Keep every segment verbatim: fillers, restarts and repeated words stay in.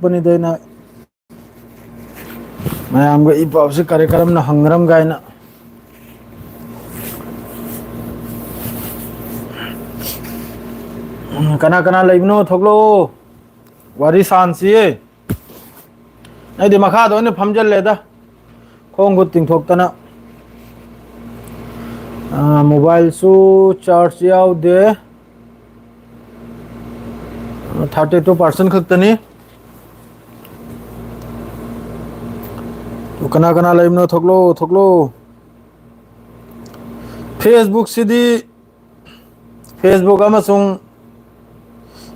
ꯄꯅꯤꯗ ꯑꯩꯅ ꯃꯌꯥꯝꯒ ꯏ ꯄꯥꯎꯁꯤ ꯀꯔꯤ ꯀꯔꯝꯅ ꯍꯪꯅꯔꯝ ꯀꯥꯏꯅ꯫ ꯀꯅꯥ ꯀꯅꯥ ꯂꯩꯕꯅꯣ? ꯊꯣꯛꯂꯛꯑꯣ, ꯋꯥꯔꯤ ꯁꯥꯟꯁꯤꯌꯦ꯫ ꯑꯩꯗꯤ ꯃꯈꯥꯗ ꯑꯣꯏꯅ ꯐꯝꯖꯜꯂꯦꯗ, ꯈꯣꯡ ꯈꯨꯠ ꯇꯤꯡꯊꯣꯛꯇꯅ꯫ ꯑ, ꯃꯣꯕꯥꯏꯜꯁꯨ ꯆꯥꯔꯖ ꯌꯥꯎꯗꯦ, ꯊꯥꯔꯇꯤ ꯇꯨ ꯄꯥꯔꯁꯦꯟ ꯈꯛꯇꯅꯤ꯫ ꯀꯅꯥ ꯀꯅꯥ ꯂꯩꯕꯅꯣ? ꯊꯣꯛꯂꯛꯑꯣ, ꯊꯣꯛꯂꯛꯑꯣ꯫ ꯐꯦꯁꯕꯨꯛꯁꯤꯗꯤ, ꯐꯦꯁꯕꯨꯛ ꯑꯃꯁꯨꯡ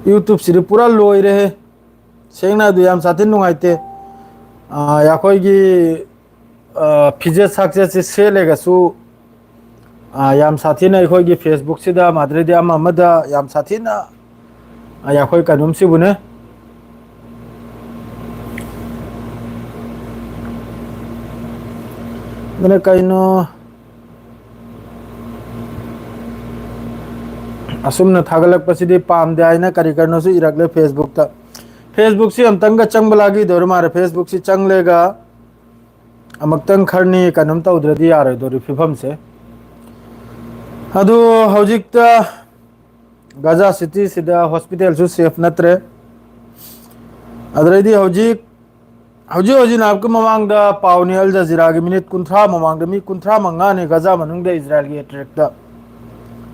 ꯌꯨꯇ꯭ꯌꯨꯕꯁꯤꯗꯤ ꯄꯨꯔꯥ ꯂꯣꯏꯔꯦꯍꯦ꯫ ꯁꯦꯡꯅ ꯍꯥꯏꯕꯗ ꯌꯥꯝ ꯁꯥꯊꯤꯅ ꯅꯨꯡꯉꯥꯏꯇꯦ꯫ ꯑꯥ, ꯑꯩꯈꯣꯏꯒꯤ, ꯑꯥ, ꯐꯤꯖꯦꯠ ꯁꯥꯛꯆꯦꯠꯁꯤ ꯁꯦꯠꯂꯒꯁꯨ, ꯑꯥ, ꯌꯥꯝ ꯁꯥꯊꯤꯅ ꯑꯩꯈꯣꯏꯒꯤ ꯐꯦꯁꯕꯨꯛꯁꯤꯗ, ꯃꯗꯨꯗꯩꯗꯤ ꯑꯃ ꯑꯃꯗ ꯌꯥꯝ ꯁꯥꯊꯤꯅ, ꯑꯥ, ꯑꯩꯈꯣꯏ ꯀꯩꯅꯣꯝꯁꯤꯕꯨꯅꯦ꯫ ꯑꯗꯨꯅ ꯀꯩꯅꯣ, ꯑꯁꯨꯝꯅ ꯊꯥꯒꯠꯂꯛꯄꯁꯤꯗꯤ ꯄꯥꯝꯗꯦ ꯍꯥꯏꯅ ꯀꯔꯤ ꯀꯔꯤꯅꯣꯁꯨ ꯏꯔꯛꯂꯦ ꯐꯦꯁꯕꯨꯛꯇ꯫ ꯐꯦꯁꯕꯨꯛꯁꯤ ꯑꯝꯇꯪꯒ ꯆꯪꯕ ꯂꯥꯛꯈꯤꯗꯧꯔ ꯃꯥꯜꯂꯦ꯫ ꯐꯦꯁꯕꯨꯛꯁꯤ ꯆꯪꯂꯦꯒ ꯑꯃꯨꯛꯇꯪ ꯈꯔꯅꯤ ꯀꯩꯅꯣꯝ ꯇꯧꯗ꯭ꯔꯗꯤ ꯌꯥꯔꯣꯏꯗꯧꯔꯤ ꯐꯤꯕꯝꯁꯦ꯫ ꯑꯗꯨ ꯍꯧꯖꯤꯛꯇ ꯒꯖꯥ ꯁꯤꯇꯤꯁꯤꯗ ꯍꯣꯁꯄꯤꯇꯥꯜꯁꯨ ꯁꯦꯐ ꯅꯠꯇ꯭ꯔꯦ꯫ ꯑꯗꯨꯗꯩꯗꯤ ꯍꯧꯖꯤꯛ, ꯍꯧꯖꯤꯛ ꯍꯧꯖꯤꯛ ꯅꯍꯥꯛꯀꯤ ꯃꯃꯥꯡꯗ ꯄꯥꯎꯅꯤ, ꯑꯜ ꯖꯖꯤꯔꯥꯒꯤ ꯃꯤꯅꯤꯠ ꯀꯨꯟꯊ꯭ꯔꯥ ꯃꯃꯥꯡꯗ ꯃꯤ ꯀꯨꯟꯊ꯭ꯔꯥ ꯃꯉꯥꯅꯤ ꯒꯖꯥ ꯃꯅꯨꯡꯗ ꯏꯖꯔꯥꯏꯜꯒꯤ ꯑꯦꯇꯦꯛꯇ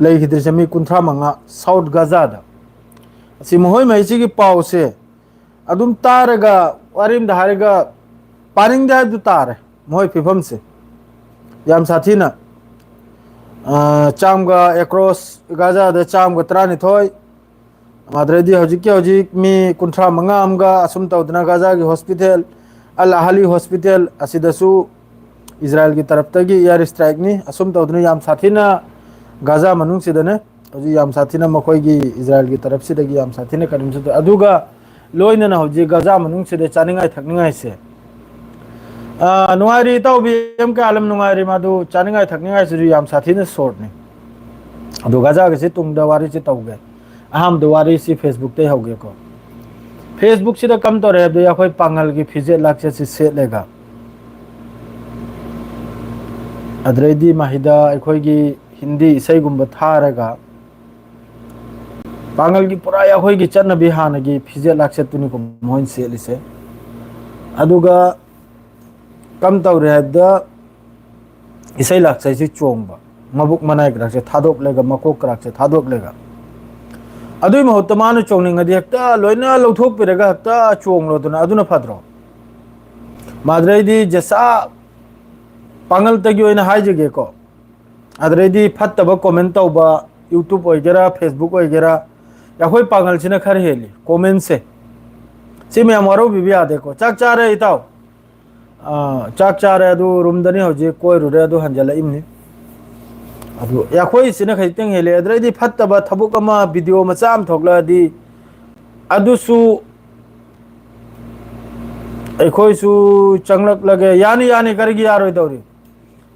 ꯂꯩꯈꯤꯗ꯭ꯔꯤꯁꯦ, ꯃꯤ ꯀꯨꯟꯊ꯭ꯔꯥ ꯃꯉꯥ ꯁꯥꯎꯠ ꯒꯖꯥꯗ꯫ ꯑꯁꯤ ꯃꯈꯣꯏ ꯃꯩꯁꯤꯒꯤ ꯄꯥꯎꯁꯦ ꯑꯗꯨꯝ ꯇꯥꯔꯒ, ꯋꯥꯔꯤ ꯑꯃꯗ ꯍꯥꯏꯔꯒ, ꯄꯥꯅꯤꯡꯗꯦ ꯍꯥꯏꯕꯗꯨ ꯇꯥꯔꯦ ꯃꯈꯣꯏ ꯐꯤꯕꯝꯁꯦ꯫ ꯌꯥꯝ ꯁꯥꯊꯤꯅ, ꯑ, ꯆꯥꯝꯒ ꯑꯦꯀ꯭ꯔꯣꯁ ꯒꯥꯖꯥꯗ ꯆꯥꯝꯒ ꯇꯔꯥꯅꯤꯊꯣꯏ, ꯑꯗꯨꯗꯩꯗꯤ ꯍꯧꯖꯤꯛꯀꯤ ꯍꯧꯖꯤꯛ ꯃꯤ ꯀꯨꯟꯊ꯭ꯔꯥ ꯃꯉꯥ ꯑꯃꯒ ꯑꯁꯨꯝ ꯇꯧꯗꯅ ꯒꯥꯖꯥꯒꯤ ꯍꯣꯁꯄꯤꯇꯥꯜ, ꯑꯜ ꯑꯍꯂꯤ ꯍꯣꯁꯄꯤꯇꯥꯜ ꯑꯁꯤꯗꯁꯨ ꯏꯖꯔꯥꯏꯜꯒꯤ ꯇꯔꯞꯇꯒꯤ ꯏꯌꯥꯔ ꯏꯁꯇ꯭ꯔꯥꯏꯛꯅꯤ꯫ ꯑꯁꯨꯝ ꯇꯧꯗꯅ ꯌꯥꯝ ꯁꯥꯊꯤꯅ ꯒꯥꯖꯥ ꯃꯅꯨꯡꯁꯤꯗꯅꯦ ꯍꯧꯖꯤꯛ ꯌꯥꯝ ꯁꯥꯊꯤꯅ ꯃꯈꯣꯏꯒꯤ ꯏꯖꯔꯥꯏꯜꯒꯤ ꯇꯔꯞꯁꯤꯗꯒꯤ ꯌꯥꯝ ꯁꯥꯊꯤꯅ ꯀꯔꯤꯝꯁꯨ ꯇꯧ-, ꯑꯗꯨꯒ ꯂꯣꯏꯅꯅ ꯍꯧꯖꯤꯛ ꯒꯥꯖꯥ ꯃꯅꯨꯡꯁꯤꯗ ꯆꯥꯅꯤꯡꯉꯥꯏ ꯊꯛꯅꯤꯡꯉꯥꯏꯁꯦ, ꯑꯥ, ꯅꯨꯡꯉꯥꯏꯔꯤ ꯏꯇꯥꯎꯕꯤ, ꯑꯦꯝ ꯀꯦ ꯑꯥꯂꯝ ꯅꯨꯡꯉꯥꯏꯔꯤ꯫ ꯃꯥꯗꯨ ꯆꯥꯅꯤꯡꯉꯥꯏ ꯊꯛꯅꯤꯡꯉꯥꯏꯁꯤꯁꯨ ꯌꯥꯝ ꯁꯥꯊꯤꯅ ꯁꯣꯔꯠꯅꯤ꯫ ꯑꯗꯨ ꯒꯥꯖꯥꯒꯤꯁꯤ ꯇꯨꯡꯗ ꯋꯥꯔꯤꯁꯤ ꯇꯧꯒꯦ꯫ ꯑꯍꯥꯟꯕꯗ ꯋꯥꯔꯤꯁꯤ ꯐꯦꯁꯕꯨꯛꯇꯩ ꯍꯧꯒꯦꯀꯣ꯫ Facebookꯁꯤꯗ ꯀꯝ ꯇꯧꯔꯦ ꯍꯥꯏꯕꯗ, ꯑꯩꯈꯣꯏ ꯄꯥꯉꯜꯒꯤ ꯐꯤꯖꯦꯠ ꯂꯥꯛꯆꯦꯠꯁꯤ ꯁꯦꯠꯂꯒ, ꯑꯗꯨꯗꯩꯗꯤ ꯃꯍꯤꯗ ꯑꯩꯈꯣꯏꯒꯤ ꯍꯤꯟꯗꯤ ꯏꯁꯩꯒꯨꯝꯕ ꯊꯥꯔꯒ, ꯄꯥꯉꯜꯒꯤ ꯄꯨꯔꯥ ꯑꯩꯈꯣꯏꯒꯤ ꯆꯠꯅꯕꯤ ꯍꯥꯟꯅꯒꯤ ꯐꯤꯖꯦꯠ ꯂꯥꯛꯆꯦꯠꯇꯨꯅꯤꯀꯣ ꯃꯣꯏꯅ ꯁꯦꯠꯂꯤꯁꯦ꯫ ꯑꯗꯨꯒ ꯀꯝ ꯇꯧꯔꯦ ꯍꯥꯏꯕꯗ, ꯏꯁꯩ ꯂꯥꯛꯆꯩꯁꯤ ꯆꯣꯡꯕ, ꯃꯕꯨꯛ ꯃꯅꯥꯏ ꯀꯔꯛꯁꯦ ꯊꯥꯗꯣꯛꯂꯒ, ꯃꯀꯣꯛ ꯀꯔꯛꯁꯦ ꯊꯥꯗꯣꯛꯂꯒ, ꯑꯗꯨꯒꯤ ꯃꯍꯨꯠꯇ ꯃꯥꯅ ꯆꯣꯡꯅꯤꯡꯉꯗꯤ ꯍꯦꯛꯇ ꯂꯣꯏꯅ ꯂꯧꯊꯣꯛꯄꯤꯔꯒ ꯍꯦꯛꯇ ꯆꯣꯡꯂꯣꯗꯅ, ꯑꯗꯨꯅ ꯐꯗ꯭ꯔꯣ? ꯃꯥꯗ꯭ꯔꯩꯗꯤ ꯖꯦꯁꯥ ꯄꯥꯉꯜꯇꯒꯤ ꯑꯣꯏꯅ ꯍꯥꯏꯖꯒꯦꯀꯣ, ꯑꯗꯨꯗꯩꯗꯤ ꯐꯠꯇꯕ ꯀꯣꯃꯦꯟ ꯇꯧꯕ, YouTube ꯑꯣꯏꯒꯦꯔꯥ, Facebook ꯑꯣꯏꯒꯦꯔꯥ, ꯑꯩꯈꯣꯏ ꯄꯥꯉꯜꯁꯤꯅ ꯈꯔ ꯍꯦꯜꯂꯤ ꯀꯣꯃꯦꯟꯁꯦ꯫ ꯁꯤ ꯃꯌꯥꯝ ꯋꯥꯔꯧꯕꯤꯕ ꯌꯥꯗꯦꯀꯣ꯫ ꯆꯥꯛ ꯆꯥꯔꯦ ꯏꯇꯥꯎ? ꯑꯥ, ꯆꯥꯛ ꯆꯥꯔꯦ, ꯑꯗꯨ ꯔꯨꯝꯗꯅꯤ ꯍꯧꯖꯤꯛ, ꯀꯣꯏꯔꯨꯔꯦ, ꯑꯗꯨ ꯍꯟꯖꯜꯂꯛꯏꯝꯅꯤ꯫ ꯑꯗꯨ ꯑꯩꯈꯣꯏꯁꯤꯅ ꯈꯖꯤꯛꯇꯪ ꯍꯦꯜꯂꯦ꯫ ꯑꯗꯨꯗꯩꯗꯤ ꯐꯠꯇꯕ ꯊꯕꯛ ꯑꯃ, ꯚꯤꯗꯤꯑꯣ ꯃꯆꯥ ꯑꯃ ꯊꯣꯛꯂꯛꯑꯗꯤ, ꯑꯗꯨꯁꯨ ꯑꯩꯈꯣꯏꯁꯨ ꯆꯪꯂꯛꯂꯒꯦ꯫ ꯌꯥꯅꯤ, ꯌꯥꯅꯤ, ꯀꯔꯤꯒꯤ ꯌꯥꯔꯣꯏꯗꯧꯔꯤ?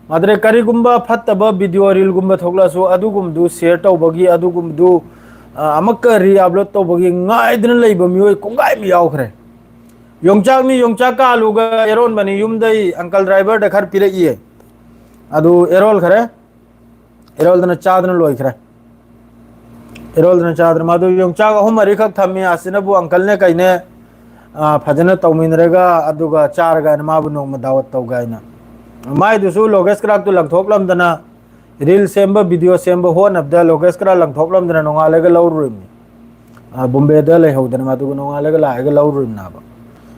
ꯃꯥꯗ꯭ꯔꯦ, ꯀꯔꯤꯒꯨꯝꯕ ꯐꯠꯇꯕ ꯚꯤꯗꯤꯑꯣ ꯔꯤꯜꯒꯨꯝꯕ ꯊꯣꯛꯂꯛꯑꯁꯨ, ꯑꯗꯨꯒꯨꯝꯕꯗꯨ ꯁꯤꯌꯔ ꯇꯧꯕꯒꯤ, ꯑꯗꯨꯒꯨꯝꯕꯗꯨ, ꯑ, ꯑꯃꯨꯛꯀ ꯔꯤꯑꯞꯂꯣꯗ ꯇꯧꯕꯒꯤ ꯉꯥꯏꯗꯅ ꯂꯩꯕ ꯃꯤꯑꯣꯏ ꯀꯣꯡꯒꯥꯏ ꯑꯃ ꯌꯥꯎꯈ꯭ꯔꯦ꯫ ꯌꯣꯡꯆꯥꯛꯅꯤ, ꯌꯣꯡꯆꯥꯛꯀ ꯑꯂꯨꯒ ꯑꯦꯔꯣꯟꯕꯅꯤ, ꯌꯨꯝꯗꯩ ꯑꯪꯀꯜ ꯗ꯭ꯔꯥꯏꯚꯔꯗ ꯈꯔ ꯄꯤꯔꯛꯏꯌꯦ꯫ ꯑꯗꯨ ꯑꯦꯔꯣꯜ ꯈꯔꯦ, ꯑꯦꯔꯣꯜꯗꯅ ꯆꯥꯗꯅ ꯂꯣꯏꯈ꯭ꯔꯦ꯫ ꯑꯦꯔꯣꯜꯗꯅ ꯆꯥꯗꯅ, ꯃꯗꯨ ꯌꯣꯡꯆꯥꯛ ꯑꯍꯨꯝ ꯃꯔꯤꯈꯛ ꯊꯝꯃꯤ꯫ ꯑꯁꯤꯅꯕꯨ ꯑꯪꯀꯜꯅꯦ ꯀꯩꯅꯦ, ꯑ, ꯐꯖꯅ ꯇꯧꯃꯤꯟꯅꯔꯒ, ꯑꯗꯨꯒ ꯆꯥꯔꯒ ꯍꯥꯏꯅ ꯃꯥꯕꯨ ꯅꯣꯡꯃ ꯗꯥꯋꯠ ꯇꯧꯒꯦ ꯍꯥꯏꯅ꯫ ꯃꯥꯏꯗꯨꯁꯨ ꯂꯣꯒꯦꯁ ꯀ꯭ꯔꯥꯛꯇꯨ ꯂꯪꯊꯣꯛꯂꯝꯗꯅ, ꯔꯤꯜ ꯁꯦꯝꯕ, ꯚꯤꯗꯤꯑꯣ ꯁꯦꯝꯕ ꯍꯣꯠꯅꯕꯗ ꯂꯣꯒꯦꯁ ꯀ꯭ꯔꯥꯛ ꯂꯪꯊꯣꯛꯂꯝꯗꯅ ꯅꯣꯡꯉꯥꯜꯂꯒ ꯂꯧꯔꯨꯔꯤꯕꯅꯤ꯫ ꯑ, ꯕꯣꯝꯕꯦꯗ ꯂꯩꯍꯧꯗꯅ ꯃꯗꯨꯒ ꯅꯣꯡꯉꯥꯜꯂꯒ ꯂꯥꯛꯑꯒ ꯂꯧꯔꯨꯔꯤꯕꯅꯦꯕ꯫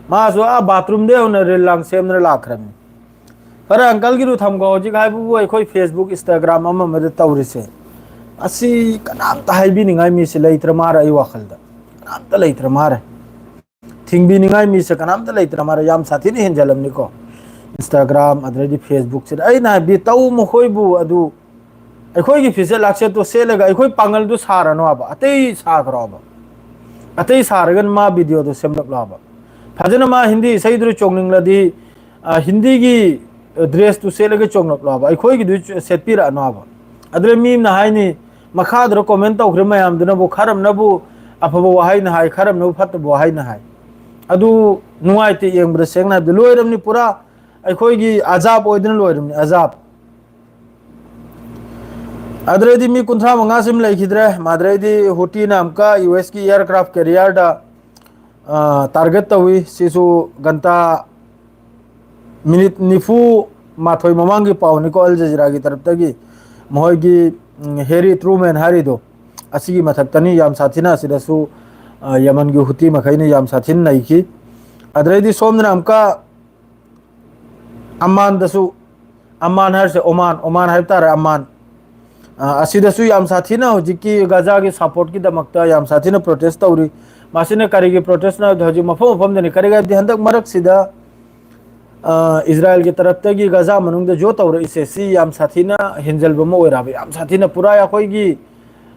ꯃꯥꯁꯨ ꯑꯥ ꯕꯥꯊꯔꯨꯝꯗꯩ ꯍꯧꯅ ꯔꯤꯜ ꯂꯥꯡ ꯁꯦꯝꯗꯅ ꯂꯥꯛꯈ꯭ꯔꯕꯅꯤ꯫ ꯐꯔꯦ, ꯑꯪꯀꯜꯒꯤꯗꯨ ꯊꯝꯈꯣ꯫ ꯍꯧꯖꯤꯛ ꯍꯥꯏꯕꯕꯨ ꯑꯩꯈꯣꯏ Facebook, Instagram ꯑꯃ ꯑꯃꯗ ꯇꯧꯔꯤꯁꯦ, ꯑꯁꯤ ꯀꯅꯥꯝꯇ ꯍꯥꯏꯕꯤꯅꯤꯡꯉꯥꯏ ꯃꯤꯁꯦ ꯂꯩꯇ꯭ꯔ ꯃꯥꯔꯦ꯫ ꯑꯩ ꯋꯥꯈꯜꯗ ꯀꯅꯥꯝꯇ ꯂꯩꯇ꯭ꯔ ꯃꯥꯔꯦ꯫ ꯊꯤꯡꯕꯤꯅꯤꯡꯉꯥꯏ ꯃꯤꯁꯦ ꯀꯅꯥꯝꯇ ꯂꯩꯇ꯭ꯔ ꯃꯥꯔꯦ꯫ ꯌꯥꯝ ꯁꯥꯊꯤꯅ ꯍꯦꯟꯖꯜꯂꯝꯅꯤꯀꯣ꯫ Instagram ꯑꯗꯩꯗꯤ Facebookꯁꯤꯗ ꯑꯩꯅ ꯍꯥꯏꯕꯗꯤ ꯇꯧ ꯃꯈꯣꯏꯕꯨ ꯑꯗꯨ ꯑꯩꯈꯣꯏꯒꯤ ꯐꯤꯖꯦꯠ ꯂꯥꯛꯆꯦꯠꯇꯣ ꯁꯦꯠꯂꯒ ꯑꯩꯈꯣꯏ ꯄꯥꯡꯒꯜꯗꯨ ꯁꯥꯔꯅꯣ ꯍꯥꯏꯕ, ꯑꯇꯩ ꯁꯥꯈ꯭ꯔꯣ ꯍꯥꯏꯕ, ꯑꯇꯩ ꯁꯥꯔꯒꯅ ꯃꯥ ꯚꯤꯗꯤꯑꯣꯗꯣ ꯁꯦꯝꯂꯛꯂꯣ ꯍꯥꯏꯕ꯫ ꯐꯖꯅ ꯃꯥ ꯍꯤꯟꯗꯤ ꯏꯁꯩꯗꯨꯗ ꯆꯣꯡꯅꯤꯡꯂꯗꯤ, ꯑ, ꯍꯤꯟꯗꯤꯒꯤ, ꯑ, ꯗ꯭ꯔꯦꯁꯇꯨ ꯁꯦꯠꯂꯒ ꯆꯣꯡꯂꯛꯂꯣ ꯍꯥꯏꯕ, ꯑꯩꯈꯣꯏꯒꯤꯗꯨ ꯁꯦꯠꯄꯤꯔꯛꯑꯅꯣ ꯍꯥꯏꯕ꯫ ꯑꯗꯨꯗ ꯃꯤ ꯑꯃꯅ ꯍꯥꯏꯅꯤ, ꯃꯈꯥꯗꯨꯗ ꯀꯣꯃꯦꯟ ꯇꯧꯈ꯭ꯔꯤꯕ ꯃꯌꯥꯝꯗꯨꯅꯕꯨ ꯈꯔ ꯑꯃꯅꯕꯨ, ꯑꯐꯕ ꯋꯥꯍꯩꯅ ꯍꯥꯏ, ꯈꯔ ꯑꯃꯅ ꯐꯠꯇꯕ ꯋꯥꯍꯩꯅ ꯍꯥꯏ꯫ ꯑꯗꯨ ꯅꯨꯡꯉꯥꯏꯇꯦ ꯌꯦꯡꯕꯗ, ꯁꯦꯡꯅ ꯍꯥꯏꯕꯗ꯫ ꯂꯣꯏꯔꯕꯅꯤ, ꯄꯨꯔꯥ ꯑꯩꯈꯣꯏꯒꯤ ꯑꯖꯥꯕ ꯑꯣꯏꯗꯅ ꯂꯣꯏꯔꯕꯅꯤ, ꯑꯖꯥꯕ꯫ ꯑꯗꯨꯗꯩꯗꯤ ꯃꯤ ꯀꯨꯟꯊ꯭ꯔꯥ ꯃꯉꯥ ꯁꯤꯃ ꯂꯩꯈꯤꯗ꯭ꯔꯦ꯫ ꯃꯗꯨꯗꯩꯗꯤ ꯍꯨꯇꯤꯅ ꯑꯃꯨꯛꯀ ꯌꯨ ꯑꯦꯁꯀꯤ ꯑꯦꯌꯥꯔꯀ꯭ꯔꯥꯐ ꯀꯦꯔꯤꯌꯔꯗ, ꯑ, ꯇꯥꯔꯒꯦꯠ ꯇꯧꯏ꯫ ꯁꯤꯁꯨ ꯒꯟꯇꯥ ꯃꯤꯅꯤꯠ ꯅꯤꯐꯨ ꯃꯥꯊꯣꯏ ꯃꯃꯥꯡꯒꯤ ꯄꯥꯎꯅꯤꯀꯣ, ꯑꯜ ꯖꯖꯤꯔꯥꯒꯤ ꯇꯔꯞꯇꯒꯤ꯫ ꯃꯈꯣꯏꯒꯤ, ꯎꯝ, ꯍꯦꯔꯤ ꯇ꯭ꯔꯨꯃꯦꯟ ꯍꯥꯏꯔꯤꯗꯣ, ꯑꯁꯤꯒꯤ ꯃꯊꯛꯇꯅꯤ ꯌꯥꯝ ꯁꯥꯊꯤꯅ ꯑꯁꯤꯗꯁꯨ, ꯑ, ꯌꯃꯟꯒꯤ ꯍꯨꯇꯤ ꯃꯈꯩꯅ ꯌꯥꯝ ꯁꯥꯊꯤꯅ ꯅꯩꯈꯤ꯫ ꯑꯗꯨꯗꯩꯗꯤ ꯁꯣꯝꯗꯅ ꯑꯃꯨꯛꯀ ꯑꯃꯥꯟꯗꯁꯨ, ꯑꯃꯥꯟ ꯍꯥꯏꯔꯤꯁꯦ ꯑꯣꯃꯥꯟ, ꯑꯣꯃꯥꯟ ꯍꯥꯏꯕ ꯇꯥꯔꯦ, ꯑꯃꯥꯟ꯫ ꯑ, ꯑꯁꯤꯗꯁꯨ ꯌꯥꯝ ꯁꯥꯊꯤꯅ ꯍꯧꯖꯤꯛꯀꯤ ꯒꯖꯥꯒꯤ ꯁꯞꯄꯣꯔꯠꯀꯤꯗꯃꯛꯇ ꯌꯥꯝ ꯁꯥꯊꯤꯅ ꯄ꯭ꯔꯣꯇꯦꯁ ꯇꯧꯔꯤ꯫ ꯃꯁꯤꯅ ꯀꯔꯤꯒꯤ ꯄ꯭ꯔꯣꯇꯦꯁꯅꯣ ꯍꯥꯏꯕꯗꯤ ꯍꯧꯖꯤꯛ ꯃꯐꯝ ꯃꯐꯝꯗꯅꯤ꯫ ꯀꯔꯤꯒꯤ ꯍꯥꯏꯕꯗꯤ ꯍꯟꯗꯛ ꯃꯔꯛꯁꯤꯗ, ꯑ, ꯏꯖꯔꯥꯌꯦꯜꯒꯤ ꯇꯔꯞꯇꯒꯤ ꯒꯖꯥ ꯃꯅꯨꯡꯗ ꯖꯣ ꯇꯧꯔꯛꯏꯁꯦ, ꯁꯤ ꯌꯥꯝ ꯁꯥꯊꯤꯅ ꯍꯦꯟꯖꯜꯕ ꯑꯃ ꯑꯣꯏꯔꯛꯑꯕ, ꯌꯥꯝ ꯁꯥꯊꯤꯅ ꯄꯨꯔꯥ ꯑꯩꯈꯣꯏꯒꯤ,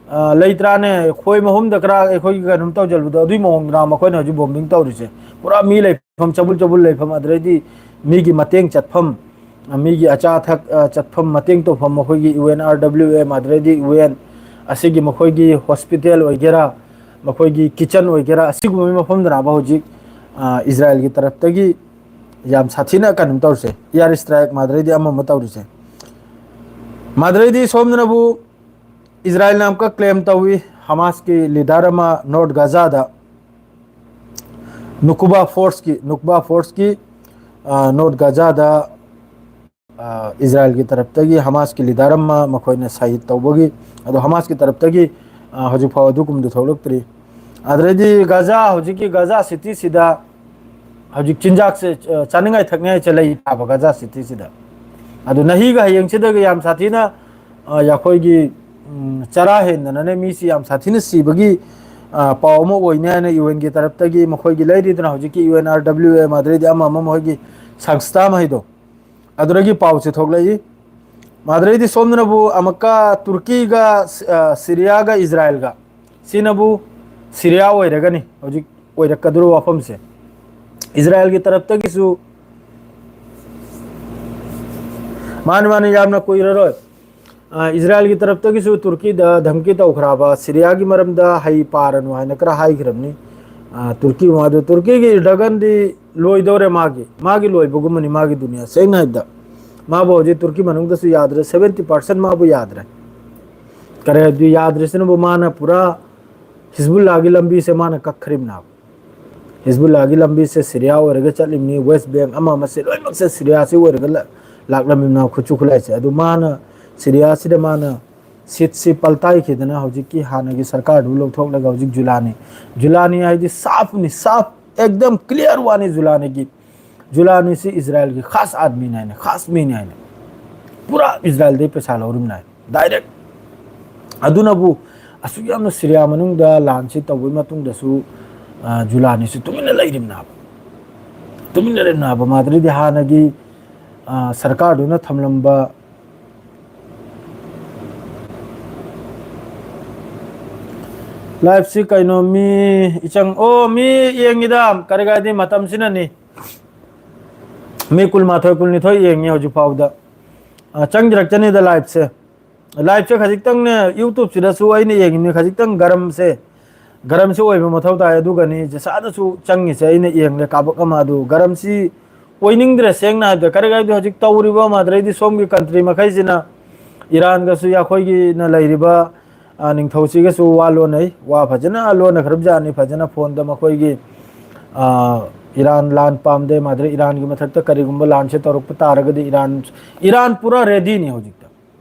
ꯑ, ꯂꯩꯇ꯭ꯔꯥꯅꯦ, ꯈꯣꯏ ꯃꯍꯨꯝꯗ ꯈꯔ ꯑꯩꯈꯣꯏꯒꯤ ꯀꯩꯅꯣꯝ ꯇꯧꯖꯕꯗꯣ, ꯑꯗꯨꯏ ꯃꯑꯣꯡꯗ ꯃꯈꯣꯏꯅ ꯍꯧꯖꯤꯛ ꯕꯣꯝꯕꯤꯡ ꯇꯧꯔꯤꯁꯦ꯫ ꯄꯨꯔꯥ ꯃꯤ ꯂꯩꯐꯝ, ꯆꯕꯨꯜ ꯆꯕꯨꯜ ꯂꯩꯐꯝ, ꯑꯗꯨꯗꯩꯗꯤ ꯃꯤꯒꯤ ꯃꯇꯦꯡ ꯆꯠꯐꯝ, ꯃꯤꯒꯤ ꯑꯆꯥ ꯑꯊꯛ, ꯑ, ꯆꯠꯐꯝ, ꯃꯇꯦꯡ ꯇꯧꯐꯝ, ꯃꯈꯣꯏꯒꯤ U N R W M, ꯑꯗꯨꯗꯩꯗꯤ ꯌꯨ ꯑꯦꯟ, ꯑꯁꯤꯒꯤ ꯃꯈꯣꯏꯒꯤ ꯍꯣꯁꯄꯤꯇꯥꯜ ꯑꯣꯏꯒꯦꯔꯥ, ꯃꯈꯣꯏꯒꯤ ꯀꯤꯠꯆꯟ ꯑꯣꯏꯒꯦꯔꯥ, ꯑꯁꯤꯒꯨꯝꯕꯒꯤ ꯃꯐꯝꯗꯅꯕ ꯍꯧꯖꯤꯛ, ꯑ, ꯏꯖꯔꯥꯌꯦꯜꯒꯤ ꯇꯔꯞꯇꯒꯤ ꯌꯥꯝ ꯁꯥꯊꯤꯅ ꯀꯩꯅꯣ ꯇꯧꯔꯤꯁꯦ, ꯑꯦꯌꯥꯔ ꯏꯁꯇ꯭ꯔꯥꯏꯛ, ꯃꯗꯨꯗꯩꯗꯤ ꯑꯃ ꯑꯃ ꯇꯧꯔꯤꯁꯦ꯫ ꯃꯗꯨꯗꯩꯗꯤ ꯁꯣꯝꯗꯅꯕꯨ ꯏꯖꯔꯥꯌꯦꯜꯅ ꯑꯃꯨꯛꯀ ꯀ꯭ꯂꯦꯝ ꯇꯧꯏ, ꯍꯃꯥꯁꯀꯤ ꯂꯤꯗꯔ ꯑꯃ ꯅꯣꯔꯠ ꯒꯖꯥꯗ ꯅꯨꯀꯨꯕꯥ ꯐꯣꯔꯁꯀꯤ, ꯅꯨꯀꯨꯕꯥ ꯐꯣꯔꯁꯀꯤ, ꯑ, ꯅꯣꯔꯠ ꯒꯖꯥꯗ, ꯑ, ꯏꯖꯔꯥꯌꯦꯜꯒꯤ ꯇꯔꯞꯇꯒꯤ ꯍꯃꯥꯁꯀꯤ ꯂꯤꯗꯔ ꯑꯃ ꯃꯈꯣꯏꯅ ꯁꯍꯤꯗ ꯇꯧꯕꯒꯤ, ꯑꯗꯣ ꯍꯃꯥꯁꯀꯤ ꯇꯔꯞꯇꯒꯤ, ꯑ, ꯍꯧꯖꯤꯛ ꯐꯥꯎ ꯑꯗꯨꯒꯨꯝꯕꯗꯨ ꯊꯣꯛꯂꯛꯇ꯭ꯔꯤ꯫ ꯑꯗꯨꯗꯩꯗꯤ ꯒꯖꯥ, ꯍꯧꯖꯤꯛꯀꯤ ꯒꯖꯥ ꯁꯤꯇꯤꯁꯤꯗ ꯍꯧꯖꯤꯛ ꯆꯤꯟꯖꯥꯛꯁꯦ, ꯑ, ꯆꯥꯅꯤꯡꯉꯥꯏ ꯊꯛꯅꯤꯡꯉꯥꯏꯁꯦ ꯂꯩ ꯇꯥꯕ ꯒꯖꯥ ꯁꯤꯇꯤꯁꯤꯗ꯫ ꯑꯗꯨ ꯅꯍꯤꯒ ꯍꯌꯦꯡꯁꯤꯗꯒ ꯌꯥꯝ ꯁꯥꯊꯤꯅ, ꯑ, ꯑꯩꯈꯣꯏꯒꯤ, ꯎꯝ, ꯆꯔꯥ ꯍꯦꯟꯗꯅꯅꯦ ꯃꯤꯁꯤ ꯌꯥꯝ ꯁꯥꯊꯤꯅ ꯁꯤꯕꯒꯤ, ꯑ, ꯄꯥꯎ ꯑꯃ ꯑꯣꯏꯅꯤ ꯍꯥꯏꯅ ꯌꯨ ꯑꯦꯟꯒꯤ ꯇꯔꯞꯇꯒꯤ ꯃꯈꯣꯏꯒꯤ ꯂꯩꯔꯤꯗꯨꯅ ꯍꯧꯖꯤꯛꯀꯤ U N R W M ꯑꯗꯨꯗꯩꯗꯤ ꯑꯃ ꯑꯃ ꯃꯈꯣꯏꯒꯤ ꯁꯪꯁꯊꯥ ꯃꯈꯩꯗꯣ, ꯑꯗꯨꯗꯒꯤ ꯄꯥꯎꯁꯦ ꯊꯣꯛꯂꯛꯏ꯫ ꯃꯗꯨꯗꯩꯗꯤ ꯁꯣꯝꯗꯅꯕꯨ ꯑꯃꯨꯛꯀ ꯇꯨꯔꯀꯤꯒ, ꯑ, ꯁꯤꯔꯤꯌꯥꯒ ꯏꯖꯔꯥꯌꯦꯜꯒ, ꯁꯤꯅꯕꯨ ꯁꯤꯔꯤꯌꯥ ꯑꯣꯏꯔꯒꯅꯤ ꯍꯧꯖꯤꯛ ꯑꯣꯏꯔꯛꯀꯗꯧꯔꯤꯕ ꯋꯥꯐꯝꯁꯦ꯫ ꯏꯖꯔꯥꯌꯦꯜꯒꯤ ꯇꯔꯞꯇꯒꯤꯁꯨ, ꯃꯥꯅꯤ, ꯃꯥꯅꯤ, ꯌꯥꯝꯅ ꯀꯨꯏꯔꯔꯣꯏ꯫ ꯑ, ꯏꯖꯔꯥꯌꯦꯜꯒꯤ ꯇꯔꯞꯇꯒꯤꯁꯨ ꯇꯨꯔꯀꯤꯗ ꯙꯝꯀꯤ ꯇꯧꯈ꯭ꯔꯕ, ꯁꯤꯔꯤꯌꯥꯒꯤ ꯃꯔꯝꯗ ꯍꯩ ꯄꯥꯔꯅꯨ ꯍꯥꯏꯅ ꯈꯔ ꯍꯥꯏꯈ꯭ꯔꯕꯅꯤ꯫ ꯑ, ꯇꯨꯔꯀꯤ ꯃꯥꯗꯨ, ꯇꯨꯔꯀꯤꯒꯤ ꯏꯔꯗꯒꯟꯗꯤ ꯂꯣꯏꯗꯧꯔꯦ, ꯃꯥꯒꯤ, ꯃꯥꯒꯤ ꯂꯣꯏꯕꯒꯨꯝꯕꯅꯤ ꯃꯥꯒꯤ ꯗꯨꯅꯤꯌꯥ꯫ ꯁꯦꯡꯅ ꯍꯥꯏꯕꯗ, ꯃꯥꯕꯨ ꯍꯧꯖꯤꯛ ꯇꯨꯔꯀꯤ ꯃꯅꯨꯡꯗꯁꯨ ꯌꯥꯗ꯭ꯔꯦ, ꯁꯚꯦꯟꯇꯤ ꯄꯥꯔꯁꯦꯟ ꯃꯥꯕꯨ ꯌꯥꯗ꯭ꯔꯦ꯫ ꯀꯔꯤ ꯍꯥꯏꯕꯗꯤ ꯌꯥꯗ꯭ꯔꯤꯁꯤꯅꯕꯨ ꯃꯥꯅ ꯄꯨꯔꯥ ꯍꯤꯖꯕꯨꯜꯂꯥꯒꯤ ꯂꯝꯕꯤꯁꯦ ꯃꯥꯅ ꯀꯛꯈ꯭ꯔꯤꯕꯅꯦꯕ꯫ ꯍꯤꯖꯕꯨꯜꯂꯥꯒꯤ ꯂꯝꯕꯤꯁꯦ ꯁꯤꯔꯤꯌꯥ ꯑꯣꯏꯔꯒ ꯆꯠꯂꯤꯕꯅꯤ, ꯋꯦꯁ ꯕꯦꯡ ꯑꯃ ꯑꯃꯁꯦ ꯂꯣꯏꯅꯃꯛꯁꯦ ꯁꯤꯔꯤꯌꯥꯁꯤ ꯑꯣꯏꯔꯒ ꯂ-, ꯂꯥꯛꯂꯝꯃꯤꯕꯅꯦꯕ, ꯈꯨꯠꯁꯨ ꯈꯨꯠꯂꯥꯏꯁꯦ꯫ ꯑꯗꯨ ꯃꯥꯅ ꯁꯤꯔꯤꯌꯥꯁꯤꯗ ꯃꯥꯅ ꯁꯤꯠꯁꯤ ꯄꯜꯇꯥꯏꯈꯤꯗꯅ ꯍꯧꯖꯤꯛꯀꯤ ꯍꯥꯟꯅꯒꯤ ꯁꯔꯀꯥꯔꯗꯨ ꯂꯧꯊꯣꯛꯂꯒ ꯍꯧꯖꯤꯛ ꯖꯨꯂꯥꯅꯤ, ꯖꯨꯂꯥꯅꯤ ꯍꯥꯏꯗꯤ ꯁꯥꯐꯅꯤ, ꯁꯥꯐ, ꯑꯦꯛꯗꯝ ꯀ꯭ꯂꯤꯌꯥꯔ ꯋꯥꯅꯤ ꯖꯨꯂꯥꯅꯤꯒꯤ꯫ ꯖꯨꯂꯥꯅꯤꯁꯤ ꯏꯖꯔꯥꯌꯦꯜꯒꯤ ꯈꯥꯁ ꯑꯥꯗꯃꯤꯅꯤ ꯍꯥꯏꯅ, ꯈꯥꯁ ꯃꯤꯅꯤ ꯍꯥꯏꯅ, ꯄꯨꯔꯥ ꯏꯖꯔꯥꯌꯦꯜꯗꯩ ꯄꯩꯁꯥ ꯂꯧꯔꯤꯕꯅꯤ ꯍꯥꯏꯅ, ꯗꯥꯏꯔꯦꯛ꯫ ꯑꯗꯨꯅꯕꯨ ꯑꯁꯨꯛ ꯌꯥꯝꯅ ꯁꯤꯔꯤꯌꯥ ꯃꯅꯨꯡꯗ ꯂꯥꯟꯁꯤ ꯇꯧꯕꯒꯤ ꯃꯇꯨꯡꯗꯁꯨ, ꯑ, ꯖꯨꯂꯥꯅꯤꯁꯤ ꯇꯨꯃꯤꯟꯅ ꯂꯩꯔꯤꯕꯅꯦꯕ꯫ ꯇꯨꯃꯤꯟꯅ ꯂꯩꯔꯤꯕꯅꯦꯕ꯫ ꯃꯥꯗ꯭ꯔꯤꯗꯤ ꯍꯥꯟꯅꯒꯤ, ꯑ, ꯁꯔꯀꯥꯔꯗꯨꯅ ꯊꯝꯂꯝꯕ ꯂꯥꯏꯐꯁꯤ ꯀꯩꯅꯣ ꯃꯤ ꯏꯆꯪ, ꯑꯣ, ꯃꯤ ꯌꯦꯡꯉꯤꯗ, ꯀꯔꯤ ꯀꯥꯏꯗꯤ ꯃꯇꯝꯁꯤꯅꯅꯤ꯫ ꯃꯤ ꯀꯨꯟꯃꯥꯊꯣꯏ, ꯀꯨꯟꯅꯤꯊꯣꯏ ꯌꯦꯡꯉꯤ ꯍꯧꯖꯤꯛ ꯐꯥꯎꯗ꯫ ꯑ, ꯆꯪꯗ꯭ꯔꯛꯆꯅꯤꯗ ꯂꯥꯏꯐꯁꯦ꯫ ꯂꯥꯏꯐꯁꯦ ꯈꯖꯤꯛꯇꯪꯅꯦ, YouTube-ꯁꯤꯗꯁꯨ ꯑꯩꯅ ꯌꯦꯡꯉꯤꯕꯅꯤ, ꯈꯖꯤꯛꯇꯪ ꯒꯔꯝꯁꯦ, ꯒꯔꯝꯁꯦ ꯑꯣꯏꯕ ꯃꯊꯧ ꯇꯥꯏ꯫ ꯑꯗꯨꯒꯅꯤ ꯖꯁꯥꯗꯁꯨ ꯆꯪꯉꯤꯁꯦ, ꯑꯩꯅ ꯌꯦꯡꯂꯦ ꯀꯥꯕꯛ ꯑꯃ꯫ ꯑꯗꯨ ꯒꯔꯝꯁꯤ ꯑꯣꯏꯅꯤꯡꯗ꯭ꯔꯦ, ꯁꯦꯡꯅ ꯍꯥꯏꯕꯗ꯫ ꯀꯔꯤ ꯍꯥꯏꯕꯗꯤ ꯍꯧꯖꯤꯛ ꯇꯧꯔꯤꯕ ꯃꯥꯗ꯭ꯔꯩꯗꯤ ꯁꯣꯝꯒꯤ ꯀꯟꯇ꯭ꯔꯤ ꯃꯈꯩꯁꯤꯅ ꯏꯔꯥꯟꯒꯁꯨ ꯑꯩꯈꯣꯏꯒꯤꯅ ꯂꯩꯔꯤꯕ, ꯑ, ꯅꯤꯡꯊꯧꯁꯤꯒꯁꯨ ꯋꯥ ꯂꯣꯟꯅꯩ, ꯋꯥ ꯐꯖꯅ ꯂꯣꯟꯅꯈ꯭ꯔꯕꯖꯥꯠꯅꯤ, ꯐꯖꯅ ꯐꯣꯟꯗ ꯃꯈꯣꯏꯒꯤ, ꯑ, ꯏꯔꯥꯟ ꯂꯥꯟ ꯄꯥꯝꯗꯦ, ꯃꯥꯗ꯭ꯔꯤ ꯏꯔꯥꯟꯒꯤ ꯃꯊꯛꯇ ꯀꯔꯤꯒꯨꯝꯕ ꯂꯥꯟꯁꯦ ꯇꯧꯔꯛꯄ ꯇꯥꯔꯒꯗꯤ ꯏꯔꯥꯟ, ꯏꯔꯥꯟ ꯄꯨꯔꯥ ꯔꯦꯗꯤꯅꯤ ꯍꯧꯖꯤꯛꯇ꯫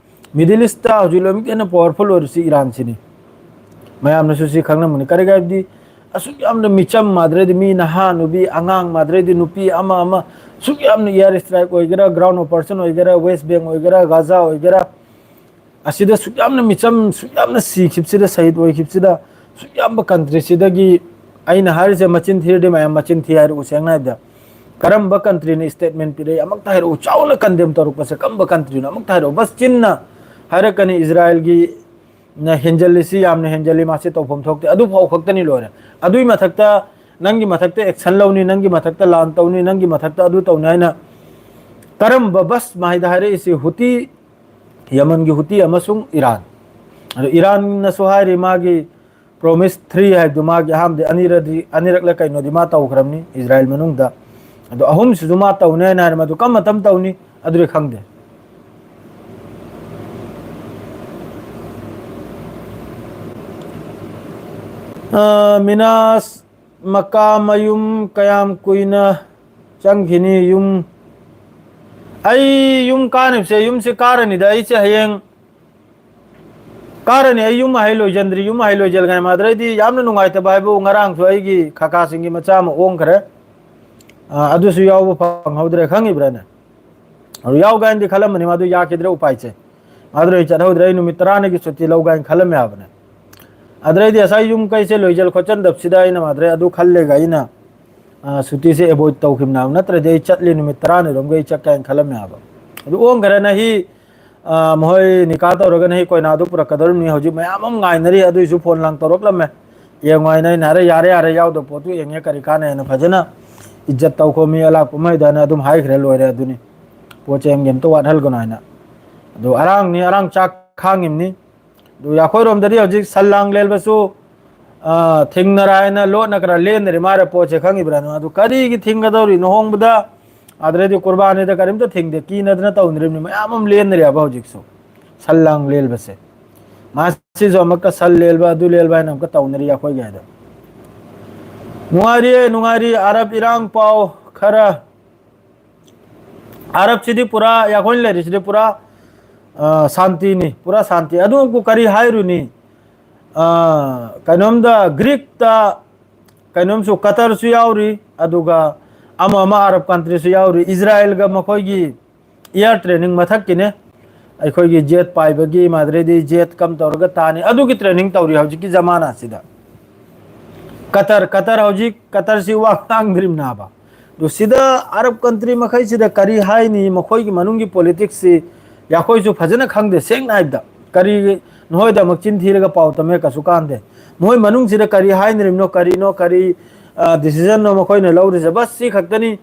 ꯃꯤꯗꯜ ꯏꯁꯇ ꯍꯧꯖꯤꯛ ꯂꯣꯏꯅꯃꯛ ꯍꯦꯟꯅ ꯄꯋꯥꯔꯐꯨꯜ ꯑꯣꯏꯔꯤꯁꯤ ꯏꯔꯥꯟꯁꯤꯅꯤ꯫ ꯃꯌꯥꯝꯅꯁꯨ ꯁꯤ ꯈꯪꯂꯝꯒꯅꯤ꯫ ꯀꯔꯤꯒꯤ ꯍꯥꯏꯕꯗꯤ ꯑꯁꯨꯛ ꯌꯥꯝꯅ ꯃꯤꯆꯝ ꯃꯥꯗ꯭ꯔꯦꯗꯤ, ꯃꯤ ꯅꯍꯥ ꯅꯨꯄꯤ, ꯑꯉꯥꯡ ꯃꯥꯗ꯭ꯔꯦꯗꯤ, ꯅꯨꯄꯤ ꯑꯃ ꯑꯃ, ꯑꯁꯨꯛ ꯌꯥꯝꯅ ꯏꯌꯥꯔ ꯏꯁꯇ꯭ꯔꯥꯏꯛ ꯑꯣꯏꯒꯦꯔꯥ, ꯒ꯭ꯔꯥꯎꯟ ꯑꯣꯄꯔꯦꯁꯟ ꯑꯣꯏꯒꯦꯔꯥ, ꯋꯦꯁ ꯕꯦꯡ ꯑꯣꯏꯒꯦꯔꯥ, ꯒꯥꯖꯥ ꯑꯣꯏꯒꯦꯔꯥ, ꯑꯁꯤꯗ ꯁꯨꯛ ꯌꯥꯝꯅ ꯃꯤꯆꯝ, ꯁꯨꯛ ꯌꯥꯝꯅ ꯁꯤꯈꯤꯕꯁꯤꯗ, ꯁꯍꯤꯗ ꯑꯣꯏꯈꯤꯕꯁꯤꯗ, ꯁꯨꯛ ꯌꯥꯝꯕ ꯀꯟꯇ꯭ꯔꯤꯁꯤꯗꯒꯤ, ꯑꯩꯅ ꯍꯥꯏꯔꯤꯁꯦ ꯃꯆꯤꯟ ꯊꯤꯔꯗꯤ ꯃꯌꯥꯝ ꯃꯆꯤꯟ ꯊꯤ ꯍꯥꯏꯔꯛꯎ, ꯁꯦꯡꯅ ꯍꯥꯏꯕꯗ꯫ ꯀꯔꯝꯕ ꯀꯟꯇ꯭ꯔꯤꯅ ꯏꯁꯇꯦꯠꯃꯦꯟ ꯄꯤꯔꯛꯏ ꯑꯃꯛꯇ ꯍꯥꯏꯔꯛꯎ, ꯆꯥꯎꯅ ꯀꯟꯗꯦꯝ ꯇꯧꯔꯛꯄꯁꯦ ꯀꯔꯝꯕ ꯀꯟꯇ꯭ꯔꯤꯅꯣ ꯑꯃꯛꯇ ꯍꯥꯏꯔꯛꯎ꯫ ꯕꯁ ꯆꯤꯟꯅ ꯍꯥꯏꯔꯛꯀꯅꯤ, ꯏꯖꯔꯥꯌꯦꯜꯒꯤ ꯅ ꯍꯦꯟꯖꯜꯂꯤꯁꯤ ꯌꯥꯝꯅ ꯍꯦꯟꯖꯜꯂꯤ, ꯃꯥꯁꯦ ꯇꯧꯐꯝ ꯊꯣꯛꯇꯦ, ꯑꯗꯨ ꯐꯥꯎ ꯈꯛꯇꯅꯤ ꯂꯣꯏꯔꯦ꯫ ꯑꯗꯨꯏ ꯃꯊꯛꯇ ꯅꯪꯒꯤ ꯃꯊꯛꯇ ꯑꯦꯛꯁꯟ ꯂꯧꯅꯤ, ꯅꯪꯒꯤ ꯃꯊꯛꯇ ꯂꯥꯟ ꯇꯧꯅꯤ, ꯅꯪꯒꯤ ꯃꯊꯛꯇ ꯑꯗꯨ ꯇꯧꯅꯤ ꯍꯥꯏꯅ ꯀꯔꯝꯕ ꯕꯁ ꯃꯥꯏꯗ ꯍꯥꯏꯔꯛꯏꯁꯤ? ꯍꯨꯇꯤ ꯌꯃꯟꯒꯤ ꯍꯨꯇꯤ ꯑꯃꯁꯨꯡ ꯏꯔꯥꯟ꯫ ꯑꯗꯣ ꯏꯔꯥꯟꯅꯁꯨ ꯍꯥꯏꯔꯤ, ꯃꯥꯒꯤ ꯄ꯭ꯔꯣꯃꯤꯁ ꯊ꯭ꯔꯤ ꯍꯥꯏꯕꯗꯨ ꯃꯥꯒꯤ ꯑꯍꯥꯟꯕꯗꯤ ꯑꯅꯤꯔꯗꯤ, ꯑꯅꯤꯔꯛꯂ ꯀꯩꯅꯣꯗꯤ ꯃꯥ ꯇꯧꯈ꯭ꯔꯕꯅꯤ ꯏꯖꯔꯥꯏꯜ ꯃꯅꯨꯡꯗ꯫ ꯑꯗꯣ ꯑꯍꯨꯝꯁꯤꯁꯨ ꯃꯥ ꯇꯧꯅꯤ ꯍꯥꯏꯅ ꯍꯥꯏꯔꯦ, ꯃꯗꯨ ꯀꯔꯝꯕ ꯃꯇꯝ ꯇꯧꯅꯤ ꯑꯗꯨꯗꯤ ꯈꯪꯗꯦ꯫ ꯑ, ꯃꯤꯅꯥꯁ ꯃꯀꯥ ꯃꯌꯨꯝ ꯀꯌꯥꯝ ꯀꯨꯏꯅ ꯆꯪꯈꯤꯅꯤ? ꯌꯨꯝ, ꯑꯩ ꯌꯨꯝ ꯀꯥꯅꯕꯁꯦ, ꯌꯨꯝꯁꯦ ꯀꯥꯔꯅꯤꯗ꯫ ꯑꯩꯁꯦ ꯍꯌꯦꯡ ꯀꯥꯔꯅꯤ꯫ ꯑꯩ ꯌꯨꯝ ꯍꯥꯏ ꯂꯣꯏꯖꯟꯗ꯭ꯔꯤ꯫ ꯌꯨꯝ ꯍꯥꯏ ꯂꯣꯏꯖꯜꯂꯒ ꯃꯥꯗ꯭ꯔꯩꯗꯤ ꯌꯥꯝꯅ ꯅꯨꯡꯉꯥꯏꯇꯕ ꯍꯥꯏꯕꯨ, ꯉꯔꯥꯡꯁꯨ ꯑꯩꯒꯤ ꯈꯥꯀꯥꯁꯤꯡꯒꯤ ꯃꯆꯥ ꯑꯃ ꯑꯣꯟꯈ꯭ꯔꯦ꯫ ꯑ, ꯑꯗꯨꯁꯨ ꯌꯥꯎꯕ ꯐꯪꯍꯧꯗ꯭ꯔꯦ, ꯈꯪꯉꯤꯕ꯭ꯔꯥꯅꯦ? ꯑꯗꯨ ꯌꯥꯎꯒꯦ ꯍꯥꯏꯅꯗꯤ ꯈꯜꯂꯝꯕꯅꯤ, ꯃꯥꯗꯨ ꯌꯥꯈꯤꯗ꯭ꯔꯦ, ꯎꯄꯥꯏꯁꯦ꯫ ꯃꯥꯗꯨ ꯑꯩ ꯆꯠꯍꯧꯗ꯭ꯔꯦ꯫ ꯑꯩ ꯅꯨꯃꯤꯠ ꯇꯔꯥꯅꯤꯒꯤ ꯁꯨꯇꯤ ꯂꯧꯒꯦ ꯍꯥꯏꯅ ꯈꯜꯂꯝꯃꯦ ꯍꯥꯏꯕꯅꯦ꯫ ꯑꯗꯨꯗꯩꯗꯤ ꯉꯁꯥꯏ ꯌꯨꯝ ꯀꯩꯁꯦ ꯂꯣꯏꯖꯜ ꯈꯣꯠꯆꯟꯗꯕꯁꯤꯗ ꯑꯩꯅ ꯃꯥꯗ꯭ꯔꯦ ꯑꯗꯨ ꯈꯜꯂꯦꯒ ꯑꯩꯅ, ꯑ, ꯁꯨꯇꯤꯁꯦ ꯑꯦꯚꯣꯏꯗ ꯇꯧꯈꯤꯕꯅꯦꯕ꯫ ꯅꯠꯇ꯭ꯔꯗꯤ ꯑꯩ ꯆꯠꯂꯤ, ꯅꯨꯃꯤꯠ ꯇꯔꯥꯅꯤꯔꯣꯝꯒ ꯑꯩ ꯆꯠꯀꯦ ꯍꯥꯏꯅ ꯈꯜꯂꯝꯃꯦ ꯍꯥꯏꯕ꯫ ꯑꯗꯨ ꯑꯣꯟꯈ꯭ꯔꯦꯅ ꯍꯤ, ꯑ, ꯃꯈꯣꯏ ꯅꯤꯀꯥ ꯇꯧꯔꯒꯅ ꯍꯤ ꯀꯣꯏꯅꯥꯗꯨ ꯄꯨꯔꯛꯀꯗꯧꯔꯤꯕꯅꯤ꯫ ꯍꯧꯖꯤꯛ ꯃꯌꯥꯝ ꯑꯃ ꯉꯥꯏꯅꯔꯤ꯫ ꯑꯗꯨꯏꯁꯨ ꯐꯣꯟ ꯂꯥꯡ ꯇꯧꯔꯛꯂꯝꯃꯦ꯫ ꯌꯦꯡꯉꯣ ꯍꯥꯏꯅ ꯑꯩꯅ ꯍꯥꯏꯔꯦ, "ꯌꯥꯔꯦ, ꯌꯥꯔꯦ, ꯌꯥꯎꯗꯕ ꯄꯣꯠꯇꯨ ꯌꯦꯡꯉꯦ ꯀꯔꯤ ꯀꯥꯟꯅꯩ?" ꯍꯥꯏꯅ ꯐꯖꯅ ꯏꯖꯠ ꯇꯧ ꯈꯣꯠ ꯃꯤ ꯑꯂꯥꯛꯄ ꯃꯩꯗꯅ ꯑꯗꯨꯝ ꯍꯥꯏꯈ꯭ꯔꯦ, ꯂꯣꯏꯔꯦ꯫ ꯑꯗꯨꯅꯤ ꯄꯣꯠ ꯆꯩ ꯑꯃꯒꯤ ꯑꯝꯇ ꯋꯥꯠꯍꯜꯒꯅꯨ ꯍꯥꯏꯅ꯫ ꯑꯗꯨ ꯑꯔꯥꯡꯅꯤ, ꯑꯔꯥꯡ ꯆꯥꯛ ꯈꯥꯡꯉꯤꯝꯅꯤ꯫ ꯑꯗꯨ ꯑꯩꯈꯣꯏꯔꯣꯝꯗꯗꯤ ꯍꯧꯖꯤꯛ ꯁꯟ ꯂꯥꯡ ꯂꯦꯜꯕꯁꯨ, ꯑ, ꯊꯤꯡꯅꯔꯥ ꯍꯥꯏꯅ ꯂꯣꯠꯅ ꯈꯔ ꯂꯦꯟꯅꯔꯤ ꯃꯥꯔꯦ ꯄꯣꯠꯁꯦ, ꯈꯪꯉꯤꯕ꯭ꯔꯥ ꯅꯪ? ꯑꯗꯨ ꯀꯔꯤꯒꯤ ꯊꯤꯡꯒꯗꯧꯔꯤ? ꯂꯨꯍꯣꯡꯕꯗ ꯑꯗꯨꯗꯩꯗꯤ ꯀꯨꯔꯕꯥꯅꯤꯗ ꯀꯔꯤꯝꯇ ꯊꯤꯡꯗꯦ, ꯀꯤꯅꯗꯅ ꯇꯧꯅꯔꯤꯕꯅꯤ꯫ ꯃꯌꯥꯝ ꯑꯃ ꯂꯦꯟꯅꯔꯤꯕ ꯍꯧꯖꯤꯛꯁꯨ ꯁꯟ ꯂꯥꯡ ꯂꯦꯜꯕꯁꯦ꯫ ꯃꯁꯤꯁꯨ ꯑꯃꯨꯛꯀ ꯁꯟ ꯂꯦꯜꯕ, ꯑꯗꯨ ꯂꯦꯜꯕ ꯍꯥꯏꯅ ꯑꯃꯨꯛꯀ ꯇꯧꯅꯔꯤ ꯑꯩꯈꯣꯏꯒꯤ ꯍꯥꯏꯗꯣ꯫ ꯅꯨꯡꯉꯥꯏꯔꯤꯌꯦ, ꯅꯨꯡꯉꯥꯏꯔꯤ꯫ ꯑꯔꯕ ꯏꯔꯥꯡ ꯄꯥꯎ ꯈꯔ꯫ ꯑꯔꯕꯁꯤꯗꯤ ꯄꯨꯔꯥ, ꯑꯩꯈꯣꯏꯅ ꯂꯩꯔꯤꯁꯤꯗꯤ ꯄꯨꯔꯥ, ꯑ, ꯁꯥꯟꯇꯤꯅꯤ, ꯄꯨꯔꯥ ꯁꯥꯟꯇꯤ꯫ ꯑꯗꯨꯕꯨ ꯀꯔꯤ ꯍꯥꯏꯔꯨꯅꯤ? ꯑ, ꯀꯩꯅꯣꯝꯗ ꯒ꯭ꯔꯤꯛꯇ ꯀꯩꯅꯣꯝꯁꯨ, ꯀꯇꯔꯁꯨ ꯌꯥꯎꯔꯤ, ꯑꯗꯨꯒ ꯑꯃ ꯑꯃ ꯑꯔꯕ ꯀꯟꯇ꯭ꯔꯤꯁꯨ ꯌꯥꯎꯔꯤ꯫ ꯏꯖꯔꯥꯏꯜꯒ ꯃꯈꯣꯏꯒꯤ ꯏꯌꯥꯔ ꯇ꯭ꯔꯦꯅꯤꯡ ꯃꯊꯛꯀꯤꯅꯦ꯫ ꯑꯩꯈꯣꯏꯒꯤ ꯖꯦꯠ ꯄꯥꯏꯕꯒꯤ, ꯃꯥꯗ꯭ꯔꯦꯗꯤ ꯖꯦꯠ ꯀꯝ ꯇꯧꯔꯒ ꯇꯥꯅꯤ, ꯑꯗꯨꯒꯤ ꯇ꯭ꯔꯦꯅꯤꯡ ꯇꯧꯔꯤ ꯍꯧꯖꯤꯛꯀꯤ ꯖꯃꯥꯅꯥꯁꯤꯗ꯫ ꯀꯇꯔ, ꯀꯇꯔ ꯍꯧꯖꯤꯛ, ꯀꯇꯔꯁꯤ ꯋꯥ ꯉꯥꯡꯗ꯭ꯔꯤꯕꯅꯥꯕ꯫ ꯑꯗꯨ ꯁꯤꯗ ꯑꯔꯕ ꯀꯟꯇ꯭ꯔꯤ ꯃꯈꯩꯁꯤꯗ ꯀꯔꯤ ꯍꯥꯏꯅꯤ? ꯃꯈꯣꯏꯒꯤ ꯃꯅꯨꯡꯒꯤ ꯄꯣꯂꯤꯇꯤꯛꯁꯁꯤ ꯑꯩꯈꯣꯏꯁꯨ ꯐꯖꯅ ꯈꯪꯗꯦ꯫ ꯁꯦꯡꯅ ꯍꯥꯏꯕꯗ, ꯀꯔꯤ, ꯅꯈꯣꯏꯗꯃꯛ ꯆꯤꯟ ꯊꯤꯔꯒ ꯄꯥꯎ ꯇꯝꯃꯦ ꯀꯩꯁꯨ ꯀꯥꯟꯗꯦ꯫ ꯃꯣꯏ ꯃꯅꯨꯡꯁꯤꯗ ꯀꯔꯤ ꯍꯥꯏꯅꯔꯤꯕꯅꯣ, ꯀꯔꯤꯅꯣ, ꯀꯔꯤ, ꯑ, ꯗꯤꯁꯤꯖꯟꯅꯣ ꯃꯈꯣꯏꯅ ꯂꯧꯔꯤꯁꯦ? ꯕꯁ ꯁꯤ ꯈꯛꯇꯅꯤ꯫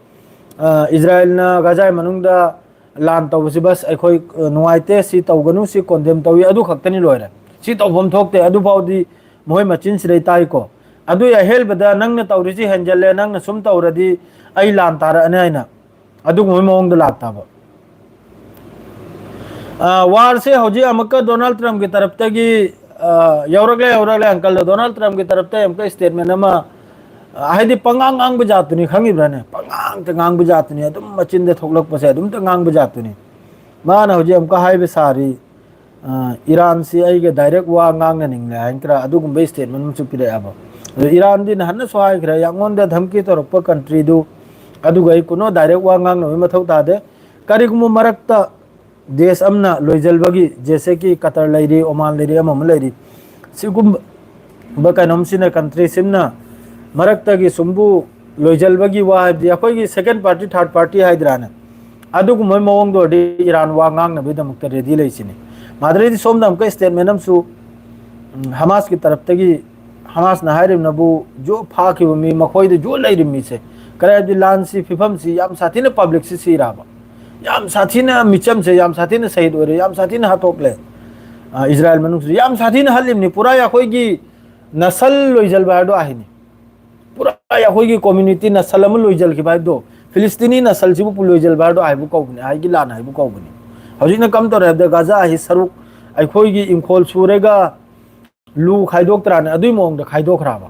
ꯑ, ꯏꯖꯔꯥꯏꯜꯅ ꯒꯖꯥꯒꯤ ꯃꯅꯨꯡꯗ ꯂꯥꯟ ꯇꯧꯕꯁꯤ ꯕꯁ ꯑꯩꯈꯣꯏ, ꯑ, ꯅꯨꯡꯉꯥꯏꯇꯦ, ꯁꯤ ꯇꯧꯒꯅꯨ, ꯁꯤ ꯀꯣꯟꯗꯦꯝ ꯇꯧꯏ, ꯑꯗꯨ ꯈꯛꯇꯅꯤ, ꯂꯣꯏꯔꯦ꯫ ꯁꯤ ꯇꯧꯐꯝ ꯊꯣꯛꯇꯦ, ꯑꯗꯨꯐꯥꯎꯗꯤ ꯃꯈꯣꯏ ꯃꯆꯤꯟꯁꯤꯗꯩ ꯇꯥꯏꯀꯣ꯫ ꯑꯗꯨꯏ ꯑꯍꯦꯟꯕꯗ ꯅꯪꯅ ꯇꯧꯔꯤꯁꯤ ꯍꯦꯟꯖꯜꯂꯦ, ꯅꯪꯅ ꯁꯨꯝ ꯇꯧꯔꯗꯤ ꯑꯩ ꯂꯥꯟ ꯇꯥꯔꯛꯑꯅꯤ ꯍꯥꯏꯅ ꯑꯗꯨꯒꯨꯝꯕ ꯃꯑꯣꯡꯗ ꯂꯥꯛꯇꯕ꯫ ꯑ, ꯋꯥꯔꯁꯦ ꯍꯧꯖꯤꯛ ꯑꯃꯨꯛꯀ ꯗꯣꯅꯥꯜꯗ ꯇ꯭ꯔꯝꯞꯀꯤ ꯇꯔꯞꯇꯒꯤ, ꯑ, ꯌꯧꯔꯛꯂꯦ, ꯌꯧꯔꯛꯂꯦ, ꯑꯪꯀꯜꯗꯣ꯫ ꯗꯣꯅꯥꯜꯗ ꯇ꯭ꯔꯝꯞꯀꯤ ꯇꯔꯞꯇ ꯑꯃꯨꯛꯀ ꯁ꯭ꯇꯦꯠꯃꯦꯟ ꯑꯃ, ꯑ, ꯍꯥꯏꯗꯤ ꯄꯉꯥꯡ ꯉꯥꯡꯕ ꯖꯥꯠꯇꯨꯅꯤ, ꯈꯪꯉꯤꯕ꯭ꯔꯥꯅꯦ? ꯄꯉꯥꯡꯇ ꯉꯥꯡꯕ ꯖꯥꯠꯇꯨꯅꯤ, ꯑꯗꯨꯝ ꯃꯆꯤꯟꯗ ꯊꯣꯛꯂꯛꯄꯁꯦ ꯑꯗꯨꯝꯇ ꯉꯥꯡꯕ ꯖꯥꯠꯇꯨꯅꯤ꯫ ꯃꯥꯅ ꯍꯧꯖꯤꯛ ꯑꯃꯨꯛꯀ ꯍꯥꯏꯕ ꯁꯥꯔꯤ, ꯑ, ꯏꯔꯥꯟꯁꯤ ꯑꯩꯒ ꯗꯥꯏꯔꯦꯛ ꯋꯥ ꯉꯥꯡꯅꯅꯤꯡꯂꯦ ꯍꯥꯏꯅ ꯈꯔ ꯑꯗꯨꯒꯨꯝꯕ ꯁ꯭ꯇꯦꯠꯃꯦꯟ ꯑꯃꯁꯨ ꯄꯤꯔꯛꯑꯦꯕ꯫ ꯑꯗꯣ ꯏꯔꯥꯟꯗꯤ ꯅꯍꯥꯟꯅꯁꯨ ꯍꯥꯏꯈ꯭ꯔꯦ, ꯑꯩꯉꯣꯟꯗ ꯙꯝꯀꯤ ꯇꯧꯔꯛꯄ ꯀꯟꯇ꯭ꯔꯤꯗꯨ ꯑꯗꯨꯒ ꯑꯩ ꯀꯨꯅꯣ ꯗꯥꯏꯔꯦꯛ ꯋꯥ ꯉꯥꯡꯅꯕꯒꯤ ꯃꯊꯧ ꯇꯥꯗꯦ꯫ ꯀꯔꯤꯒꯨꯝꯕ ꯃꯔꯛꯇ ꯗꯦꯁ ꯑꯃꯅ ꯂꯣꯏꯖꯜꯕꯒꯤ, ꯖꯦꯁꯦ ꯀꯤ ꯀꯇꯔ ꯂꯩꯔꯤ, ꯑꯣꯃꯥꯟ ꯂꯩꯔꯤ, ꯑꯃ ꯑꯃ ꯂꯩꯔꯤ, ꯁꯤꯒꯨꯝꯕ ꯀꯩꯅꯣꯝꯁꯤꯅ, ꯀꯟꯇ꯭ꯔꯤꯁꯤꯝꯅ ꯃꯔꯛꯇꯒꯤ ꯁꯨꯝꯕꯨ ꯂꯣꯏꯖꯜꯕꯒꯤ ꯋꯥ ꯍꯥꯏꯕꯗꯤ ꯑꯩꯈꯣꯏꯒꯤ ꯁꯦꯀꯦꯟ ꯄꯥꯔꯇꯤ, ꯊꯥꯔꯠ ꯄꯥꯔꯇꯤ ꯍꯥꯏꯗ꯭ꯔꯥꯅꯦ, ꯑꯗꯨꯒꯨꯝꯕ ꯃꯑꯣꯡꯗ ꯑꯣꯏꯔꯗꯤ ꯏꯔꯥꯟ ꯋꯥ ꯉꯥꯡꯅꯕꯒꯤꯗꯃꯛꯇ ꯔꯦꯗꯤ ꯂꯩꯁꯤꯅꯤ꯫ ꯃꯥꯗ꯭ꯔꯦꯗꯤ ꯁꯣꯝꯗ ꯑꯃꯨꯛꯀ ꯁ꯭ꯇꯦꯠꯃꯦꯟ ꯑꯃꯁꯨ, ꯎꯝ, ꯍꯃꯥꯁꯀꯤ ꯇꯔꯞꯇꯒꯤ, ꯍꯃꯥꯁꯅ ꯍꯥꯏꯔꯤꯕꯅꯕꯨ ꯖꯣ ꯐꯥꯈꯤꯕ ꯃꯤ ꯃꯈꯣꯏꯗ ꯖꯣ ꯂꯩꯔꯤꯕ ꯃꯤꯁꯦ ꯀꯔꯤ ꯍꯥꯏꯕꯗꯤ ꯂꯥꯟꯁꯤ ꯐꯤꯕꯝꯁꯤ ꯌꯥꯝ ꯁꯥꯊꯤꯅ ꯄꯕ꯭ꯂꯤꯛꯁꯤ ꯁꯤꯔꯕ, ꯌꯥꯝ ꯁꯥꯊꯤꯅ ꯃꯤꯆꯝꯁꯦ ꯌꯥꯝ ꯁꯥꯊꯤꯅ ꯁꯍꯤꯗ ꯑꯣꯏꯔꯦ, ꯌꯥꯝ ꯁꯥꯊꯤꯅ ꯍꯥꯠꯇꯣꯛꯂꯦ꯫ ꯑ, ꯏꯁꯔꯥꯌꯦꯜ ꯃꯅꯨꯡꯁꯤꯗ ꯌꯥꯝ ꯁꯥꯊꯤꯅ ꯍꯥꯠꯂꯤꯕꯅꯤ꯫ ꯄꯨꯔꯥ ꯑꯩꯈꯣꯏꯒꯤ ꯅꯁꯜ ꯂꯣꯏꯖꯜꯕ ꯍꯥꯏꯗꯣ ꯑꯍꯤꯅꯤ꯫ ꯄꯨꯔꯥ ꯑꯩꯈꯣꯏꯒꯤ ꯀꯝꯃ꯭ꯌꯨꯅꯤꯇꯤ ꯅꯁꯜ ꯑꯃ ꯂꯣꯏꯖꯜꯈꯤꯕ ꯍꯥꯏꯕꯗꯣ, ꯐꯤꯂꯤꯁꯇꯤꯅꯤ ꯅꯁꯜꯁꯤꯕꯨ ꯂꯣꯏꯖꯜꯕ ꯍꯥꯏꯗꯣ ꯍꯥꯏꯕꯨ ꯀꯧꯕꯅꯤ, ꯍꯥꯏꯒꯤ ꯂꯥꯟ ꯍꯥꯏꯕꯨ ꯀꯧꯕꯅꯤ꯫ ꯍꯧꯖꯤꯛꯅ ꯀꯝ ꯇꯧꯔꯦ ꯍꯥꯏꯕꯗ ꯒꯥꯖꯥ ꯑꯍꯤ ꯁꯔꯨꯛ ꯑꯩꯈꯣꯏꯒꯤ ꯏꯪꯈꯣꯜ ꯁꯨꯔꯒ ꯂꯨ ꯈꯥꯏꯗꯣꯛꯇ꯭ꯔꯥꯅꯦ, ꯑꯗꯨꯏ ꯃꯑꯣꯡꯗ ꯈꯥꯏꯗꯣꯛꯈ꯭ꯔꯕ꯫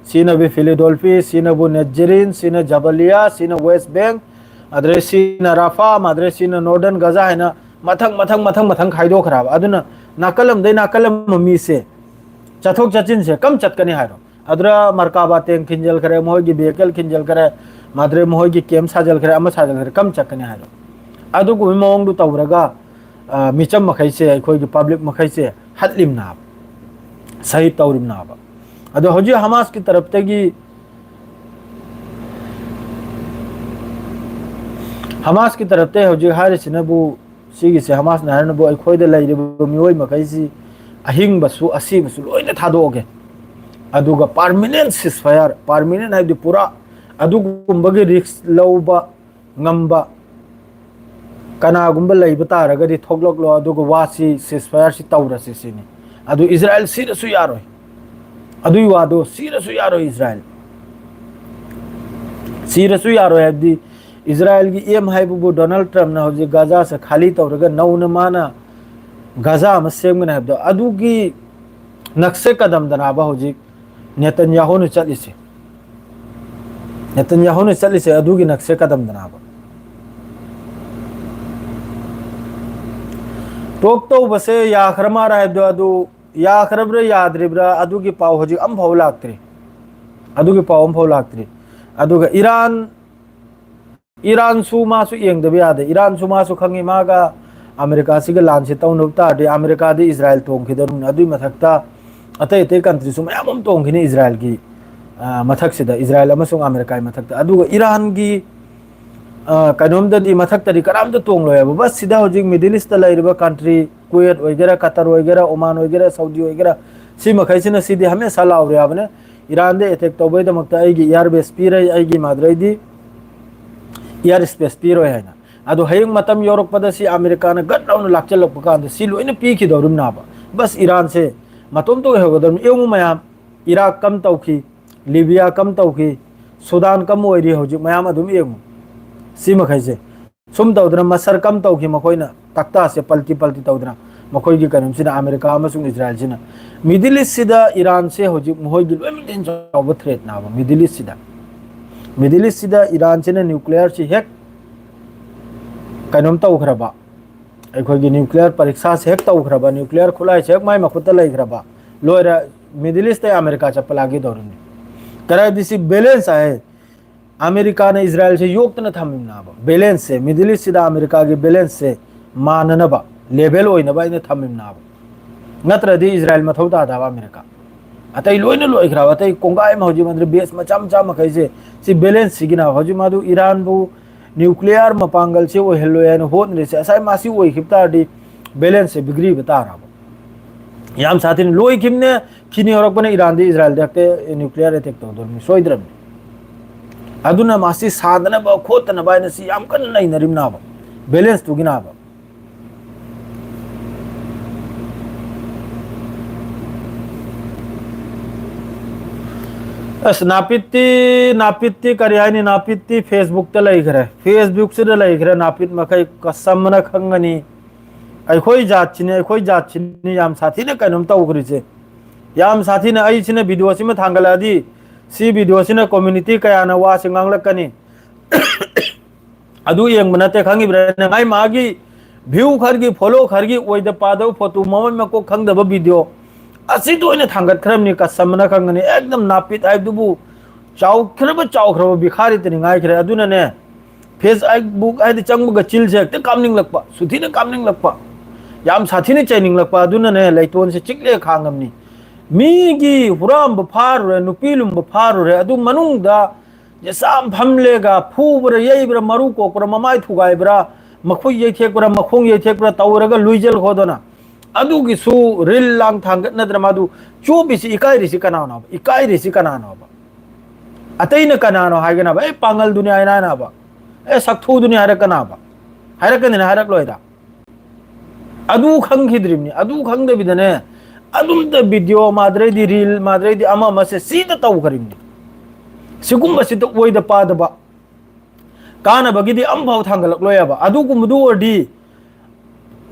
ꯁꯤꯅꯕꯨ ꯐꯤꯂꯤꯗꯣꯜꯐꯤ, ꯁꯤꯅꯕꯨ ꯅꯦꯖꯔꯤꯟ, ꯁꯤꯅ ꯖꯕꯂꯤꯌꯥ, ꯁꯤꯅ ꯋꯦꯁ ꯕꯦꯡ, ꯑꯗꯨꯗꯩ ꯁꯤꯅ ꯔꯥꯐꯥ, ꯑꯗꯨꯗꯩ ꯁꯤꯅ ꯅꯣꯔꯗꯔꯟ ꯒꯥꯖꯥ ꯍꯥꯏꯅ ꯃꯊꯪ, ꯃꯊꯪ, ꯃꯊꯪ, ꯃꯊꯪ ꯈꯥꯏꯗꯣꯛꯈ꯭ꯔꯕ꯫ ꯑꯗꯨꯅ ꯅꯥꯀꯜ ꯑꯃꯗꯩ ꯅꯥꯀꯜ ꯑꯃ ꯃꯤꯁꯦ ꯆꯠꯊꯣꯛ ꯆꯠꯁꯤꯟꯁꯦ ꯀꯝ ꯆꯠꯀꯅꯤ ꯍꯥꯏꯔꯣ? ꯑꯗꯨꯗ ꯃꯔꯀꯥꯕꯥ ꯇꯦꯡ ꯈꯤꯟꯖꯤꯜꯈ꯭ꯔꯦ, ꯃꯈꯣꯏꯒꯤ ꯚꯦꯍꯤꯀꯜ ꯈꯤꯟꯖꯤꯜꯈ꯭ꯔꯦ, ꯃꯥꯗ꯭ꯔꯦ ꯃꯈꯣꯏꯒꯤ ꯀꯦꯝ ꯁꯥꯖꯤꯜꯈ꯭ꯔꯦ, ꯑꯃ ꯁꯥꯖꯤꯜꯈ꯭ꯔꯦ, ꯀꯝ ꯆꯠꯀꯅꯤ ꯍꯥꯏꯔꯣ? ꯑꯗꯨꯒꯨꯝꯕ ꯃꯑꯣꯡꯗꯨ ꯇꯧꯔꯒ, ꯑ, ꯃꯤꯆꯝ ꯃꯈꯩꯁꯦ, ꯑꯩꯈꯣꯏꯒꯤ ꯄꯕ꯭ꯂꯤꯛ ꯃꯈꯩꯁꯦ ꯍꯠꯂꯤꯝꯅꯥꯕ, ꯁꯍꯤꯗ ꯇꯧꯔꯤꯝꯅꯥꯕ꯫ ꯑꯗꯣ ꯍꯧꯖꯤꯛ ꯍꯃꯥꯁꯀꯤ ꯇꯔꯞꯇꯒꯤ, ꯍꯃꯥꯁꯀꯤ ꯇꯔꯞꯇꯒꯤ ꯍꯧꯖꯤꯛ ꯍꯥꯏꯔꯤꯁꯤꯅꯕꯨ, ꯁꯤꯒꯤꯁꯦ ꯍꯃꯥꯁꯅ ꯍꯥꯏꯔꯤꯅꯕꯨ ꯑꯩꯈꯣꯏꯗ ꯂꯩꯔꯤꯕ ꯃꯤꯑꯣꯏ ꯃꯈꯩꯁꯤ ꯑꯍꯤꯡꯕꯁꯨ ꯑꯁꯤꯕꯁꯨ ꯂꯣꯏꯅ ꯊꯥꯗꯣꯛꯑꯒꯦ, ꯑꯗꯨꯒ ꯄꯥꯔꯃꯤꯅꯦꯟ ꯁꯤꯁꯐꯥꯌꯔ, ꯄꯥꯔꯃꯤꯅꯦꯟ ꯍꯥꯏꯕꯗꯤ ꯄꯨꯔꯥ ꯑꯗꯨꯒꯨꯝꯕꯒꯤ ꯔꯤꯛꯁ ꯂꯧꯕ ꯉꯝꯕ ꯀꯅꯥꯒꯨꯝꯕ ꯂꯩꯕ ꯇꯥꯔꯒꯗꯤ ꯊꯣꯛꯂꯛꯂꯣ, ꯑꯗꯨꯒ ꯋꯥꯁꯤ ceasefire ꯁꯤ ꯇꯧꯔꯁꯤ ꯁꯤꯅꯤ꯫ ꯑꯗꯨ ꯏꯖꯔꯥꯏꯜ ꯁꯤꯔꯁꯨ ꯌꯥꯔꯣꯏ꯫ ꯑꯗꯨꯒꯤ ꯋꯥꯗꯣ ꯁꯤꯔꯁꯨ ꯌꯥꯔꯣꯏ ꯏꯖꯔꯥꯏꯜ꯫ ꯁꯤꯔꯁꯨ ꯌꯥꯔꯣꯏ ꯍꯥꯏꯕꯗꯤ ꯏꯖꯔꯥꯏꯜꯒꯤ aim ꯍꯥꯏꯕꯕꯨ ꯗꯣꯅꯥꯜꯗ ꯇ꯭ꯔꯝꯞꯅ ꯍꯧꯖꯤꯛ ꯒꯥꯖꯥꯁꯦ ꯈꯥꯂꯤ ꯇꯧꯔꯒ ꯅꯧꯅ ꯃꯥꯅ ꯒꯥꯖꯥ ꯑꯃ ꯁꯦꯝꯒꯅꯤ ꯍꯥꯏꯕꯗꯣ, ꯑꯗꯨꯒꯤ ꯅꯛꯁꯦ ꯀꯗꯝꯗꯅꯥꯕ ꯍꯧꯖꯤꯛ ꯅꯦꯇꯟꯌꯥꯍꯨꯅ ꯆꯠꯂꯤꯁꯦ꯫ ꯅꯦꯇꯟꯌꯥꯍꯨꯅ ꯆꯠꯂꯤꯁꯦ ꯑꯗꯨꯒꯤ ꯅꯛꯁꯦ ꯀꯗꯝꯗꯅꯥꯕ꯫ ꯇꯣꯛ ꯇꯧꯕꯁꯦ ꯌꯥꯈ꯭ꯔ ꯃꯥꯔ ꯍꯥꯏꯕꯗꯣ, ꯑꯗꯨ ꯌꯥꯈ꯭ꯔꯕ꯭ꯔꯥ ꯌꯥꯗ꯭ꯔꯤꯕ꯭ꯔꯥ ꯑꯗꯨꯒꯤ ꯄꯥꯎ ꯍꯧꯖꯤꯛ ꯑꯝꯐꯥꯎ ꯂꯥꯛꯇ꯭ꯔꯤ꯫ ꯑꯗꯨꯒꯤ ꯄꯥꯎ ꯑꯝꯐꯥꯎ ꯂꯥꯛꯇ꯭ꯔꯤ꯫ ꯑꯗꯨꯒ ꯏꯔꯥꯟ, ꯏꯔꯥꯟꯁꯨ ꯃꯥꯁꯨ ꯌꯦꯡꯗꯕ ꯌꯥꯗꯦ꯫ ꯏꯔꯥꯟꯁꯨ ꯃꯥꯁꯨ ꯈꯪꯉꯤ, ꯃꯥꯒ ꯑꯃꯦꯔꯤꯀꯥꯁꯤꯒ ꯂꯥꯟꯁꯤ ꯇꯧꯅꯕ ꯇꯥꯔꯗꯤ ꯑꯃꯦꯔꯤꯀꯥꯗꯤ ꯏꯖꯔꯥꯏꯜ ꯇꯣꯡꯈꯤꯗꯧꯔꯤꯕꯅꯤ꯫ ꯑꯗꯨꯒꯤ ꯃꯊꯛꯇ ꯑꯇꯩ ꯑꯇꯩ ꯀꯟꯇ꯭ꯔꯤꯁꯨ ꯃꯌꯥꯝ ꯑꯃ ꯇꯣꯡꯈꯤꯅꯤ ꯏꯖꯔꯥꯏꯜꯒꯤ, ꯑ, ꯃꯊꯛꯁꯤꯗ, ꯏꯖꯔꯥꯏꯜ ꯑꯃꯁꯨꯡ ꯑꯃꯦꯔꯤꯀꯥꯒꯤ ꯃꯊꯛꯇ꯫ ꯑꯗꯨꯒ ꯏꯔꯥꯟꯒꯤ, ꯑ, ꯀꯩꯅꯣꯝꯗꯗꯤ ꯃꯊꯛꯇꯗꯤ ꯀꯅꯥꯝꯇ ꯇꯣꯡꯂꯣꯏ ꯍꯥꯏꯕ꯫ ꯕꯁ ꯁꯤꯗ ꯍꯧꯖꯤꯛ ꯃꯤꯗꯜ ꯏꯁꯇ ꯂꯩꯔꯤꯕ ꯀꯟꯇ꯭ꯔꯤ, ꯀꯨꯋꯦꯠ ꯑꯣꯏꯒꯦꯔꯥ, ꯀꯇꯔ ꯑꯣꯏꯒꯦꯔꯥ, ꯑꯣꯃꯥꯟ ꯑꯣꯏꯒꯦꯔꯥ, ꯁꯥꯎꯗꯤ ꯑꯣꯏꯒꯦꯔꯥ, ꯁꯤ ꯃꯈꯩꯁꯤꯅ ꯁꯤꯗꯤ ꯍꯃꯦꯁꯥ ꯂꯥꯎꯔꯦ ꯍꯥꯏꯕꯅꯦ꯫ ꯏꯔꯥꯟꯗ ꯑꯦꯇꯦꯛ ꯇꯧꯕꯩꯗꯃꯛꯇ ꯑꯩꯒꯤ ꯏꯌꯥꯔ ꯕꯦꯁ ꯄꯤꯔꯣꯏ, ꯑꯩꯒꯤ ꯃꯥꯗ꯭ꯔꯩꯗꯤ ꯏꯌꯥꯔ ꯁ꯭ꯄꯦꯁ ꯄꯤꯔꯣꯏ ꯍꯥꯏꯅ꯫ ꯑꯗꯣ ꯍꯌꯦꯡ ꯃꯇꯝ ꯌꯧꯔꯛꯄꯗ ꯁꯤ ꯑꯃꯦꯔꯤꯀꯥꯅ ꯒꯠ ꯂꯥꯎꯅ ꯂꯥꯛꯆꯜꯂꯛꯄ ꯀꯥꯟꯗ ꯁꯤ ꯂꯣꯏꯅ ꯄꯤꯈꯤꯗꯧꯔꯤꯕꯅꯦꯕ꯫ ꯕꯁ ꯏꯔꯥꯟꯁꯦ ꯃꯇꯣꯝꯇ ꯑꯣꯏꯍꯧꯒꯗꯕꯅꯤ꯫ ꯌꯦꯡꯉꯨ ꯃꯌꯥꯝ, ꯏꯔꯥꯛ ꯀꯝ ꯇꯧꯈꯤ, ꯂꯤꯕꯤꯌꯥ ꯀꯝ ꯇꯧꯈꯤ, ꯁꯨꯗꯥꯟ ꯀꯝ ꯑꯣꯏꯔꯤ ꯍꯧꯖꯤꯛ ꯃꯌꯥꯝ ꯑꯗꯨꯝ ꯌꯦꯡꯉꯨ꯫ ꯁꯤ ꯃꯈꯩꯁꯦ ꯁꯨꯝ ꯇꯧꯗꯅ ꯃꯁꯔ ꯀꯝ ꯇꯧꯈꯤ ꯃꯈꯣꯏꯅ, ꯇꯛꯇꯥꯁꯦ ꯄꯜꯇꯤ ꯄꯜꯇꯤ ꯇꯧꯗꯅ꯫ ꯃꯈꯣꯏꯒꯤ ꯀꯩꯅꯣꯁꯤꯅ, ꯑꯃꯦꯔꯤꯀꯥ ꯑꯃꯁꯨꯡ ꯏꯖꯔꯥꯏꯜꯁꯤꯅ ꯃꯤꯗꯜ ꯏꯁꯁꯤꯗ ꯏꯔꯥꯟꯁꯦ ꯍꯧꯖꯤꯛ ꯃꯈꯣꯏꯒꯤ ꯂꯣꯏꯅꯃꯛꯇꯒꯤ ꯍꯦꯟꯅ ꯆꯥꯎꯕ ꯊ꯭ꯔꯦꯠꯅꯦꯕ ꯃꯤꯗꯜ ꯏꯁꯁꯤꯗ꯫ ꯃꯤꯗꯜ ꯏꯁꯁꯤꯗ ꯏꯔꯥꯟꯁꯤꯅ ꯅ꯭ꯌꯨꯀ꯭ꯂꯤꯌꯔꯁꯤ ꯍꯦꯛ ꯀꯩꯅꯣꯝ ꯇꯧꯈ꯭ꯔꯕ, ꯑꯩꯈꯣꯏꯒꯤ ꯅ꯭ꯌꯨꯀ꯭ꯂꯤꯌꯔ ꯄꯔꯤꯈꯥꯁꯦ ꯍꯦꯛ ꯇꯧꯈ꯭ꯔꯕ, ꯅ꯭ꯌꯨꯀ꯭ꯂꯤꯌꯔ ꯈꯨꯠꯂꯥꯏꯁꯦ ꯍꯦꯛ ꯃꯥꯏ ꯃꯈꯨꯠꯇ ꯂꯩꯈ꯭ꯔꯕ, ꯂꯣꯏꯔꯦ꯫ ꯃꯤꯗꯜ ꯏꯁꯇ ꯑꯃꯦꯔꯤꯀꯥ ꯆꯠꯄ ꯂꯥꯛꯀꯦ ꯇꯧꯔꯤꯅꯤ꯫ ꯀꯔꯥꯏꯗꯤ ꯁꯤ ꯕꯦꯂꯦꯟꯁ ꯍꯥꯏ꯫ ꯑꯃꯦꯔꯤꯀꯥꯅ ꯏꯖꯔꯥꯏꯜꯁꯦ ꯌꯣꯛꯇꯅ ꯊꯝꯃꯤꯕꯅꯦꯕ꯫ ꯕꯦꯂꯦꯟꯁꯁꯦ, ꯃꯤꯗꯜ ꯏꯁꯁꯤꯗ ꯑꯃꯦꯔꯤꯀꯥꯒꯤ ꯕꯦꯂꯦꯟꯁꯁꯦ ꯃꯥꯟꯅꯅꯕ, ꯂꯦꯚꯦꯜ ꯑꯣꯏꯅꯕ ꯑꯩꯅ ꯊꯝꯃꯤꯕꯅꯦꯕ꯫ ꯅꯠꯇ꯭ꯔꯗꯤ ꯏꯖꯔꯥꯏꯜ ꯃꯊꯧ ꯇꯥꯗꯕ ꯑꯃꯦꯔꯤꯀꯥ꯫ ꯑꯇꯩ ꯂꯣꯏꯅ ꯂꯣꯏꯈ꯭ꯔꯕ, ꯑꯇꯩ ꯀꯣꯡꯒꯥꯏ ꯑꯃ ꯍꯧꯖꯤꯛ ꯃꯟꯗ꯭ꯔ ꯕꯦꯁ ꯃꯆꯥ ꯃꯆꯥ ꯃꯈꯩꯁꯦ, ꯁꯤ ꯕꯦꯂꯦꯟꯁꯁꯤꯒꯤꯅꯦꯕ꯫ ꯍꯧꯖꯤꯛ ꯃꯥꯗꯨ ꯏꯔꯥꯟꯕꯨ ꯅ꯭ꯌꯨꯀ꯭ꯂꯤꯌꯥꯔ ꯃꯄꯥꯡꯒꯜꯁꯦ ꯑꯣꯏꯍꯜꯂꯣꯏ ꯍꯥꯏꯅ ꯍꯣꯠꯅꯔꯤꯁꯦ, ꯉꯁꯥꯏ ꯃꯥꯁꯤ ꯑꯣꯏꯈꯤꯕ ꯇꯥꯔꯗꯤ ꯕꯦꯂꯦꯟꯁꯁꯦ ꯕꯤꯒ꯭ꯔꯤꯕ ꯇꯥꯔꯕ꯫ ꯌꯥꯝ ꯁꯥꯊꯤꯅ ꯂꯣꯏꯈꯤꯕꯅꯦ꯫ ꯈꯤꯅꯤ ꯍꯧꯔꯛꯄꯅ ꯏꯔꯥꯟꯗꯤ ꯏꯖꯔꯥꯏꯜꯗ ꯍꯦꯛꯇ ꯅ꯭ꯌꯨꯀ꯭ꯂꯤꯌꯥꯔ ꯑꯦꯇꯦꯛ ꯇꯧꯗꯧꯔꯤꯕꯅꯤ, ꯁꯣꯏꯗ꯭ꯔꯕꯅꯤ꯫ ꯑꯗꯨꯅ ꯃꯥꯁꯤ ꯁꯥꯗꯅꯕ ꯈꯣꯠꯇꯅꯕ ꯍꯥꯏꯅ ꯁꯤ ꯌꯥꯝ ꯀꯟꯅ ꯅꯩꯅꯔꯤꯕꯅꯦꯕ꯫ ꯕꯦꯂꯦꯟꯁꯇꯨꯒꯤꯅꯦꯕ꯫ ꯑꯁ, ꯅꯥꯄꯤꯠꯇꯤ, ꯅꯥꯄꯤꯠꯇꯤ ꯀꯔꯤ ꯍꯥꯏꯅꯤ? ꯅꯥꯄꯤꯠꯇꯤ Facebookꯇ ꯂꯩꯈ꯭ꯔꯦ, Facebookꯁꯤꯗ ꯂꯩꯈ꯭ꯔꯦ ꯅꯥꯄꯤꯠ ꯃꯈꯩ꯫ ꯀꯁꯇꯃꯔꯅ ꯈꯪꯒꯅꯤ꯫ ꯑꯩꯈꯣꯏ ꯖꯥꯠꯁꯤꯅꯤ, ꯑꯩꯈꯣꯏ ꯖꯥꯠꯁꯤꯅꯤ, ꯌꯥꯝ ꯁꯥꯊꯤꯅ ꯀꯩꯅꯣꯝ ꯇꯧꯈ꯭ꯔꯤꯁꯦ꯫ ꯌꯥꯝ ꯁꯥꯊꯤꯅ꯫ ꯑꯩꯁꯤꯅ videoꯁꯤꯃ ꯊꯥꯡꯒꯠꯂꯛꯑꯗꯤ, ꯁꯤ videoꯁꯤꯅ community ꯀꯌꯥꯅ ꯋꯥꯁꯦ ꯉꯥꯡꯂꯛꯀꯅꯤ꯫ ꯑꯗꯨ ꯌꯦꯡꯕ ꯅꯠꯇꯦ, ꯈꯪꯉꯤꯕ꯭ꯔꯥ? ꯅꯪ ꯍꯥꯏ ꯃꯥꯒꯤ view ꯈꯔꯒꯤ, follow ꯈꯔꯒꯤ ꯑꯣꯏꯗ ꯄꯥꯗꯕ photo, ꯃꯃꯩ ꯃꯀꯣꯛ ꯈꯪꯗꯕ video ꯑꯁꯤꯗ ꯑꯣꯏꯅ ꯊꯥꯡꯒꯠꯈ꯭ꯔꯕꯅꯤ꯫ ꯀꯁꯇꯃꯔꯅ ꯈꯪꯒꯅꯤ꯫ ꯑꯦꯛꯗꯝ ꯅꯥꯄꯤꯠ ꯍꯥꯏꯕꯗꯨꯕꯨ ꯆꯥꯎꯈ꯭ꯔꯕ, ꯆꯥꯎꯈ꯭ꯔꯕ ꯚꯤꯈꯥꯔꯤꯇꯅꯤ ꯉꯥꯏꯈ꯭ꯔꯦ꯫ ꯑꯗꯨꯅꯅꯦ, Facebook ꯍꯥꯏꯗꯤ ꯆꯪꯕꯒ ꯆꯤꯜꯁꯦ ꯍꯦꯛꯇ ꯀꯥꯝꯅꯤꯡꯂꯛꯄ, ꯁꯨꯊꯤꯅ ꯀꯥꯝꯅꯤꯡꯂꯛꯄ, ꯌꯥꯝ ꯁꯥꯊꯤꯅ ꯆꯩꯅꯤꯡꯂꯛꯄ꯫ ꯑꯗꯨꯅꯅꯦ, ꯂꯩꯇꯣꯟꯁꯦ ꯆꯤꯛꯂꯦ ꯈꯥꯡꯉꯝꯅꯤ꯫ ꯃꯤꯒꯤ ꯍꯨꯔꯥꯟꯕ ꯐꯥꯔꯨꯔꯦ, ꯅꯨꯄꯤ ꯂꯨꯝꯕ ꯐꯥꯔꯨꯔꯦ, ꯑꯗꯨ ꯃꯅꯨꯡꯗ ꯌꯦꯁꯥꯝ ꯐꯝꯂꯦꯒ ꯐꯨꯕ꯭ꯔꯥ, ꯌꯩꯕ꯭ꯔꯥ, ꯃꯔꯨ ꯀꯣꯛꯄ꯭ꯔꯥ, ꯃꯃꯥꯏ ꯊꯨꯒꯥꯏꯕ꯭ꯔꯥ, ꯃꯈꯨꯠ ꯌꯩꯊꯦꯛꯄ꯭ꯔꯥ, ꯃꯈꯣꯡ ꯌꯩꯊꯦꯛꯄ꯭ꯔꯥ ꯇꯧꯔꯒ ꯂꯨꯏꯖꯦꯜ ꯈꯣꯗꯅ ꯑꯗꯨꯒꯤꯁꯨ reel ꯂꯥꯡ ꯊꯥꯡꯒꯠꯅꯗꯅ ꯃꯥꯗꯨ ꯆꯣꯞꯄꯤꯁꯤ ꯏꯀꯥꯏꯔꯤꯁꯤ ꯀꯅꯥꯅꯣꯕ? ꯏꯀꯥꯏꯔꯤꯁꯤ ꯀꯅꯥꯅꯣꯕ? ꯑꯇꯩꯅ ꯀꯅꯥꯅꯣ ꯍꯥꯏꯒꯅꯕ? ꯑꯦ, ꯄꯥꯡꯒꯜꯗꯨꯅꯤ ꯍꯥꯏꯅ ꯍꯥꯏꯅꯕ? ꯑꯦ, ꯁꯛꯊꯨꯗꯨꯅꯤ ꯍꯥꯏꯔꯛꯀꯅꯕ? ꯍꯥꯏꯔꯛꯀꯅꯤꯅ ꯍꯥꯏꯔꯛꯂꯣꯏꯗ? ꯑꯗꯨ ꯈꯪꯈꯤꯗ꯭ꯔꯤꯕꯅꯤ꯫ ꯑꯗꯨ ꯈꯪꯗꯕꯤꯗꯅꯦ, ꯑꯗꯨꯝꯇ video ꯃꯥꯗ꯭ꯔꯩꯗꯤ, reel ꯃꯥꯗ꯭ꯔꯩꯗꯤ, ꯑꯃ ꯑꯃꯁꯦ ꯁꯤꯗ ꯇꯧꯈ꯭ꯔꯤꯕꯅꯤ꯫ ꯁꯤꯒꯨꯝꯕꯁꯤꯗ ꯑꯣꯏꯗ ꯄꯥꯗꯕ ꯀꯥꯟꯅꯕꯒꯤꯗꯤ ꯑꯃꯐꯥꯎ ꯊꯥꯡꯒꯠꯂꯛꯂꯣꯏꯕ꯫ ꯑꯗꯨꯒꯨꯝꯕꯗꯨ ꯑꯣꯏꯔꯗꯤ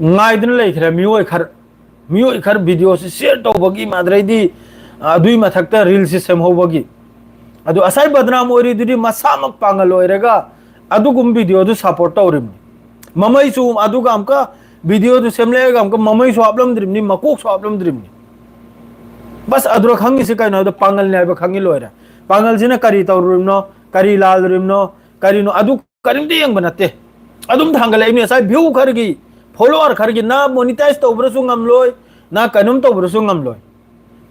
ꯉꯥꯏꯗꯨꯅ ꯂꯩꯈ꯭ꯔꯦ ꯃꯤꯑꯣꯏ ꯈꯔ꯫ ꯃꯤꯑꯣꯏ ꯈꯔ videoꯁꯤ share ꯇꯧꯕꯒꯤ, ꯃꯥꯗ꯭ꯔꯩꯗꯤ ꯑꯗꯨꯏ ꯃꯊꯛꯇ reelꯁꯤ ꯁꯦꯝꯍꯧꯕꯒꯤ꯫ ꯑꯗꯨ ꯑꯁꯥꯏ ꯕꯗꯅꯥꯝ ꯑꯣꯏꯔꯤꯗꯨꯗꯤ ꯃꯁꯥꯃꯛ ꯄꯥꯡꯒꯜ ꯑꯣꯏꯔꯒ ꯑꯗꯨꯒꯨꯝꯕ videoꯗꯨ support ꯇꯧꯔꯤꯕꯅꯤ꯫ ꯃꯃꯩꯁꯨ ꯑꯗꯨꯒ ꯑꯃꯨꯛꯀ videoꯗꯨ ꯁꯦꯝꯂꯛꯑꯒ ꯑꯃꯨꯛꯀ ꯃꯃꯩꯁꯨ ꯍꯥꯞꯂꯝꯗ꯭ꯔꯤꯕꯅꯤ, ꯃꯀꯣꯛꯁꯨ ꯍꯥꯞꯂꯝꯗ꯭ꯔꯤꯕꯅꯤ꯫ ꯕꯁ ꯑꯗꯨꯔ ꯈꯪꯉꯤꯁꯤ ꯀꯩꯅꯣ ꯍꯥꯏꯕꯗ ꯄꯥꯡꯒꯜꯅꯤ ꯍꯥꯏꯕ ꯈꯪꯉꯤ ꯂꯣꯏꯔꯦ꯫ ꯄꯥꯡꯒꯜꯁꯤꯅ ꯀꯔꯤ ꯇꯧꯔꯨꯔꯤꯕꯅꯣ, ꯀꯔꯤ ꯂꯥꯜꯂꯨꯔꯤꯕꯅꯣ, ꯀꯔꯤꯅꯣ ꯑꯗꯨ ꯀꯔꯤꯝꯇ ꯌꯦꯡꯕ ꯅꯠꯇꯦ꯫ ꯑꯗꯨꯝ ꯊꯥꯡꯒꯠꯂꯛꯏꯕꯅꯤ꯫ ꯉꯁꯥꯏ view ꯈꯔꯒꯤ, follower ꯈꯔꯒꯤ ꯅꯥ monetize ꯇꯧꯕ꯭ꯔꯁꯨ ꯉꯝꯂꯣꯏ, ꯅꯥ ꯀꯩꯅꯣꯝ ꯇꯧꯕ꯭ꯔꯁꯨ ꯉꯝꯂꯣꯏ꯫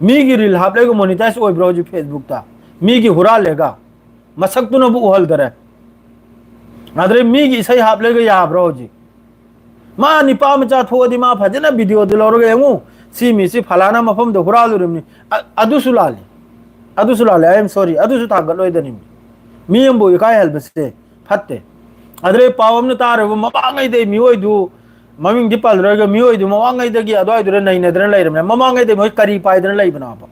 ꯃꯤꯒꯤ reel ꯍꯥꯞꯂꯒ monetize ꯑꯣꯏꯕ꯭ꯔꯣ ꯍꯧꯖꯤꯛ Facebookꯇ? ꯃꯤꯒꯤ ꯍꯨꯔꯥꯜꯂꯦꯒ ꯃꯁꯛꯇꯨꯅꯕꯨ ꯎꯍꯜꯗꯔꯦ꯫ ꯑꯗꯩ ꯃꯤꯒꯤ ꯏꯁꯩ ꯍꯥꯞꯂꯒ ꯌꯥꯕ꯭ꯔꯣ ꯍꯧꯖꯤꯛ? ꯃꯥ ꯅꯤꯄꯥ ꯃꯆꯥ ꯊꯣꯛꯑꯗꯤ ꯃꯥ ꯐꯖꯅ videoꯗꯨ ꯂꯧꯔꯒ ꯌꯦꯡꯉꯨ, ꯁꯤ ꯃꯤꯁꯤ ꯐꯂꯥꯅ ꯃꯐꯝꯗ ꯍꯨꯔꯥꯜꯂꯨꯔꯤꯕꯅꯤ꯫ ꯑ-, ꯑꯗꯨꯁꯨ ꯂꯥꯜꯂꯤ꯫ ꯑꯗꯨꯁꯨ ꯂꯥꯜꯂꯤ꯫ I am sorry꯫ ꯑꯗꯨꯁꯨ ꯊꯥꯡꯒꯠꯂꯣꯏꯗꯅꯤ꯫ ꯃꯤ ꯑꯃꯕꯨ ꯏꯀꯥꯏꯍꯜꯕꯁꯦ ꯐꯠꯇꯦ꯫ ꯑꯗꯨꯗꯩ ꯄꯥꯎ ꯑꯃꯅ ꯇꯥꯔꯨꯕ, ꯃꯃꯥꯡꯉꯩꯗꯩ ꯃꯤꯑꯣꯏꯗꯨ, ꯃꯃꯤꯡꯗꯤ ꯄꯜꯂꯔꯣꯏꯒ, ꯃꯤꯑꯣꯏꯗꯨ ꯃꯃꯥꯡꯉꯩꯗꯒꯤ ꯑꯗꯨꯋꯥꯏꯗꯨꯗ ꯅꯩꯅꯗꯅ ꯂꯩꯔꯝꯃꯦ꯫ ꯃꯃꯥꯡꯉꯩꯗꯩ ꯃꯣꯏ ꯀꯔꯤ ꯄꯥꯏꯗꯅ ꯂꯩꯕꯅꯣꯕ?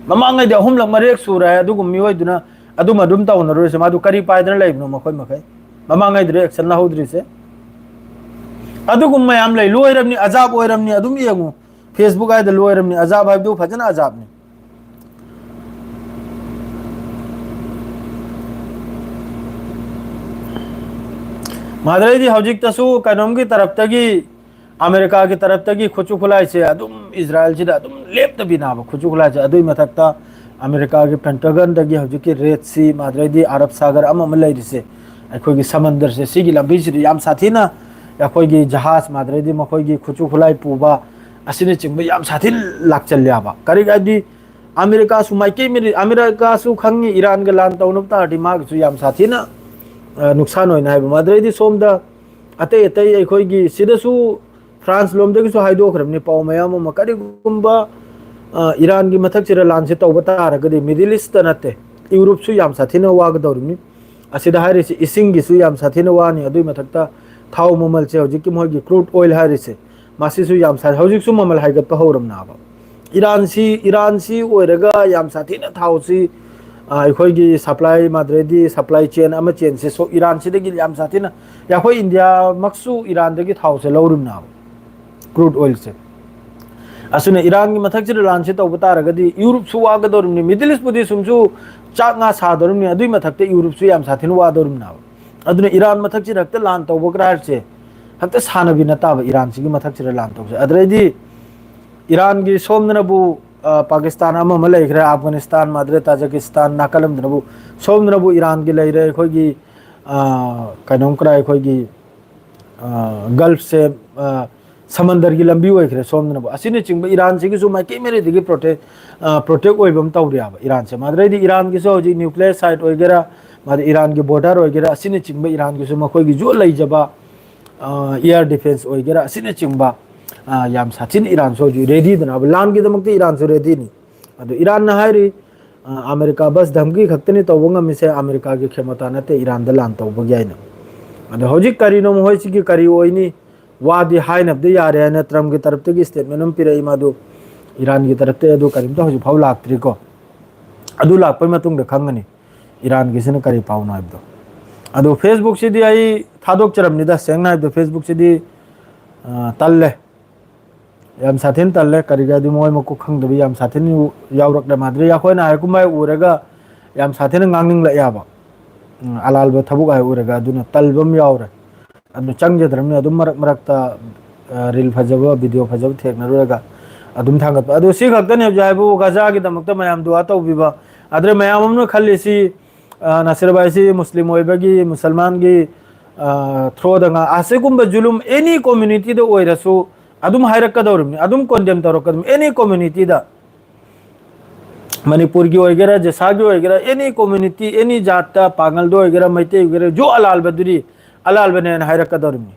ꯃꯃꯥꯡꯉꯩꯗꯤ ꯑꯍꯨꯝꯂꯛ ꯃꯔꯦꯛ ꯁꯨꯔꯦ ꯍꯥꯏ, ꯑꯗꯨꯒꯨꯝꯕ ꯃꯤꯑꯣꯏꯗꯨꯅ ꯑꯗꯨꯝ ꯑꯗꯨꯝ ꯇꯧꯅꯔꯨꯔꯤꯁꯦ꯫ ꯃꯥꯗꯨ ꯀꯔꯤ ꯄꯥꯏꯗꯅ ꯂꯩꯕꯅꯣ ꯃꯈꯣꯏ ꯃꯈꯩ? ꯃꯃꯥꯡꯉꯩꯗꯨꯗ action ꯂꯧꯍꯧꯗ꯭ꯔꯤꯁꯦ꯫ ꯑꯗꯨꯒꯨꯝꯕ ꯃꯌꯥꯝ ꯂꯩ꯫ ꯂꯣꯏꯔꯕꯅꯤ, ꯑꯖꯥꯕ ꯑꯣꯏꯔꯕꯅꯤ꯫ ꯑꯗꯨꯝ ꯌꯦꯡꯉꯨ, Facebook ꯍꯥꯏꯗ ꯂꯣꯏꯔꯕꯅꯤ꯫ ꯑꯖꯥꯕ ꯍꯥꯏꯕꯗꯨ ꯐꯖꯅ ꯑꯖꯥꯕꯅꯤ꯫ ꯃꯥꯗ꯭ꯔꯩꯗꯤ ꯍꯧꯖꯤꯛꯇꯁꯨ ꯀꯩꯅꯣꯝꯒꯤ ꯇꯔꯞꯇꯒꯤ, ꯑꯃꯦꯔꯤꯀꯥꯒꯤ ꯇꯔꯞꯇꯒꯤ ꯈꯨꯠꯁꯨ ꯈꯨꯠꯂꯥꯏꯁꯦ ꯑꯗꯨꯝ ꯏꯖꯔꯥꯌꯦꯜꯁꯤꯗ ꯑꯗꯨꯝ ꯂꯦꯞꯇꯕꯤꯅꯥꯕ ꯈꯨꯠꯁꯨ ꯈꯨꯠꯂꯥꯏꯁꯦ꯫ ꯑꯗꯨꯏ ꯃꯊꯛꯇ ꯑꯃꯦꯔꯤꯀꯥꯒꯤ ꯄꯦꯟꯇꯥꯒꯟꯗꯒꯤ ꯍꯧꯖꯤꯛꯀꯤ ꯔꯦꯗ ꯁꯤ, ꯃꯥꯗ꯭ꯔꯩꯗꯤ ꯑꯔꯕ ꯁꯥꯒꯔ ꯑꯃ ꯑꯃ ꯂꯩꯔꯤꯁꯦ, ꯑꯩꯈꯣꯏꯒꯤ ꯁꯃꯟꯗꯔꯁꯦ, ꯁꯤꯒꯤ ꯂꯝꯕꯤꯁꯤꯗ ꯌꯥꯝ ꯁꯥꯊꯤꯅ ꯑꯩꯈꯣꯏꯒꯤ ꯖꯍꯥꯖ, ꯃꯥꯗ꯭ꯔꯩꯗꯤ ꯃꯈꯣꯏꯒꯤ ꯈꯨꯠꯁꯨ ꯈꯨꯠꯂꯥꯏ ꯄꯨꯕ ꯑꯁꯤꯅꯆꯤꯡꯕ ꯌꯥꯝ ꯁꯥꯊꯤꯅ ꯂꯥꯛꯆꯜꯂꯦꯕ꯫ ꯀꯔꯤ ꯍꯥꯏꯗꯤ, ꯑꯃꯦꯔꯤꯀꯥꯁꯨ ꯃꯥꯏꯀꯩ ꯃꯔꯤ-, ꯑꯃꯦꯔꯤꯀꯥꯁꯨ ꯈꯪꯉꯤ ꯏꯔꯥꯟꯒ ꯂꯥꯟ ꯇꯧꯅꯕ ꯇꯥꯔꯗꯤ ꯃꯥꯒꯤꯁꯨ ꯌꯥꯝ ꯁꯥꯊꯤꯅ, ꯑ, ꯅꯨꯡꯁꯥꯟ ꯑꯣꯏꯅ ꯍꯥꯏꯕ꯫ ꯃꯗꯨꯗꯩꯗꯤ ꯁꯣꯝꯗ ꯑꯇꯩ ꯑꯇꯩ ꯑꯩꯈꯣꯏꯒꯤ ꯁꯤꯗꯁꯨ ꯐ꯭ꯔꯥꯟꯁ ꯂꯣꯝꯗꯒꯤꯁꯨ ꯍꯥꯏꯗꯣꯛꯈ꯭ꯔꯕꯅꯤ ꯄꯥꯎ ꯃꯌꯥꯝ ꯑꯃ, ꯀꯔꯤꯒꯨꯝꯕ, ꯑ, ꯏꯔꯥꯟꯒꯤ ꯃꯊꯛꯁꯤꯗ ꯂꯥꯟꯁꯦ ꯇꯧꯕ ꯇꯥꯔꯒꯗꯤ ꯃꯤꯗꯜ ꯏꯁꯇ ꯅꯠꯇꯦ, ꯌꯨꯔꯣꯞꯁꯨ ꯌꯥꯝ ꯁꯥꯊꯤꯅ ꯋꯥꯒꯗꯧꯔꯤꯕꯅꯤ꯫ ꯑꯁꯤꯗ ꯍꯥꯏꯔꯤꯁꯤ ꯏꯁꯤꯡꯒꯤꯁꯨ ꯌꯥꯝ ꯁꯥꯊꯤꯅ ꯋꯥꯅꯤ꯫ ꯑꯗꯨꯒꯤ ꯃꯊꯛꯇ ꯊꯥꯎ ꯃꯃꯜꯁꯦ, ꯍꯧꯖꯤꯛꯀꯤ ꯃꯣꯏꯒꯤ crude oil ꯍꯥꯏꯔꯤꯁꯦ, ꯃꯁꯤꯁꯨ ꯌꯥꯝ ꯁꯥ-, ꯍꯧꯖꯤꯛꯁꯨ ꯃꯃꯜ ꯍꯥꯏꯒꯠꯄ ꯍꯧꯔꯝꯅꯦꯕ꯫ ꯏꯔꯥꯟꯁꯤ, ꯏꯔꯥꯟꯁꯤ ꯑꯣꯏꯔꯒ ꯌꯥꯝ ꯁꯥꯊꯤꯅ ꯊꯥꯎꯁꯤ, ꯑ, ꯑꯩꯈꯣꯏꯒꯤ supply, ꯃꯗꯨꯗꯩꯗꯤ supply chain ꯑꯃ chainꯁꯦ ꯁꯣ-, ꯏꯔꯥꯟꯁꯤꯗꯒꯤ ꯌꯥꯝ ꯁꯥꯊꯤꯅ, ꯑꯩꯈꯣꯏ ꯏꯟꯗꯤꯌꯥꯃꯛꯁꯨ ꯏꯔꯥꯟꯗꯒꯤ ꯊꯥꯎꯁꯦ ꯂꯧꯔꯤꯕꯅꯦꯕ, crude oilꯁꯦ꯫ ꯑꯁꯨꯅ ꯏꯔꯥꯟꯒꯤ ꯃꯊꯛꯁꯤꯗ ꯂꯥꯟꯁꯦ ꯇꯧꯕ ꯇꯥꯔꯒꯗꯤ ꯌꯨꯔꯣꯞꯁꯨ ꯋꯥꯒꯗꯧꯔꯤꯕꯅꯤ, ꯃꯤꯗꯜ ꯏꯁꯄꯨꯗꯤ ꯁꯨꯝꯁꯨ ꯆꯥꯛ ꯉꯥ ꯁꯥꯗꯧꯔꯤꯕꯅꯤ, ꯑꯗꯨꯏ ꯃꯊꯛꯇ ꯌꯨꯔꯣꯞꯁꯨ ꯌꯥꯝ ꯁꯥꯊꯤꯅ ꯋꯥꯗꯧꯔꯤꯕꯅꯦꯕ꯫ ꯑꯗꯨꯅ ꯏꯔꯥꯟ ꯃꯊꯛꯁꯤꯗ ꯍꯦꯛꯇ ꯂꯥꯟ ꯇꯧꯕꯒ꯭ꯔꯥ ꯍꯥꯏꯁꯦ, ꯍꯦꯛꯇ ꯁꯥꯟꯅꯕꯤ ꯅꯠꯇꯕ ꯏꯔꯥꯟꯁꯤꯒꯤ ꯃꯊꯛꯁꯤꯗ ꯂꯥꯟ ꯇꯧꯁꯦ꯫ ꯑꯗꯨꯗꯩꯗꯤ ꯏꯔꯥꯟꯒꯤ ꯁꯣꯝꯗꯅꯕꯨ, ꯑ, ꯄꯥꯀꯤꯁꯇꯥꯟ ꯑꯃ ꯑꯃ ꯂꯩꯈ꯭ꯔꯦ, ꯑꯐꯒꯥꯅꯤꯁꯇꯥꯟ, ꯃꯥꯗ꯭ꯔꯦ ꯇꯥꯖꯤꯀꯤꯁꯇꯥꯟ, ꯅꯥꯀꯜ ꯑꯃꯗꯅꯕꯨ, ꯁꯣꯝꯗꯅꯕꯨ ꯏꯔꯥꯟꯒꯤ ꯂꯩꯔꯦ, ꯑꯩꯈꯣꯏꯒꯤ, ꯑ, ꯀꯩꯅꯣꯝ ꯀꯔꯥꯏ ꯑꯩꯈꯣꯏꯒꯤ, ꯑ, ꯒꯜꯐꯁꯦ, ꯑ, ꯁꯃꯟꯗꯔꯒꯤ ꯂꯝꯕꯤ ꯑꯣꯏꯈ꯭ꯔꯦ ꯁꯣꯝꯗꯅꯕꯨ꯫ ꯑꯁꯤꯅꯆꯤꯡꯕ ꯏꯔꯥꯟꯁꯤꯒꯤꯁꯨ ꯃꯥꯏꯀꯩ ꯃꯔꯤꯗꯒꯤ protect, ꯑ, protect ꯑꯣꯏꯕ ꯑꯃ ꯇꯧꯔꯦꯕ ꯏꯔꯥꯟꯁꯦ꯫ ꯃꯗꯨꯗꯩꯗꯤ ꯏꯔꯥꯟꯒꯤꯁꯨ ꯍꯧꯖꯤꯛ nuclear site ꯑꯣꯏꯒꯦꯔꯥ, ꯃꯥꯗꯤ ꯏꯔꯥꯟꯒꯤ border ꯑꯣꯏꯒꯦꯔꯥ, ꯑꯁꯤꯅꯆꯤꯡꯕ ꯏꯔꯥꯟꯒꯤꯁꯨ ꯃꯈꯣꯏꯒꯤꯁꯨ ꯂꯩꯖꯕ, ꯑ, air defence ꯑꯣꯏꯒꯦꯔꯥ, ꯑꯁꯤꯅꯆꯤꯡꯕ, ꯑ, ꯌꯥꯝ ꯁꯥꯊꯤꯅ ꯏꯔꯥꯟꯁꯨ ꯍꯧꯖꯤꯛ readyꯗꯅꯦꯕ꯫ ꯂꯥꯟꯒꯤꯗꯃꯛꯇ ꯏꯔꯥꯟꯁꯨ readyꯅꯤ꯫ ꯑꯗꯨ ꯏꯔꯥꯟꯅ ꯍꯥꯏꯔꯤ, ꯑ, ꯑꯃꯦꯔꯤꯀꯥ ꯕꯁ ꯙꯝꯀꯤ ꯈꯛꯇꯅꯤ ꯇꯧꯕ ꯉꯝꯃꯤꯁꯦ, ꯑꯃꯦꯔꯤꯀꯥꯒꯤ ꯈꯦꯃꯣꯇꯥ ꯅꯠꯇꯦ ꯏꯔꯥꯟꯗ ꯂꯥꯟ ꯇꯧꯕꯒꯤ ꯍꯥꯏꯅ꯫ ꯑꯗꯣ ꯍꯧꯖꯤꯛ ꯀꯔꯤꯅꯣ ꯃꯈꯣꯏꯁꯤꯒꯤ ꯀꯔꯤ ꯑꯣꯏꯅꯤ? ꯋꯥꯗꯤ ꯍꯥꯏꯅꯕꯗꯤ ꯌꯥꯔꯦ ꯍꯥꯏꯅ ꯇ꯭ꯔꯝꯞꯀꯤ ꯇꯔꯞꯇꯒꯤ statement ꯑꯃ ꯄꯤꯔꯛꯏ, ꯃꯗꯨ ꯏꯔꯥꯟꯒꯤ ꯇꯔꯞꯇꯒꯤ ꯑꯗꯨ ꯀꯔꯤꯝꯇ ꯍꯧꯖꯤꯛ ꯐꯥꯎ ꯂꯥꯛꯇ꯭ꯔꯤꯀꯣ꯫ ꯑꯗꯨ ꯂꯥꯛꯄꯩ ꯃꯇꯨꯡꯗ ꯈꯪꯒꯅꯤ ꯏꯔꯥꯟꯒꯤꯁꯤꯅ ꯀꯔꯤ ꯄꯥꯎꯅꯣ ꯍꯥꯏꯕꯗꯣ꯫ ꯑꯗꯣ Facebookꯁꯤꯗꯤ ꯑꯩ ꯊꯥꯗꯣꯛꯆꯔꯝꯅꯤꯗ, ꯁꯦꯡꯅ ꯍꯥꯏꯕꯗ Facebookꯁꯤꯗꯤ, ꯑ, ꯇꯜꯂꯦ꯫ ꯌꯥꯝ ꯁꯥꯊꯤꯅ ꯇꯜꯂꯦ꯫ ꯀꯔꯤꯒꯤ ꯍꯥꯏꯗꯤ ꯃꯣꯏ ꯃꯀꯣꯛ ꯈꯪꯗꯕ ꯌꯥꯝ ꯁꯥꯊꯤꯅ ꯌꯥꯎꯔꯛꯂꯦ꯫ ꯃꯥꯗ꯭ꯔꯤ ꯑꯩꯈꯣꯏꯅ ꯍꯥꯏ ꯀꯨꯝꯍꯩ ꯎꯔꯒ ꯌꯥꯝ ꯁꯥꯊꯤꯅ ꯉꯥꯡꯅꯤꯡꯂꯛꯑꯦꯕ꯫ ꯎꯝ, ꯑꯂꯥꯜꯕ ꯊꯕꯛ ꯍꯥꯏ ꯎꯔꯒ ꯑꯗꯨꯅ ꯇꯜꯕ ꯑꯃ ꯌꯥꯎꯔꯦ꯫ ꯑꯗꯨ ꯆꯪꯖꯗ꯭ꯔꯕꯅꯤ꯫ ꯑꯗꯨꯝ ꯃꯔꯛ ꯃꯔꯛꯇ, ꯑ, reel ꯐꯖꯕ, video ꯐꯖꯕ ꯊꯦꯡꯅꯔꯨꯔꯒ ꯑꯗꯨꯝ ꯊꯥꯡꯒꯠꯄ꯫ ꯑꯗꯨ ꯁꯤ ꯈꯛꯇꯅꯦ ꯍꯧꯖꯤꯛ ꯍꯥꯏꯕꯨ ꯒꯖꯥꯒꯤꯗꯃꯛꯇ ꯃꯌꯥꯝ ꯗꯨꯋꯥ ꯇꯧꯕꯤꯕ꯫ ꯑꯗꯨꯅ ꯃꯌꯥꯝ ꯑꯃꯅ ꯈꯜꯂꯤꯁꯤ, ꯑ, ꯅꯥꯁꯤꯔ ꯚꯥꯏꯁꯤ ꯃꯨꯁꯂꯤꯝ ꯑꯣꯏꯕꯒꯤ, ꯃꯨꯁꯜꯃꯥꯟꯒꯤ, ꯑ, throughꯗ ꯉꯥ-, ꯑꯁꯤꯒꯨꯝꯕ ꯖꯨꯂꯨꯝ any communityꯗ ꯑꯣꯏꯔꯁꯨ ꯑꯗꯨꯝ ꯍꯥꯏꯔꯛꯀꯗꯧꯔꯤꯕꯅꯤ, ꯑꯗꯨꯝ condemn ꯇꯧꯔꯛꯀꯗꯧꯔꯤꯕꯅꯤ any communityꯗ꯫ ꯃꯅꯤꯄꯨꯔꯒꯤ ꯑꯣꯏꯒꯦꯔꯥ, ꯖꯦꯁꯥꯒꯤ ꯑꯣꯏꯒꯦꯔꯥ, any community, any ꯖꯥꯠꯇ, ꯄꯥꯉꯜꯗ ꯑꯣꯏꯒꯦꯔꯥ, ꯃꯩꯇꯩ ꯑꯣꯏꯒꯦꯔꯥ, ꯖꯣ ꯑꯂꯥꯜꯕꯗꯨꯗꯤ ꯑꯂꯥꯜꯕꯅꯦꯅ ꯍꯥꯏꯔꯛꯀꯗꯧꯔꯤꯕꯅꯤ꯫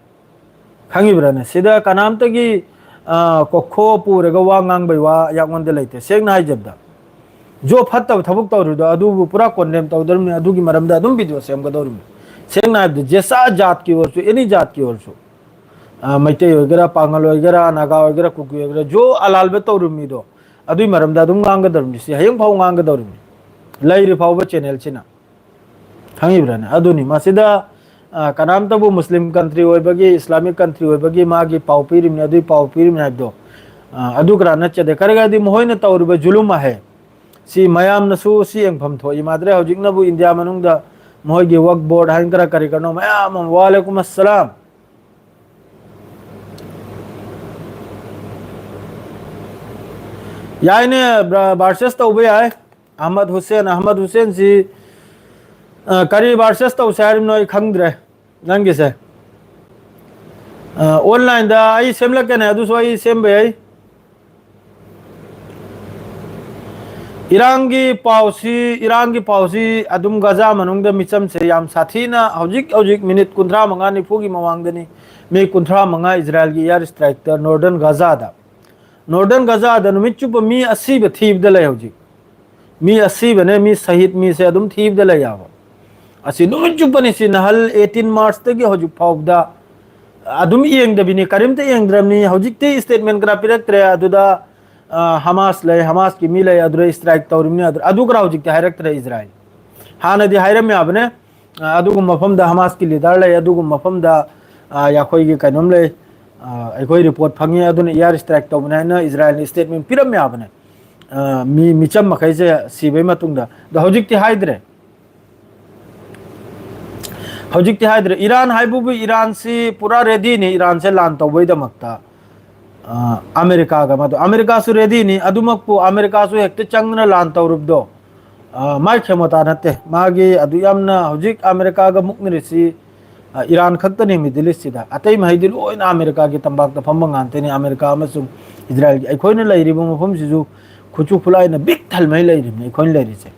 ꯈꯪꯉꯤꯕ꯭ꯔꯥꯅꯦ? ꯁꯤꯗ ꯀꯅꯥꯝꯇꯒꯤ, ꯑ, ꯀꯣꯈꯣ ꯄꯨꯔꯒ ꯋꯥ ꯉꯥꯡꯕꯩ ꯋꯥ ꯌꯥꯉꯣꯟꯗ ꯂꯩꯇꯦ꯫ ꯁꯦꯡꯅ ꯍꯥꯏꯖꯕꯗ, ꯖꯣ ꯐꯠꯇꯕ ꯊꯕꯛ ꯇꯧꯔꯤꯗꯣ ꯑꯗꯨꯕꯨ ꯄꯨꯔꯥ condemn ꯇꯧꯗꯧꯔꯤꯕꯅꯤ꯫ ꯑꯗꯨꯒꯤ ꯃꯔꯝꯗ ꯑꯗꯨꯝ video ꯁꯦꯝꯒꯗꯧꯔꯤꯕꯅꯤ꯫ ꯁꯦꯡꯅ ꯍꯥꯏꯕꯗ, ꯖꯦꯁꯥ ꯖꯥꯠꯀꯤ ꯑꯣꯏꯔꯁꯨ, any ꯖꯥꯠꯀꯤ ꯑꯣꯏꯔꯁꯨ, ꯑ, ꯃꯩꯇꯩ ꯑꯣꯏꯒꯦꯔꯥ, ꯄꯥꯉꯜ ꯑꯣꯏꯒꯦꯔꯥ, ꯅꯥꯒꯥ ꯑꯣꯏꯒꯦꯔꯥ, ꯀꯨꯀꯤ ꯑꯣꯏꯒꯦꯔꯥ, ꯖꯣ ꯑꯂꯥꯜꯕ ꯇꯧꯔꯤꯕ ꯃꯤꯗꯣ ꯑꯗꯨꯒꯤ ꯃꯔꯝꯗ ꯑꯗꯨꯝ ꯉꯥꯡꯒꯗꯧꯔꯤꯕꯅꯤ꯫ ꯁꯤ ꯍꯌꯦꯡ ꯐꯥꯎ ꯉꯥꯡꯒꯗꯧꯔꯤꯕꯅꯤ, ꯂꯩꯔꯤ ꯐꯥꯎꯕ channelꯁꯤꯅ꯫ ꯈꯪꯉꯤꯕ꯭ꯔꯥꯅꯦ? ꯑꯗꯨꯅꯤ ꯃꯁꯤꯗ, ꯑ, ꯀꯅꯥꯝꯇꯕꯨ ꯃꯨꯁꯂꯤꯝ country ꯑꯣꯏꯕꯒꯤ, Islamic country ꯑꯣꯏꯕꯒꯤ ꯃꯥꯒꯤ ꯄꯥꯎ ꯄꯤꯔꯤꯕꯅꯤ, ꯑꯗꯨꯒꯤ ꯄꯥꯎ ꯄꯤꯔꯤꯕꯅꯤ ꯍꯥꯏꯕꯗꯣ, ꯑ, ꯑꯗꯨ ꯀꯅꯥ ꯅꯠꯆꯗꯦ꯫ ꯀꯔꯤꯒꯤꯗꯤ ꯃꯈꯣꯏꯅ ꯇꯧꯔꯤꯕ ꯖꯨꯂꯨꯝ ꯑꯍꯦ ꯁꯤ ꯃꯌꯥꯝꯅꯁꯨ ꯁꯤ ꯌꯦꯡꯐꯝ ꯊꯣꯛꯏ꯫ ꯃꯥꯗ꯭ꯔꯦ ꯍꯧꯖꯤꯛꯅꯕꯨ ꯏꯟꯗꯤꯌꯥ ꯃꯅꯨꯡꯗ ꯃꯈꯣꯏꯒꯤ ꯋꯛꯐ ꯕꯣꯔꯗ ꯍꯥꯏꯅ ꯈꯔ ꯀꯔꯤ ꯀꯔꯤꯅꯣ ꯃꯌꯥꯝ ꯑꯃ, ꯋꯥꯂꯦꯀꯨꯝ ꯑꯁꯂꯥꯝ꯫ ꯌꯥꯏꯅꯦ, ꯕ꯭ꯔ-, versus ꯇꯧꯕ ꯌꯥꯏ꯫ ꯑꯍꯃꯗ ꯍꯨꯁꯦꯟ, ꯑꯍꯃꯗ ꯍꯨꯁꯦꯟꯁꯤ, ꯑ, ꯀꯔꯤ versus ꯇꯧꯁꯦ ꯍꯥꯏꯔꯤꯕꯅꯣ ꯑꯩ ꯈꯪꯗ꯭ꯔꯦ ꯅꯪꯒꯤꯁꯦ꯫ ꯑ, onlineꯗ ꯑꯩ ꯁꯦꯝꯂꯛꯀꯅꯤ, ꯑꯗꯨꯁꯨ ꯑꯩ ꯁꯦꯝꯕ ꯌꯥꯏ꯫ ꯏꯔꯥꯡꯒꯤ ꯄꯥꯎꯁꯤ, ꯏꯔꯥꯡꯒꯤ ꯄꯥꯎꯁꯤ ꯑꯗꯨꯝ ꯒꯖꯥ ꯃꯅꯨꯡꯗ ꯃꯤꯆꯝꯁꯦ ꯌꯥꯝ ꯁꯥꯊꯤꯅ ꯍꯧꯖꯤꯛ, ꯍꯧꯖꯤꯛ minute ꯀꯨꯟꯊ꯭ꯔꯥ ꯃꯉꯥ ꯅꯤꯐꯨꯒꯤ ꯃꯃꯥꯡꯗꯅꯤ, ꯃꯤ ꯀꯨꯟꯊ꯭ꯔꯥ ꯃꯉꯥ ꯏꯖꯔꯥꯏꯜꯒꯤ air strikeꯇ northern ꯒꯖꯥꯗ, northern ꯒꯖꯥꯗ ꯅꯨꯃꯤꯠ ꯆꯨꯞꯄ ꯃꯤ ꯑꯁꯤꯕ ꯊꯤꯕꯗ ꯂꯩ ꯍꯧꯖꯤꯛ꯫ ꯃꯤ ꯑꯁꯤꯕꯅꯦ, ꯃꯤ ꯁꯍꯤꯗ ꯃꯤꯁꯦ ꯑꯗꯨꯝ ꯊꯤꯕꯗ ꯂꯩ ꯌꯥꯕ꯫ ꯑꯁꯤ ꯅꯨꯃꯤꯠ ꯆꯨꯞꯄꯅꯤ ꯁꯤ, ꯅꯍꯜ eighteen March ꯇꯒꯤ ꯍꯧꯖꯤꯛ ꯐꯥꯎꯕꯗ ꯑꯗꯨꯝ ꯌꯦꯡꯗꯕꯤꯅꯤ, ꯀꯔꯤꯝꯇ ꯌꯦꯡꯗ꯭ꯔꯕꯅꯤ꯫ ꯍꯧꯖꯤꯛꯇꯤ statement ꯀꯅꯥ ꯄꯤꯔꯛꯇ꯭ꯔꯦ꯫ ꯑꯗꯨꯗ, ꯑ, ꯍꯃꯥꯁ ꯂꯩ, ꯍꯃꯥꯁꯀꯤ ꯃꯤ ꯂꯩ, ꯑꯗꯨꯗ strike ꯇꯧꯔꯤꯕꯅꯤ, ꯑꯗꯨ, ꯑꯗꯨ ꯈꯔ ꯍꯧꯖꯤꯛꯇꯤ ꯍꯥꯏꯔꯛꯇ꯭ꯔꯦ ꯏꯖꯔꯥꯏꯜ꯫ ꯍꯥꯟꯅꯗꯤ ꯍꯥꯏꯔꯝꯃꯦ ꯍꯥꯏꯕꯅꯦ, ꯑ, ꯑꯗꯨꯒꯨꯝꯕ ꯃꯐꯝꯗ ꯍꯃꯥꯁꯀꯤ leader ꯂꯩ, ꯑꯗꯨꯒꯨꯝꯕ ꯃꯐꯝꯗ, ꯑ, ꯑꯩꯈꯣꯏꯒꯤ ꯀꯩꯅꯣꯝ ꯂꯩ, ꯑ, ꯑꯩꯈꯣꯏ report ꯐꯪꯉꯤ, ꯑꯗꯨꯅ air strike ꯇꯧꯕꯅꯦ ꯍꯥꯏꯅ ꯏꯖꯔꯥꯏꯜꯅ statement ꯄꯤꯔꯝꯃꯦ ꯍꯥꯏꯕꯅꯦ꯫ ꯑ, ꯃꯤ, ꯃꯤꯆꯝ ꯃꯈꯩꯁꯦ ꯁꯤꯕꯩ ꯃꯇꯨꯡꯗ꯫ ꯑꯗꯣ ꯍꯧꯖꯤꯛꯇꯤ ꯍꯥꯏꯗ꯭ꯔꯦ꯫ ꯍꯧꯖꯤꯛꯇꯤ ꯍꯥꯏꯗ꯭ꯔꯦ꯫ ꯏꯔꯥꯟ ꯍꯥꯏꯕꯕꯨ, ꯏꯔꯥꯟꯁꯤ ꯄꯨꯔꯥ ready ꯅꯤ, ꯏꯔꯥꯟꯁꯦ ꯂꯥꯟ ꯇꯧꯕꯩꯗꯃꯛꯇ꯫ ꯑ, ꯑꯃꯦꯔꯤꯀꯥꯒ ꯃꯗꯨ, ꯑꯃꯦꯔꯤꯀꯥꯁꯨ ready ꯅꯤ, ꯑꯗꯨꯃꯛꯄꯨ ꯑꯃꯦꯔꯤꯀꯥꯁꯨ ꯍꯦꯛꯇ ꯆꯪꯗꯅ ꯂꯥꯟ ꯇꯧꯔꯨꯕꯗꯣ, ꯑ, ꯃꯥꯏ ꯈꯦꯃꯣꯇꯥ ꯅꯠꯇꯦ꯫ ꯃꯥꯒꯤ ꯑꯗꯨ ꯌꯥꯝꯅ ꯍꯧꯖꯤꯛ ꯑꯃꯦꯔꯤꯀꯥꯒ ꯃꯨꯛꯅꯔꯤꯁꯤ, ꯑ, ꯏꯔꯥꯟ ꯈꯛꯇꯅꯤ Middle East ꯁꯤꯗ꯫ ꯑꯇꯩ ꯃꯍꯩꯗꯤ ꯂꯣꯏꯅ ꯑꯃꯦꯔꯤꯀꯥꯒꯤ ꯇꯝꯄꯥꯛꯇ ꯐꯝꯕ ꯉꯥꯛꯇꯅꯤ꯫ ꯑꯃꯦꯔꯤꯀꯥ ꯑꯃꯁꯨꯡ ꯏꯖꯔꯥꯏꯜꯒꯤ, ꯑꯩꯈꯣꯏꯅ ꯂꯩꯔꯤꯕ ꯃꯐꯝꯁꯤꯁꯨ ꯈꯨꯠꯁꯨ ꯈꯨꯠꯂꯥꯏꯅ ꯕꯤꯛ ꯊꯜꯃꯩ ꯂꯩꯔꯤꯕꯅꯤ꯫ ꯑꯩꯈꯣꯏꯅ ꯂꯩꯔꯤꯁꯦ,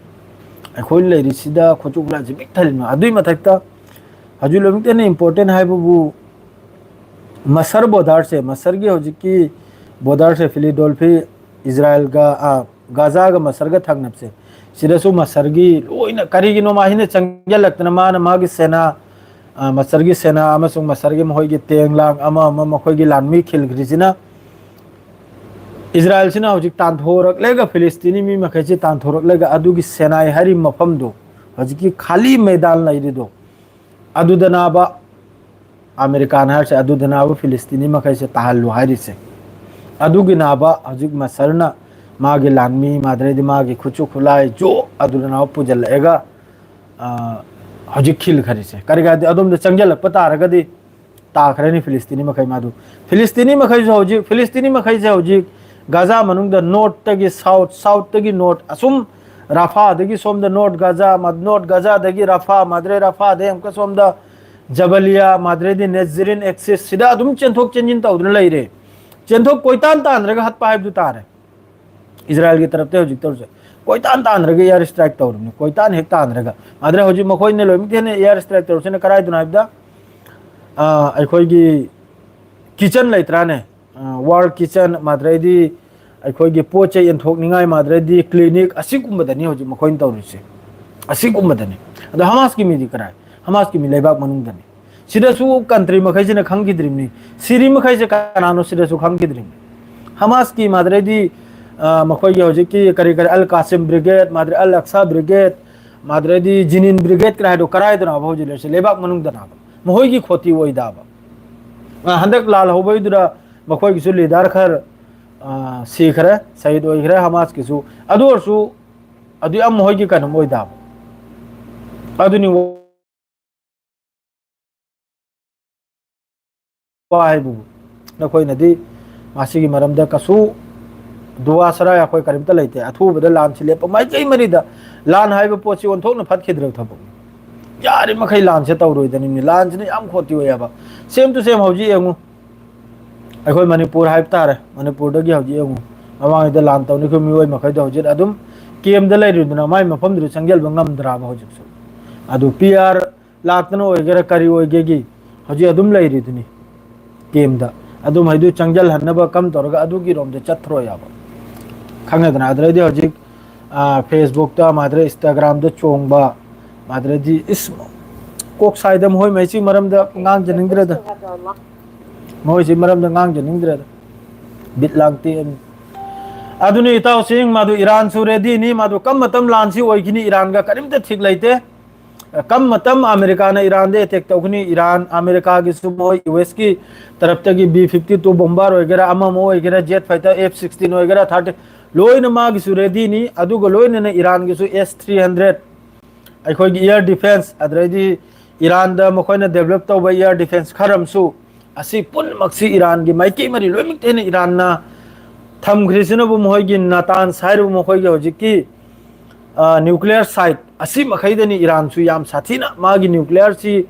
ꯑꯩꯈꯣꯏꯅ ꯂꯩꯔꯤꯁꯤꯗ ꯈꯨꯠꯁꯨ ꯈꯨꯠꯂꯥꯏꯁꯦ ꯕꯤꯛ ꯊꯜꯃꯩ꯫ ꯑꯗꯨꯒꯤ ꯃꯊꯛꯇ ꯍꯧꯖꯤꯛ ꯂꯣꯏꯅꯃꯛꯇ ꯍꯦꯟꯅ important ꯍꯥꯏꯕꯕꯨ ꯃꯁꯔ border ꯁꯦ, ꯃꯁꯔꯒꯤ ꯍꯧꯖꯤꯛꯀꯤ border ꯁꯦ, ꯐꯤꯂꯤꯗꯣꯜꯐꯤ, ꯏꯖꯔꯥꯏꯜꯒ, ꯑ, ꯒꯥꯖꯥꯒ ꯃꯁꯔꯒ ꯊꯪꯅꯕꯁꯦ, ꯁꯤꯗꯁꯨ ꯃꯁꯔꯒꯤ ꯂꯣꯏꯅ, ꯀꯔꯤꯒꯤꯅꯣ ꯃꯥ ꯍꯦꯟꯅ ꯆꯪꯁꯤꯜꯂꯛꯇꯅ ꯃꯥꯅ ꯃꯥꯒꯤ ꯁꯦꯅꯥ, ꯑ, ꯃꯁꯔꯒꯤ ꯁꯦꯅꯥ ꯑꯃꯁꯨꯡ ꯃꯁꯔꯒꯤ ꯃꯈꯣꯏꯒꯤ tank ꯂꯥꯡ ꯑꯃ ꯑꯃ ꯃꯈꯣꯏꯒꯤ ꯂꯥꯟꯃꯤ ꯈꯤꯜꯈ꯭ꯔꯤꯁꯤꯅ, ꯏꯖꯔꯥꯏꯜꯁꯤꯅ ꯍꯧꯖꯤꯛ ꯇꯥꯟꯊꯣꯔꯛꯂꯒ, ꯐꯤꯂꯤꯁꯇꯤꯅꯤ ꯃꯤ ꯃꯈꯩꯁꯤ ꯇꯥꯟꯊꯣꯔꯛꯂꯒ, ꯑꯗꯨꯒꯤ ꯁꯦꯅꯥꯏ ꯍꯥꯏꯔꯤꯕ ꯃꯐꯝꯗꯨ ꯍꯧꯖꯤꯛꯀꯤ ꯈꯥꯂꯤ ꯃꯩꯗꯥꯟ ꯂꯩꯔꯤꯗꯣ, ꯑꯗꯨꯗꯅꯥꯕ ꯑꯃꯦꯔꯤꯀꯥꯅ ꯍꯥꯏꯔꯤꯁꯦ, ꯑꯗꯨꯗꯅꯥꯕ ꯐꯤꯂꯤꯁꯇꯤꯅꯤ ꯃꯈꯩꯁꯦ ꯇꯥꯍꯜꯂꯨ ꯍꯥꯏꯔꯤꯁꯦ꯫ ꯑꯗꯨꯒꯤꯅꯥꯕ ꯍꯧꯖꯤꯛ ꯃꯁꯔꯅ ꯃꯥꯒꯤ ꯂꯥꯟꯃꯤ, ꯃꯥꯗ꯭ꯔꯩꯗꯤ ꯃꯥꯒꯤ ꯈꯨꯠꯁꯨ ꯈꯨꯠꯂꯥꯏ ꯖꯣ ꯑꯗꯨꯗꯅꯥꯕ ꯄꯨꯁꯤꯜꯂꯛꯑꯒ, ꯑ, ꯍꯧꯖꯤꯛ ꯈꯤꯜꯈꯔꯤꯁꯦ꯫ ꯀꯔꯤꯒꯤꯗꯤ ꯑꯗꯣꯝꯗ ꯆꯪꯁꯤꯜꯂꯛꯄ ꯇꯥꯔꯒꯗꯤ ꯇꯥꯈ꯭ꯔꯅꯤ ꯐꯤꯂꯤꯁꯇꯤꯅꯤ ꯃꯈꯩ ꯃꯥꯗꯨ꯫ ꯐꯤꯂꯤꯁꯇꯤꯅꯤ ꯃꯈꯩꯁꯨ ꯍꯧꯖꯤꯛ, ꯐꯤꯂꯤꯁꯇꯤꯅꯤ ꯃꯈꯩꯁꯦ ꯍꯧꯖꯤꯛ ꯒꯥꯖꯥ ꯃꯅꯨꯡꯗ north ꯇꯒꯤ south, south ꯇꯒꯤ north, ꯑꯁꯨꯝ ꯔꯥꯐꯥꯗꯒꯤ ꯁꯣꯝꯗ north ꯒꯥꯖꯥ, ꯃ-, north ꯒꯥꯖꯥꯗꯒꯤ ꯔꯥꯐꯥ, ꯃꯥꯗ꯭ꯔꯦ ꯔꯥꯐꯥꯗꯒꯤ ꯑꯃꯨꯛꯀ ꯁꯣꯝꯗ ꯖꯕꯂꯤꯌꯥ, ꯃꯥꯗ꯭ꯔꯦꯗꯤ ꯅꯦꯖꯔꯤꯟ axis ꯁꯤꯗ ꯑꯗꯨꯝ ꯆꯦꯟꯊꯣꯛ ꯆꯦꯟꯁꯤꯟ ꯇꯧꯗꯨꯅ ꯂꯩꯔꯦ꯫ ꯆꯦꯟꯊꯣꯛ, ꯀꯣꯏꯇꯥꯟ ꯇꯥꯟꯅꯔꯒ ꯍꯠꯄ ꯍꯥꯏꯕꯗꯨ ꯇꯥꯔꯦ꯫ ꯏꯖꯔꯥꯏꯜꯒꯤ ꯇꯔꯞꯇ ꯍꯧꯖꯤꯛ ꯇꯧꯔꯤꯁꯦ꯫ ꯀꯣꯏꯇꯥꯟ ꯇꯥꯟꯅꯔꯒ air strike ꯇꯧꯔꯤꯕꯅꯤ, ꯀꯣꯏꯇꯥꯟ ꯍꯦꯛ ꯇꯥꯟꯅꯔꯒ꯫ ꯃꯥꯗ꯭ꯔꯦ ꯍꯧꯖꯤꯛ ꯃꯈꯣꯏꯅ ꯂꯣꯏꯅꯃꯛ ꯍꯦꯟꯅ air strike ꯇꯧꯔꯤꯁꯤꯅ ꯀꯗꯥꯏꯗꯅꯣ ꯍꯥꯏꯕꯗ, ꯑ, ꯑꯩꯈꯣꯏꯒꯤ kitchen ꯂꯩꯇ꯭ꯔꯥꯅꯦ? ꯑ, war kitchen, ꯃꯥꯗ꯭ꯔꯩꯗꯤ ꯑꯩꯈꯣꯏꯒꯤ ꯄꯣꯠ ꯆꯩ ꯌꯦꯟꯊꯣꯛꯅꯤꯡꯉꯥꯏ, ꯃꯥꯗ꯭ꯔꯩꯗꯤ clinic, ꯑꯁꯤꯒꯨꯝꯕꯗꯅꯤ ꯍꯧꯖꯤꯛ ꯃꯈꯣꯏꯅ ꯇꯧꯔꯤꯁꯦ꯫ ꯑꯁꯤꯒꯨꯝꯕꯗꯅꯤ꯫ ꯑꯗꯣ ꯍꯃꯥꯁꯀꯤ ꯃꯤꯗꯤ ꯀꯔꯥꯏ? ꯍꯃꯥꯁꯀꯤ ꯃꯤ ꯂꯩꯕꯥꯛ ꯃꯅꯨꯡꯗꯅꯤ꯫ ꯁꯤꯗꯁꯨ ꯀꯟꯇ꯭ꯔꯤ ꯃꯈꯩꯁꯤꯅ ꯈꯪꯈꯤꯗ꯭ꯔꯤꯕꯅꯤ꯫ ꯁꯤꯔꯤ ꯃꯈꯩꯁꯦ ꯀꯅꯥꯅꯣ ꯁꯤꯗꯁꯨ ꯈꯪꯈꯤꯗ꯭ꯔꯤꯕꯅꯤ꯫ ꯍꯃꯥꯁꯀꯤ ꯃꯥꯗ꯭ꯔꯦꯗꯤ, ꯑ, ꯃꯈꯣꯏꯒꯤ ꯍꯧꯖꯤꯛꯀꯤ ꯀꯔꯤ ꯀꯔꯤ ꯑꯜ ꯀꯥꯁꯤꯝ ꯕ꯭ꯔꯤꯒꯦꯗ, ꯃꯥꯗ꯭ꯔꯦ ꯑꯜ ꯑꯛꯁꯥ ꯕ꯭ꯔꯤꯒꯦꯗ, ꯃꯥꯗ꯭ꯔꯦꯗꯤ ꯖꯤꯅꯤꯟ ꯕ꯭ꯔꯤꯒꯦꯗ ꯀꯔꯥꯏꯗꯣ, ꯀꯔꯥꯏꯗꯅꯣꯕ ꯍꯧꯖꯤꯛ ꯂꯩꯔꯤꯁꯦ? ꯂꯩꯕꯥꯛ ꯃꯅꯨꯡꯗꯅꯕ꯫ ꯃꯈꯣꯏꯒꯤ ꯈꯣꯇꯤ ꯑꯣꯏꯗꯕ꯫ ꯑ, ꯍꯟꯗꯛ ꯂꯥꯜ ꯍꯧꯕꯩꯗꯨꯗ ꯃꯈꯣꯏꯒꯤꯁꯨ ꯂꯤꯗꯔ ꯈꯔ, ꯑ, ꯁꯤꯈ꯭ꯔꯦ, ꯁꯍꯤꯗ ꯑꯣꯏꯈ꯭ꯔꯦ ꯍꯃꯥꯁꯀꯤꯁꯨ꯫ ꯑꯗꯨ ꯑꯣꯏꯔꯁꯨ ꯑꯗꯨ ꯌꯥꯝ ꯃꯈꯣꯏꯒꯤ ꯀꯩꯅꯣꯝ ꯑꯣꯏꯗꯕ꯫ ꯑꯗꯨꯅꯤ ꯋꯥ ꯍꯥꯏꯕꯕꯨ꯫ ꯅꯈꯣꯏꯅꯗꯤ ꯃꯁꯤꯒꯤ ꯃꯔꯝꯗ ꯀꯩꯁꯨ ꯗꯨꯋꯥ ꯁꯔꯥꯏ ꯑꯩꯈꯣꯏ ꯀꯔꯤꯝꯇ ꯂꯩꯇꯦ꯫ ꯑꯊꯨꯕꯗ ꯂꯥꯟꯁꯤ ꯂꯦꯞꯄ ꯃꯥꯏꯀꯩ ꯃꯔꯤꯗ ꯂꯥꯟ ꯍꯥꯏꯕ ꯄꯣꯠꯁꯤ ꯑꯣꯟꯊꯣꯛꯅ ꯐꯠꯈꯤꯗ꯭ꯔꯕ ꯊꯕꯛꯅꯤ꯫ ꯌꯥꯔꯤꯃꯈꯩ ꯂꯥꯟꯁꯦ ꯇꯧꯔꯣꯏꯗꯅꯤꯡꯉꯤ꯫ ꯂꯥꯟꯁꯤꯅ ꯌꯥꯝ ꯈꯣꯠꯇꯤ ꯑꯣꯏꯌꯦꯕ꯫ ꯁꯦꯝ ꯇꯨ ꯁꯦꯝ ꯍꯧꯖꯤꯛ ꯌꯦꯡꯉꯨ꯫ ꯑꯩꯈꯣꯏ ꯃꯅꯤꯄꯨꯔ ꯍꯥꯏꯕ ꯇꯥꯔꯦ꯫ ꯃꯅꯤꯄꯨꯔꯗꯒꯤ ꯍꯧꯖꯤꯛ ꯌꯦꯡꯉꯨ꯫ ꯃꯃꯥꯡꯉꯩꯗ ꯂꯥꯟ ꯇꯧꯅꯈꯤꯕ ꯃꯤꯑꯣꯏ ꯃꯈꯩꯗꯣ ꯍꯧꯖꯤꯛ ꯑꯗꯨꯝ ꯀꯦꯝꯗ ꯂꯩꯔꯤꯗꯨꯅ ꯃꯥꯏ ꯃꯐꯝꯗꯨꯗ ꯆꯪꯁꯤꯟꯕ ꯉꯝꯗ꯭ꯔꯕ ꯍꯧꯖꯤꯛꯁꯨ꯫ ꯑꯗꯨ ꯄꯤ ꯑꯥꯔ ꯂꯥꯛꯇꯅ ꯑꯣꯏꯒꯦꯔꯥ ꯀꯔꯤ ꯑꯣꯏꯒꯦꯒꯤ ꯍꯧꯖꯤꯛ ꯑꯗꯨꯝ ꯂꯩꯔꯤꯗꯨꯅꯤ ꯀꯦꯝꯗ꯫ ꯑꯗꯨꯝ ꯍꯥꯏꯗꯨ ꯆꯪꯁꯤꯜꯍꯟꯅꯕ ꯀꯝ ꯇꯧꯔꯒ ꯑꯗꯨꯒꯤꯔꯣꯝꯗ ꯆꯠꯊꯔꯣꯏ ꯌꯥꯕ꯫ ꯈꯪꯉꯦꯗꯅ? ꯑꯗꯨꯗꯩꯗꯤ ꯍꯧꯖꯤꯛ, ꯑ, Facebook ꯃꯥꯗ꯭ꯔꯦ Instagram ꯆꯣꯡꯕ, ꯃꯥꯗ꯭ꯔꯦꯗꯤ ꯏꯁ ꯀꯣꯛ ꯁꯥꯏꯗ ꯃꯈꯣꯏ ꯃꯩꯁꯤ ꯃꯔꯝꯗ ꯉꯥꯡꯖꯅꯤꯡꯗ꯭ꯔꯦꯗ꯫ ꯃꯈꯣꯏꯁꯤ ꯃꯔꯝꯗ ꯉꯥꯡꯖꯅꯤꯡꯗ꯭ꯔꯦꯗ꯫ ꯕꯤꯠ ꯂꯥꯡꯇꯦ꯫ ꯑꯗꯨꯅꯤ ꯏꯇꯥꯎꯁꯤꯡ, ꯃꯗꯨ ꯏꯔꯥꯟꯁꯨ ꯔꯦꯗꯤꯅꯤ, ꯃꯗꯨ ꯀꯔꯝꯕ ꯃꯇꯝ ꯂꯥꯟꯁꯤ ꯑꯣꯏꯈꯤꯅꯤ, ꯏꯔꯥꯟꯒ ꯀꯔꯤꯝꯇ ꯊꯤꯛ ꯂꯩꯇꯦ꯫ ꯀꯔꯝꯕ ꯃꯇꯝ ꯑꯃꯦꯔꯤꯀꯥꯅ ꯏꯔꯥꯟꯗ ꯑꯦꯇꯦꯛ ꯇꯧꯒꯅꯤ, ꯏꯔꯥꯟ, ꯑꯃꯦꯔꯤꯀꯥꯒꯤꯁꯨ ꯃꯣꯏ ꯌꯨ ꯑꯦꯁꯀꯤ ꯇꯔꯞꯇꯒꯤ ꯕꯤ ꯐꯤꯐꯇꯤ ꯇꯨ ꯕꯣꯝꯕꯔ ꯑꯣꯏꯒꯦꯔꯥ, ꯑꯃ ꯑꯃ ꯑꯣꯏꯒꯦꯔꯥ, ꯖꯦꯠ ꯐꯥꯏꯇꯔ ꯑꯦꯐ ꯁꯤꯛꯁꯇꯤꯟ ꯑꯣꯏꯒꯦꯔꯥ, ꯊꯥꯔꯇꯤ, ꯂꯣꯏꯅ ꯃꯥꯒꯤꯁꯨ ꯔꯦꯗꯤꯅꯤ꯫ ꯑꯗꯨꯒ ꯂꯣꯏꯅꯅ ꯏꯔꯥꯟꯒꯤꯁꯨ ꯑꯦꯁ ꯊ꯭ꯔꯤ ꯍꯟꯗ꯭ꯔꯦꯠ, ꯑꯩꯈꯣꯏꯒꯤ ꯏꯌꯔ ꯗꯤꯐꯦꯟꯁ, ꯑꯗꯩꯗꯤ ꯏꯔꯥꯟꯗ ꯃꯈꯣꯏꯅ ꯗꯦꯕꯂꯞ ꯇꯧꯕ ꯏꯌꯔ ꯗꯤꯐꯦꯟꯁ ꯈꯔ ꯑꯃꯁꯨ ꯑꯁꯤ ꯄꯨꯝꯅꯃꯛꯁꯤ ꯏꯔꯥꯟꯒꯤ ꯃꯥꯏꯀꯩ ꯃꯔꯤ ꯂꯣꯏꯅꯃꯛꯇ ꯍꯦꯟꯅ ꯏꯔꯥꯟꯅ ꯊꯝꯈ꯭ꯔꯤꯁꯤꯅꯕꯨ ꯃꯈꯣꯏꯒꯤ ꯅꯥꯇꯥꯟꯁ ꯍꯥꯏꯔꯤꯕ ꯃꯈꯣꯏꯒꯤ ꯍꯧꯖꯤꯛꯀꯤ, ꯑ, ꯅ꯭ꯌꯨꯀ꯭ꯂꯤꯌꯔ ꯁꯥꯏꯠ ꯑꯁꯤ ꯃꯈꯩꯗꯅꯤ ꯏꯔꯥꯟꯁꯨ ꯌꯥꯝ ꯁꯥꯊꯤꯅ ꯃꯥꯒꯤ ꯅ꯭ꯌꯨꯀ꯭ꯂꯤꯌꯔꯁꯤ,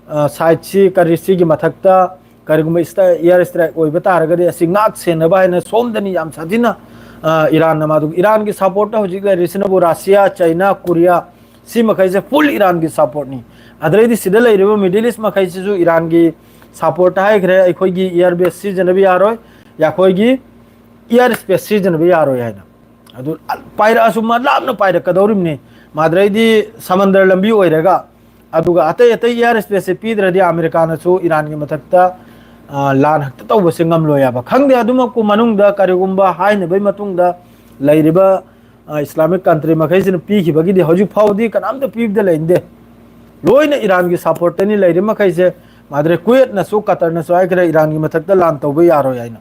ꯑ, ꯁꯥꯏꯠꯁꯤ ꯀꯔꯤ ꯁꯤꯒꯤ ꯃꯊꯛꯇ ꯀꯔꯤꯒꯨꯝꯕ ꯏꯁꯇ-, ꯏꯌꯔ ꯏꯁꯇ꯭ꯔꯥꯏꯛ ꯑꯣꯏꯕ ꯇꯥꯔꯒꯗꯤ ꯑꯁꯤ ꯉꯥꯛ ꯁꯦꯟꯅꯕ ꯍꯥꯏꯅ ꯁꯣꯝꯗꯅꯤ ꯌꯥꯝ ꯁꯥꯊꯤꯅ, ꯑ, ꯏꯔꯥꯟꯅ ꯃꯥꯗꯨ, ꯏꯔꯥꯟꯒꯤ ꯁꯄꯣꯔꯠꯇ ꯍꯧꯖꯤꯛ ꯂꯩꯔꯤꯁꯤꯅꯕꯨ ꯔꯁꯤꯌꯥ, ꯆꯩꯅꯥ, ꯀꯣꯔꯤꯌꯥ, ꯁꯤ ꯃꯈꯩꯁꯦ ꯐꯨꯜ ꯏꯔꯥꯟꯒꯤ ꯁꯄꯣꯔꯠꯅꯤ꯫ ꯑꯗꯨꯗꯩꯗꯤ ꯁꯤꯗ ꯂꯩꯔꯤꯕ ꯃꯤꯗꯜ ꯏꯁ ꯃꯈꯩꯁꯤꯁꯨ ꯏꯔꯥꯟꯒꯤ ꯁꯄꯣꯔꯠꯇ ꯍꯥꯏꯈ꯭ꯔꯦ, ꯑꯩꯈꯣꯏꯒꯤ ꯏꯌꯔ ꯕꯦꯁ ꯁꯤꯖꯤꯟꯅꯕ ꯌꯥꯔꯣꯏ, ꯑꯩꯈꯣꯏꯒꯤ ꯏꯌꯔ ꯁ꯭ꯄꯦꯁ ꯁꯤꯖꯤꯟꯅꯕ ꯌꯥꯔꯣꯏ ꯍꯥꯏꯅ꯫ ꯑꯗꯨ ꯄꯥꯏꯔꯛꯑꯁꯨ ꯃꯥ ꯂꯥꯞꯅ ꯄꯥꯏꯔꯛꯀꯗꯧꯔꯤꯕꯅꯤ꯫ ꯃꯥꯗ꯭ꯔꯩꯗꯤ ꯁꯃꯟꯗꯔ ꯂꯝꯕꯤ ꯑꯣꯏꯔꯒ, ꯑꯗꯨꯒ ꯑꯇꯩ ꯑꯇꯩ ꯏꯌꯥꯔ ꯁ꯭ꯄꯦꯁꯁꯦ ꯄꯤꯗ꯭ꯔꯗꯤ ꯑꯃꯦꯔꯤꯀꯥꯅꯁꯨ ꯏꯔꯥꯟꯒꯤ ꯃꯊꯛꯇ, ꯑ, ꯂꯥꯟ ꯍꯦꯛꯇ ꯇꯧꯕꯁꯦ ꯉꯝꯂꯣꯏ ꯍꯥꯏꯕ꯫ ꯈꯪꯗꯦ, ꯑꯗꯨꯃꯛꯄꯨ ꯃꯅꯨꯡꯗ ꯀꯔꯤꯒꯨꯝꯕ ꯍꯥꯏꯅꯕꯒꯤ ꯃꯇꯨꯡꯗ ꯂꯩꯔꯤꯕ, ꯑ, ꯏꯁꯂꯥꯃꯤꯛ ꯀꯟꯇ꯭ꯔꯤ ꯃꯈꯩꯁꯤꯅ ꯄꯤꯈꯤꯕꯒꯤꯗꯤ ꯍꯧꯖꯤꯛ ꯐꯥꯎꯕꯗꯤ ꯀꯅꯥꯝꯇ ꯄꯤꯕꯗ ꯂꯩꯅꯗꯦ꯫ ꯂꯣꯏꯅ ꯏꯔꯥꯟꯒꯤ ꯁꯞꯄꯣꯔꯠꯇꯅꯤ ꯂꯩꯔꯤ ꯃꯈꯩꯁꯦ꯫ ꯃꯥꯗ꯭ꯔꯦ ꯀꯨꯋꯦꯠꯅꯁꯨ, ꯀꯇꯔꯅꯁꯨ ꯍꯥꯏꯈ꯭ꯔꯦ ꯏꯔꯥꯟꯒꯤ ꯃꯊꯛꯇ ꯂꯥꯟ ꯇꯧꯕ ꯌꯥꯔꯣꯏ ꯍꯥꯏꯅ꯫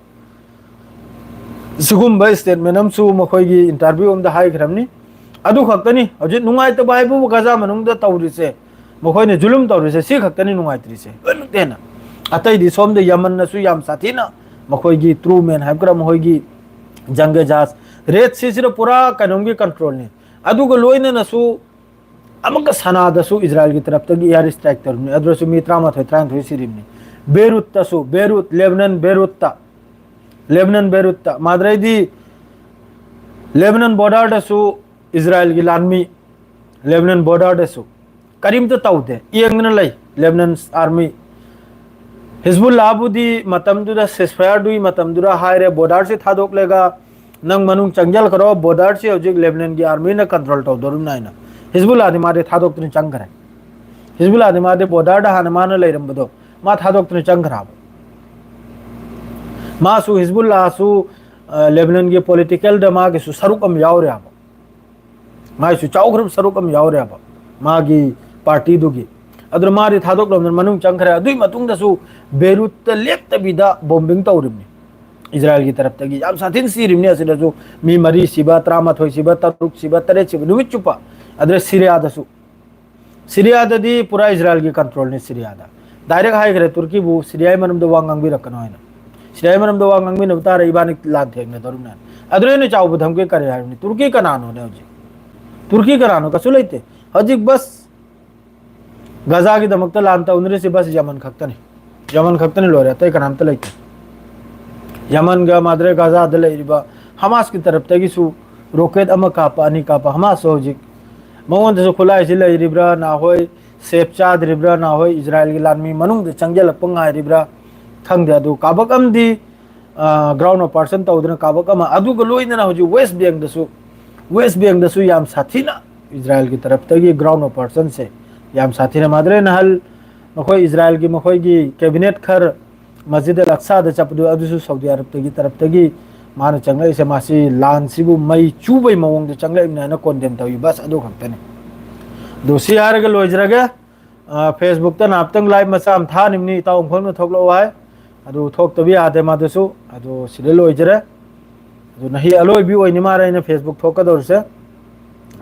ꯁꯤꯒꯨꯝꯕ ꯁ꯭ꯇꯦꯠꯃꯦꯟ ꯑꯃꯁꯨ ꯃꯈꯣꯏꯒꯤ ꯏꯟꯇꯔꯚ꯭ꯌꯨ ꯑꯃꯗ ꯍꯥꯏꯈ꯭ꯔꯕꯅꯤ꯫ ꯑꯗꯨ ꯈꯛꯇꯅꯤ ꯍꯧꯖꯤꯛ ꯅꯨꯡꯉꯥꯏꯇꯕ ꯍꯥꯏꯕꯕꯨ ꯒꯖꯥ ꯃꯅꯨꯡꯗ ꯇꯧꯔꯤꯁꯦ, ꯃꯈꯣꯏꯅ ꯖꯨꯂꯨꯝ ꯇꯧꯔꯤꯁꯦ, ꯁꯤ ꯈꯛꯇꯅꯤ ꯅꯨꯡꯉꯥꯏꯇ꯭ꯔꯤꯁꯦ꯫ ꯂꯣꯏꯅꯃꯛꯇ ꯍꯦꯟꯅ ꯑꯇꯩꯗꯤ ꯁꯣꯝꯗ ꯌꯃꯟꯅꯁꯨ ꯌꯥꯝ ꯁꯥꯊꯤꯅ ꯃꯈꯣꯏꯒꯤ ꯇ꯭ꯔꯨ ꯃꯦꯟ ꯍꯥꯏꯕ꯭ꯔꯥ, ꯃꯈꯣꯏꯒꯤ ꯖꯪꯒꯦ ꯖꯍꯥꯖ, ꯔꯦꯗ ꯁꯤꯁꯤꯗ ꯄꯨꯔꯥ ꯀꯩꯅꯣꯝꯒꯤ ꯀꯟꯇ꯭ꯔꯣꯜꯅꯤ꯫ ꯑꯗꯨꯒ ꯂꯣꯏꯅꯅꯁꯨ ꯑꯃꯨꯛꯀ ꯁꯅꯥꯗꯁꯨ ꯏꯖꯔꯥꯏꯜꯒꯤ ꯇꯔꯞꯇꯒꯤ ꯏꯌꯥꯔ ꯁ꯭ꯇ꯭ꯔꯥꯏꯛ ꯇꯧꯔꯤꯕꯅꯤ꯫ ꯑꯗꯨꯗꯁꯨ ꯃꯤ ꯇꯔꯥꯃꯥꯊꯣꯏ, ꯇꯔꯥꯅꯤꯊꯣꯏ ꯁꯤꯔꯤꯕꯅꯤ꯫ ꯕꯦꯔꯨꯠꯇꯁꯨ, ꯕꯦꯔꯨꯠ, ꯂꯦꯕꯅꯟ ꯕꯦꯔꯨꯠꯇ, ꯂꯦꯕꯅꯟ ꯕꯦꯔꯨꯠꯇ, ꯃꯥꯗ꯭ꯔꯩꯗꯤ ꯂꯦꯕꯅꯟ ꯕꯣꯔꯗꯔꯗꯁꯨ ꯏꯖꯔꯥꯏꯜꯒꯤ ꯂꯥꯟꯃꯤ, ꯂꯦꯕꯅꯟ ꯕꯣꯔꯗꯔꯗꯁꯨ ꯀꯔꯤꯝꯇ ꯇꯧꯗꯦ, ꯌꯦꯡꯗꯅ ꯂꯩ ꯂꯦꯕꯅꯟ ꯑꯥꯔꯃꯤ꯫ ꯍꯤꯖꯕꯨꯜꯂꯥꯕꯨꯗꯤ ꯃꯇꯝꯗꯨꯗ, ꯁꯤꯁꯐꯥꯌꯔꯗꯨꯒꯤ ꯃꯇꯝꯗꯨꯗ ꯍꯥꯏꯔꯦ, ꯕꯣꯔꯗꯔꯁꯤ ꯊꯥꯗꯣꯛꯂꯒ ꯅꯪ ꯃꯅꯨꯡ ꯆꯪꯁꯤꯜꯈ꯭ꯔꯣ, ꯕꯣꯔꯗꯔꯁꯤ ꯍꯧꯖꯤꯛ ꯂꯦꯕꯅꯟꯒꯤ ꯑꯥꯔꯃꯤꯅ ꯀꯟꯇ꯭ꯔꯣꯜ ꯇꯧꯗꯧꯔꯤꯕꯅꯤ ꯍꯥꯏꯅ꯫ ꯍꯤꯖꯕꯨꯜꯂꯥꯗꯤ ꯃꯥꯗꯤ ꯊꯥꯗꯣꯛꯇꯨꯅ ꯆꯪꯈ꯭ꯔꯦ꯫ ꯍꯤꯖꯕꯨꯜꯂꯥꯗꯤ ꯃꯥꯗꯤ ꯕꯣꯔꯗꯔꯗ ꯍꯥꯟꯅ ꯃꯥꯅ ꯂꯩꯔꯝꯕꯗꯣ ꯃꯥ ꯊꯥꯗꯣꯛꯇꯨꯅ ꯆꯪꯈ꯭ꯔꯕ꯫ ꯃꯥꯁꯨ, ꯍꯤꯖꯕꯨꯜꯂꯥꯁꯨ, ꯑ, ꯂꯦꯕꯅꯟꯒꯤ ꯄꯣꯂꯤꯇꯤꯀꯦꯜꯗ ꯃꯥꯒꯤꯁꯨ ꯁꯔꯨꯛ ꯑꯃ ꯌꯥꯎꯔꯦꯕ꯫ ꯃꯥꯏꯁꯨ ꯆꯥꯎꯈ꯭ꯔꯕ ꯁꯔꯨꯛ ꯑꯃ ꯌꯥꯎꯔꯦꯕ ꯃꯥꯒꯤ ꯄꯥꯔꯇꯤꯗꯨꯒꯤ꯫ ꯑꯗꯨꯅ ꯃꯥꯗꯤ ꯊꯥꯗꯣꯛꯂꯝꯗꯅ ꯃꯅꯨꯡ ꯆꯪꯈ꯭ꯔꯦ꯫ ꯑꯗꯨꯒꯤ ꯃꯇꯨꯡꯗꯁꯨ ꯕꯦꯔꯨꯠꯇ ꯂꯦꯞꯇꯕꯤꯗ ꯕꯣꯝꯕꯤꯡ ꯇꯧꯔꯤꯕꯅꯤ ꯏꯖꯔꯥꯏꯜꯒꯤ ꯇꯔꯞꯇꯒꯤ꯫ ꯌꯥꯝ ꯁꯥꯊꯤꯅ ꯁꯤꯔꯤꯕꯅꯤ꯫ ꯑꯁꯤꯗꯁꯨ ꯃꯤ ꯃꯔꯤ ꯁꯤꯕ, ꯇꯔꯥꯃꯥꯊꯣꯏ ꯁꯤꯕ, ꯇꯔꯨꯛ ꯁꯤꯕ, ꯇꯔꯦꯠ ꯁꯤꯕ, ꯅꯨꯃꯤꯠ ꯆꯨꯞꯄ꯫ ꯑꯗꯨꯗ ꯁꯤꯔꯤꯌꯥꯗꯁꯨ, ꯁꯤꯔꯤꯌꯥꯗꯗꯤ ꯄꯨꯔꯥ ꯏꯖꯔꯥꯏꯜꯒꯤ ꯀꯟꯇ꯭ꯔꯣꯜꯅꯤ ꯁꯤꯔꯤꯌꯥꯗ꯫ ꯗꯥꯏꯔꯦꯛ ꯍꯥꯏꯈ꯭ꯔꯦ ꯇꯨꯔꯀꯤꯕꯨ ꯁꯤꯔꯤꯌꯥꯒꯤ ꯃꯔꯝꯗ ꯋꯥ ꯉꯥꯡꯕꯤꯔꯛꯀꯅꯨ ꯍꯥꯏꯅ꯫ ꯁꯤꯔꯤꯌꯥꯒꯤ ꯃꯔꯝꯗ ꯋꯥ ꯉꯥꯡꯃꯤꯟꯅꯕ ꯇꯥꯔꯦ ꯏꯕꯥꯅꯤ ꯂꯥꯟ ꯊꯦꯡꯅꯗꯧꯔꯤꯕꯅꯤ꯫ ꯑꯗꯨꯗ ꯍꯦꯟꯅ ꯆꯥꯎꯕ ꯙꯝꯀꯤ ꯀꯔꯤ ꯍꯥꯏꯕꯅꯤ? ꯇꯨꯔꯀꯤ ꯀꯅꯥꯅꯣꯅꯦ ꯍꯧꯖꯤꯛ? ꯇꯨꯔꯀꯤ ꯀꯅꯥꯅꯣ? ꯀꯩꯁꯨ ꯂꯩꯇꯦ꯫ ꯍꯧꯖꯤꯛ ꯕꯁ ꯒꯖꯥꯒꯤꯗꯃꯛꯇ ꯂꯥꯟ ꯇꯧꯅꯔꯤꯁꯤ ꯕꯁ ꯌꯃꯟ ꯈꯛꯇꯅꯤ꯫ ꯌꯃꯟ ꯈꯛꯇꯅꯤ, ꯂꯣꯏꯔꯦ, ꯑꯇꯩ ꯀꯅꯥꯝꯇ ꯂꯩꯇꯦ꯫ ꯌꯃꯟꯒ ꯃꯥꯗ꯭ꯔꯦ ꯒꯖꯥꯗ ꯂꯩꯔꯤꯕ ꯍꯃꯥꯁꯀꯤ ꯇꯔꯞꯇꯒꯤꯁꯨ ꯔꯣꯀꯦꯠ ꯑꯃ ꯀꯥꯞꯄ, ꯑꯅꯤ ꯀꯥꯞꯄ, ꯍꯃꯥꯁꯁꯨ ꯍꯧꯖꯤꯛ ꯃꯉꯣꯟꯗꯁꯨ ꯈꯨꯠꯂꯥꯏꯁꯤ ꯂꯩꯔꯤꯕ꯭ꯔꯥ, ꯅꯍꯣꯏ ꯁꯦꯞ ꯆꯥꯗ꯭ꯔꯤꯕ꯭ꯔꯥ, ꯅꯍꯣꯏ ꯏꯖꯔꯥꯏꯜꯒꯤ ꯂꯥꯟꯃꯤ ꯃꯅꯨꯡꯗ ꯆꯪꯁꯤꯜꯂꯛꯄ ꯉꯥꯏꯔꯤꯕ꯭ꯔꯥ ꯈꯪꯗꯦ꯫ ꯑꯗꯨ ꯀꯥꯕꯛ ꯑꯃꯗꯤ, ꯑ, ꯒ꯭ꯔꯥꯎꯟ ꯑꯣꯄꯔꯦꯁꯟ ꯇꯧꯗꯅ ꯀꯥꯕꯛ ꯑꯃ, ꯑꯗꯨꯒ ꯂꯣꯏꯅꯅ ꯍꯧꯖꯤꯛ ꯋꯦꯁ ꯕꯦꯡꯗꯁꯨ, ꯋꯦꯁ ꯕꯦꯡꯗꯁꯨ ꯌꯥꯝ ꯁꯥꯊꯤꯅ ꯏꯖꯔꯥꯏꯜꯒꯤ ꯇꯔꯞꯇꯒꯤ ground operation ꯁꯦ ꯌꯥꯝ ꯁꯥꯊꯤꯅ ꯃꯥꯗ꯭ꯔꯦ ꯅꯍꯜ ꯃꯈꯣꯏ ꯏꯖꯔꯥꯏꯜꯒꯤ ꯃꯈꯣꯏꯒꯤ cabinet ꯈꯔ ꯃꯁꯖꯤꯗ ꯑꯜ ꯑꯛꯁꯥꯗ ꯆꯠꯄꯗꯨ ꯑꯗꯨꯁꯨ ꯁꯥꯎꯗꯤ ꯑꯔꯕꯇꯒꯤ ꯇꯔꯞꯇꯒꯤ ꯃꯥꯅ ꯆꯪꯂꯛꯏꯁꯦ꯫ ꯃꯥꯁꯤ ꯂꯥꯟꯁꯤꯕꯨ ꯃꯩ ꯆꯨꯕꯩ ꯃꯑꯣꯡꯗ ꯆꯪꯂꯛꯏꯕꯅꯤ ꯍꯥꯏꯅ condemn ꯇꯧꯏ꯫ ꯕꯁ ꯑꯗꯨ ꯈꯛꯇꯅꯤ꯫ ꯑꯗꯨ ꯁꯤ ꯍꯥꯏꯔꯒ ꯂꯣꯏꯖꯔꯒꯦ꯫ ꯑ, Facebook ꯇ ꯉꯥꯏꯍꯥꯛꯇꯪ live ꯃꯆꯥ ꯑꯃ ꯊꯥꯅꯤꯡꯕꯅꯤ, ꯏꯇꯥꯎ ꯑꯃꯈꯛꯅ ꯊꯣꯛꯂꯛꯑꯣ ꯍꯥꯏ꯫ ꯑꯗꯨ ꯊꯣꯛꯇꯕ ꯌꯥꯗꯦ ꯃꯥꯗꯨꯁꯨ꯫ ꯑꯗꯨ ꯁꯤꯗ ꯂꯣꯏꯖꯔꯦ꯫ ꯑꯗꯨ ꯅꯍꯤ ꯑꯂꯣꯏꯕꯤ ꯑꯣꯏꯅꯤ ꯃꯥꯔꯦ ꯑꯩꯅ Facebook ꯊꯣꯛꯀꯗꯧꯔꯤꯁꯦ꯫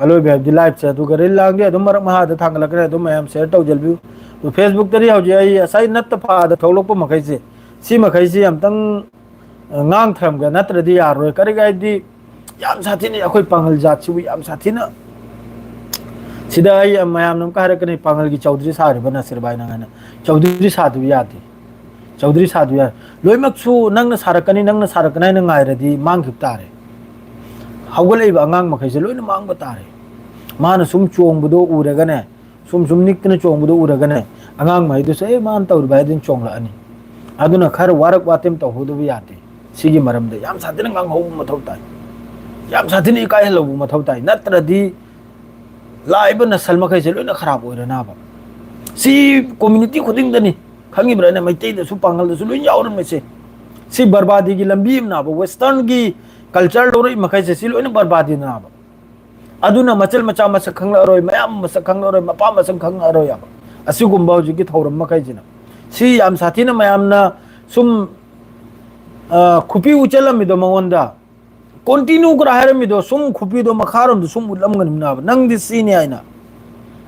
ꯑꯂꯣꯏꯕꯤ ꯍꯥꯏꯕꯗꯤ live ꯁꯦ꯫ ꯑꯗꯨꯒ reel ꯂꯥꯡꯗꯤ ꯑꯗꯨꯝ ꯃꯔꯛ ꯃꯍꯥꯗ ꯊꯥꯡꯒꯠꯂꯛꯀꯅꯤ, ꯑꯗꯨꯝ ꯃꯌꯥꯝ share ꯇꯧꯖꯤꯜꯕꯤꯌꯨ꯫ ꯑꯗꯨ Facebook ꯇꯗꯤ ꯍꯧꯖꯤꯛ ꯑꯩ ꯉꯁꯥꯏ ꯅꯠꯇ ꯐꯥꯗ ꯊꯣꯛꯂꯛꯄ ꯃꯈꯩꯁꯦ, ꯁꯤ ꯃꯈꯩꯁꯤ ꯑꯝꯇꯪ, ꯑ, ꯉꯥꯡꯊꯔꯝꯒꯦ, ꯅꯠꯇ꯭ꯔꯗꯤ ꯌꯥꯔꯣꯏ꯫ ꯀꯔꯤꯒꯤ ꯍꯥꯏꯗꯤ ꯌꯥꯝ ꯁꯥꯊꯤꯅ ꯑꯩꯈꯣꯏ ꯄꯥꯡꯒꯜ ꯖꯥꯠꯁꯤꯕꯨ ꯌꯥꯝ ꯁꯥꯊꯤꯅ ꯁꯤꯗ ꯑꯩ ꯃꯌꯥꯝꯅ ꯑꯃꯨꯛꯀ ꯍꯥꯏꯔꯛꯀꯅꯤ, "ꯄꯥꯡꯒꯜꯒꯤ ꯆꯧꯗ꯭ꯔꯤ ꯁꯥꯔꯤꯕ ꯅꯁꯤꯔ ꯚꯥꯏ ꯅꯪ?" ꯍꯥꯏꯅ꯫ ꯆꯧꯗ꯭ꯔꯤ ꯁꯥꯗꯕ ꯌꯥꯗꯦ꯫ ꯆꯧꯗ꯭ꯔꯤ ꯁꯥꯗꯕ ꯌꯥꯗꯦ꯫ ꯂꯣꯏꯅꯃꯛꯁꯨ ꯅꯪꯅ ꯁꯥꯔꯛꯀꯅꯤ, ꯅꯪꯅ ꯁꯥꯔꯛꯀꯅꯤ ꯍꯥꯏꯅ ꯉꯥꯏꯔꯗꯤ ꯃꯥꯡꯈꯤꯕ ꯇꯥꯔꯦ꯫ ꯍꯧꯒꯠꯂꯛꯏꯕ ꯑꯉꯥꯡ ꯃꯈꯩꯁꯦ ꯂꯣꯏꯅ ꯃꯥꯡꯕ ꯇꯥꯔꯦ꯫ ꯃꯥꯅ ꯁꯨꯝ ꯆꯣꯡꯕꯗꯣ ꯎꯔꯒꯅꯦ, ꯁꯨꯝ ꯁꯨꯝ ꯅꯤꯛꯇꯅ ꯆꯣꯡꯕꯗꯣ ꯎꯔꯒꯅꯦ, ꯑꯉꯥꯡ ꯃꯈꯩꯗꯨꯁꯨ, "ꯑꯦ, ꯃꯥꯅ ꯇꯧꯔꯤꯕ ꯍꯥꯏꯗꯨꯅ ꯆꯣꯡꯂꯛꯑꯅꯤ"꯫ ꯑꯗꯨꯅ ꯈꯔ ꯋꯥꯔꯛ ꯋꯥꯇꯦꯝ ꯇꯧꯍꯧꯗꯕ ꯌꯥꯗꯦ꯫ ꯁꯤꯒꯤ ꯃꯔꯝꯗ ꯌꯥꯝ ꯁꯥꯊꯤꯅ ꯉꯥꯡꯍꯧꯕ ꯃꯊꯧ ꯇꯥꯏ꯫ ꯌꯥꯝ ꯁꯥꯊꯤꯅ ꯏꯀꯥꯏꯍꯜꯍꯧꯕ ꯃꯊꯧ ꯇꯥꯏ꯫ ꯅꯠꯇ꯭ꯔꯗꯤ ꯂꯥꯛꯏꯕ ꯅꯁꯜ ꯃꯈꯩꯁꯦ ꯂꯣꯏꯅ ꯈꯔꯥꯞ ꯑꯣꯏꯔꯅꯥꯕ꯫ ꯁꯤ community ꯈꯨꯗꯤꯡꯗꯅꯤ꯫ ꯈꯪꯉꯤꯕ꯭ꯔꯥꯅꯦ? ꯃꯩꯇꯩꯗꯁꯨ, ꯄꯥꯡꯒꯜꯗꯁꯨ ꯂꯣꯏ ꯌꯥꯎꯔꯝꯃꯤꯁꯦ꯫ ꯁꯤ ꯕꯔꯕꯥꯗꯤꯒꯤ ꯂꯝꯕꯤ ꯑꯃꯅꯥꯕ, western ꯒꯤ culture ꯂꯧꯔꯛꯏ ꯃꯈꯩꯁꯦ ꯁꯤ ꯂꯣꯏꯅ ꯕꯔꯕꯥꯗꯤꯅꯥꯕ꯫ ꯑꯗꯨꯅ ꯃꯆꯜ ꯃꯆꯥ ꯃꯁꯛ ꯈꯪꯂꯛꯑꯔꯣꯏ, ꯃꯌꯥꯝ ꯃꯁꯛ ꯈꯪꯂꯛꯑꯔꯣꯏ, ꯃꯄꯥ ꯃꯁꯛ ꯈꯪꯂꯛꯑꯔꯣꯏꯕ꯫ ꯑꯁꯤꯒꯨꯝꯕ ꯍꯧꯖꯤꯛꯀꯤ ꯊꯧꯔꯝ ꯃꯈꯩꯁꯤꯅ꯫ ꯁꯤ ꯌꯥꯝ ꯁꯥꯊꯤꯅ ꯃꯌꯥꯝꯅ ꯁꯨꯝ, ꯑ, ꯈꯨꯄꯤ ꯎꯠꯆꯜꯂꯝꯃꯤꯗꯣ ꯃꯉꯣꯟꯗ꯫ Continue ꯈꯔ ꯍꯥꯏꯔꯝꯃꯤꯗꯣ, ꯁꯨꯝ ꯈꯨꯄꯤꯗꯣ ꯃꯈꯥꯔꯣꯝꯗ ꯁꯨꯝ ꯎꯠꯂꯝꯒꯅꯤꯅꯥꯕ꯫ ꯅꯪꯗꯤ ꯁꯤꯅꯤ ꯍꯥꯏꯅ꯫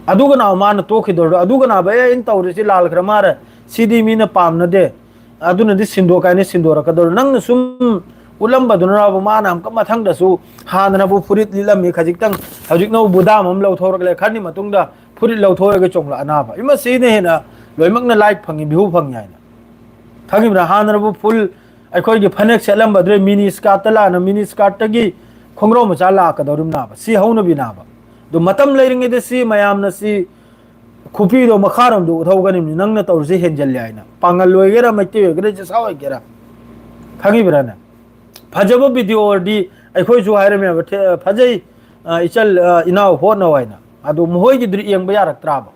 ꯑꯗꯨꯒ ꯅꯥꯕ ꯃꯥꯅ ꯇꯣꯛꯈꯤꯗꯧꯔꯣ? ꯑꯗꯨꯒ ꯅꯥꯕ, "ꯑꯦ, ꯑꯩꯅ ꯇꯧꯔꯤꯁꯤ ꯂꯥꯜꯈ꯭ꯔ ꯃꯥꯔꯦ, ꯁꯤꯗꯤ ꯃꯤꯅ ꯄꯥꯝꯅꯗꯦ, ꯑꯗꯨꯅꯗꯤ ꯁꯤꯟꯗꯣꯛ" ꯀꯥꯏꯅ ꯁꯤꯟꯗꯣꯔꯛꯀꯗꯧꯔꯣ? ꯅꯪꯅ ꯁꯨꯝ ꯎꯠꯂꯝꯕꯗꯨꯅꯕꯨ ꯃꯥꯅ ꯑꯃꯨꯛꯀ ꯃꯊꯪꯗꯁꯨ ꯍꯥꯟꯅꯅꯕꯨ ꯐꯨꯔꯤꯠ ꯂꯤꯠꯂꯝꯃꯤ, ꯈꯖꯤꯛꯇꯪ ꯍꯧꯖꯤꯛꯅꯕꯨ ꯕꯨꯗꯥꯝ ꯑꯃ ꯂꯧꯊꯣꯔꯛꯂꯦ, ꯈꯔꯅꯤ ꯃꯇꯨꯡꯗ ꯐꯨꯔꯤꯠ ꯂꯧꯊꯣꯔꯛꯑꯒ ꯆꯣꯡꯂꯛꯑꯅꯥꯕ꯫ ꯏꯃ ꯁꯤꯅ ꯍꯦꯟꯅ ꯂꯣꯏꯅꯃꯛꯅ like ꯐꯪꯉꯤ, view ꯐꯪꯉꯤ ꯍꯥꯏꯅ꯫ ꯈꯪꯉꯤꯕ꯭ꯔꯥ? ꯍꯥꯟꯅꯅꯕꯨ full ꯑꯩꯈꯣꯏꯒꯤ ꯐꯅꯦꯛ ꯁꯦꯠꯂꯝꯕꯗꯨꯗ mini skirt ꯇ ꯂꯥꯛꯑꯅ mini skirt ꯇꯒꯤ ꯈꯣꯡꯒ꯭ꯔꯧ ꯃꯆꯥ ꯂꯥꯛꯀꯗꯧꯔꯤꯕꯅꯥꯕ꯫ ꯁꯤ ꯍꯧꯅꯕꯤꯅꯥꯕ꯫ ꯑꯗꯨ ꯃꯇꯝ ꯂꯩꯔꯤꯉꯩꯗ ꯁꯤ ꯃꯌꯥꯝꯅ ꯁꯤ ꯈꯨꯄꯤꯗꯣ ꯃꯈꯥꯔꯣꯝꯗ ꯎꯠꯍꯧꯒꯅꯤꯕꯅꯤ꯫ ꯅꯪꯅ ꯇꯧꯔꯤꯁꯦ ꯍꯦꯟꯖꯜꯂꯦ ꯍꯥꯏꯅ꯫ ꯄꯥꯡꯒꯜ ꯑꯣꯏꯒꯦꯔꯥ, ꯃꯩꯇꯩ ꯑꯣꯏꯒꯦꯔꯥ, ꯖꯤꯁꯥ ꯑꯣꯏꯒꯦꯔꯥ꯫ ꯈꯪꯉꯤꯕ꯭ꯔꯥꯅꯦ? ꯐꯖꯕ video ꯑꯣꯏꯔꯗꯤ ꯑꯩꯈꯣꯏꯁꯨ ꯍꯥꯏꯔꯝꯃꯦꯕ, "ꯊꯦ-, ꯐꯖꯩ, ꯑ, ꯏꯆꯜ, ꯑ, ꯏꯅꯥꯎ ꯍꯣꯠꯅꯧ ꯍꯥꯏꯅ꯫ ꯑꯗꯨ ꯃꯈꯣꯏꯒꯤꯗꯨꯗꯤ ꯌꯦꯡꯕ ꯌꯥꯔꯛꯇ꯭ꯔꯥꯕ?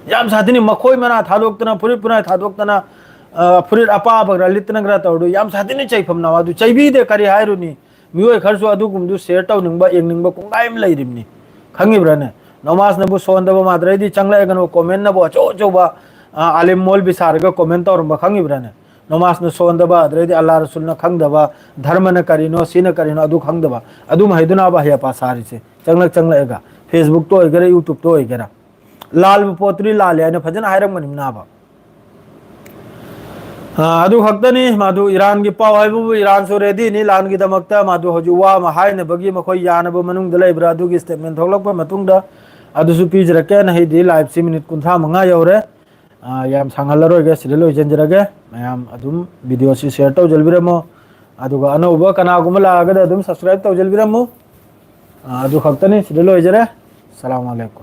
ꯌꯥꯝ ꯁꯥꯊꯤꯅ ꯃꯈꯣꯏ ꯃꯅꯥ ꯊꯥꯗꯣꯛꯇꯅ, ꯐꯨꯔꯤꯠ ꯄꯨꯅꯥꯏ ꯊꯥꯗꯣꯛꯇꯅ, ꯑ, ꯐꯨꯔꯤꯠ ꯑꯄꯥꯕ ꯈꯔ ꯂꯤꯠꯇꯅ ꯈꯔ ꯇꯧꯔꯗꯣ ꯌꯥꯝ ꯁꯥꯊꯤꯅ ꯆꯩꯐꯝꯅ ꯑꯗꯨ ꯆꯩꯕꯤꯗꯦ꯫ ꯀꯔꯤ ꯍꯥꯏꯔꯨꯅꯤ? ꯃꯤꯑꯣꯏ ꯈꯔꯁꯨ ꯑꯗꯨꯒꯨꯝꯕꯗꯨ share ꯇꯧꯅꯤꯡꯕ, ꯌꯦꯡꯅꯤꯡꯕ ꯀꯣꯡꯒꯥꯏ ꯑꯃ ꯂꯩꯔꯤꯕꯅꯤ꯫ ꯈꯪꯉꯤꯕ꯭ꯔꯥꯅꯦ? ꯅꯃꯥꯖꯅꯕꯨ ꯁꯣꯟꯗꯕ ꯃꯥꯗ꯭ꯔꯩꯗꯤ ꯆꯪꯂꯛꯑꯒꯅꯨ comment ꯅꯕꯨ ꯑꯆꯧ ꯑꯆꯧꯕ, ꯑ, ꯑꯥꯂꯤꯝ ꯃꯣꯜꯕꯤ ꯁꯥꯔꯒ comment ꯇꯧꯔꯝꯕ ꯈꯪꯉꯤꯕ꯭ꯔꯥꯅꯦ? ꯅꯃꯥꯖꯅ ꯁꯣꯟꯗꯕ, ꯑꯗꯨꯗꯩꯗꯤ ꯑꯜꯂꯥ ꯔꯁꯨꯜꯅ ꯈꯪꯗꯕ, ꯙꯔꯃꯅ ꯀꯔꯤꯅꯣ, ꯁꯤꯅ ꯀꯔꯤꯅꯣ, ꯑꯗꯨ ꯈꯪꯗꯕ, ꯑꯗꯨꯝ ꯍꯩꯗꯨꯅꯕ ꯍꯩ ꯑꯄꯥ ꯁꯥꯔꯤꯁꯦ꯫ ꯆꯪꯂꯛ ꯆꯪꯂꯛꯑꯒ Facebook ꯇ ꯑꯣꯏꯒꯦꯔꯥ, YouTube ꯇ ꯑꯣꯏꯒꯦꯔꯥ꯫ ꯂꯥꯜꯕ ꯄꯣꯠꯇꯨꯗꯤ ꯂꯥꯜꯂꯦ ꯍꯥꯏꯅ ꯐꯖꯅ ꯍꯥꯏꯔꯝꯒꯅꯤ ꯅꯥꯕ꯫ ꯑ, ꯑꯗꯨ ꯈꯛꯇꯅꯤ꯫ ꯃꯗꯨ ꯏꯔꯥꯟꯒꯤ ꯄꯥꯎ ꯍꯥꯏꯕꯕꯨ ꯏꯔꯥꯟꯁꯨ ready ꯅꯤ ꯂꯥꯟꯒꯤꯗꯃꯛꯇ꯫ ꯃꯗꯨ ꯍꯧꯖꯤꯛ ꯋꯥ ꯑꯃ ꯍꯥꯏꯅꯕꯒꯤ ꯃꯈꯣꯏ ꯌꯥꯅꯕ ꯃꯅꯨꯡꯗ ꯂꯩꯕ꯭ꯔꯥ, ꯑꯗꯨꯒꯤ statement ꯊꯣꯛꯂꯛꯄ ꯃꯇꯨꯡꯗ ꯑꯗꯨꯁꯨ ꯄꯤꯖꯔꯛꯀꯦ꯫ ꯑꯩꯗꯤ live ꯁꯤ minute ꯀꯨꯟꯊ꯭ꯔꯥ ꯃꯉꯥ ꯌꯧꯔꯦ꯫ ꯑ, ꯌꯥꯝ ꯁꯥꯡꯍꯜꯂꯔꯣꯏꯒꯦ, ꯁꯤꯗ ꯂꯣꯏꯁꯤꯟꯖꯔꯒꯦ꯫ ꯃꯌꯥꯝ ꯑꯗꯨꯝ video ꯁꯤ share ꯇꯧꯖꯕꯤꯔꯝꯃꯣ, ꯑꯗꯨꯒ ꯑꯅꯧꯕ ꯀꯅꯥꯒꯨꯝꯕ ꯂꯥꯛꯑꯒꯗꯤ ꯑꯗꯨꯝ subscribe ꯇꯧꯖꯕꯤꯔꯝꯃꯨ꯫ ꯑ, ꯑꯗꯨ ꯈꯛꯇꯅꯤ꯫ ꯁꯤꯗ ꯂꯣꯏꯖꯔꯦ꯫ ꯁꯂꯥꯝ ꯑꯂꯩꯀꯨꯝ꯫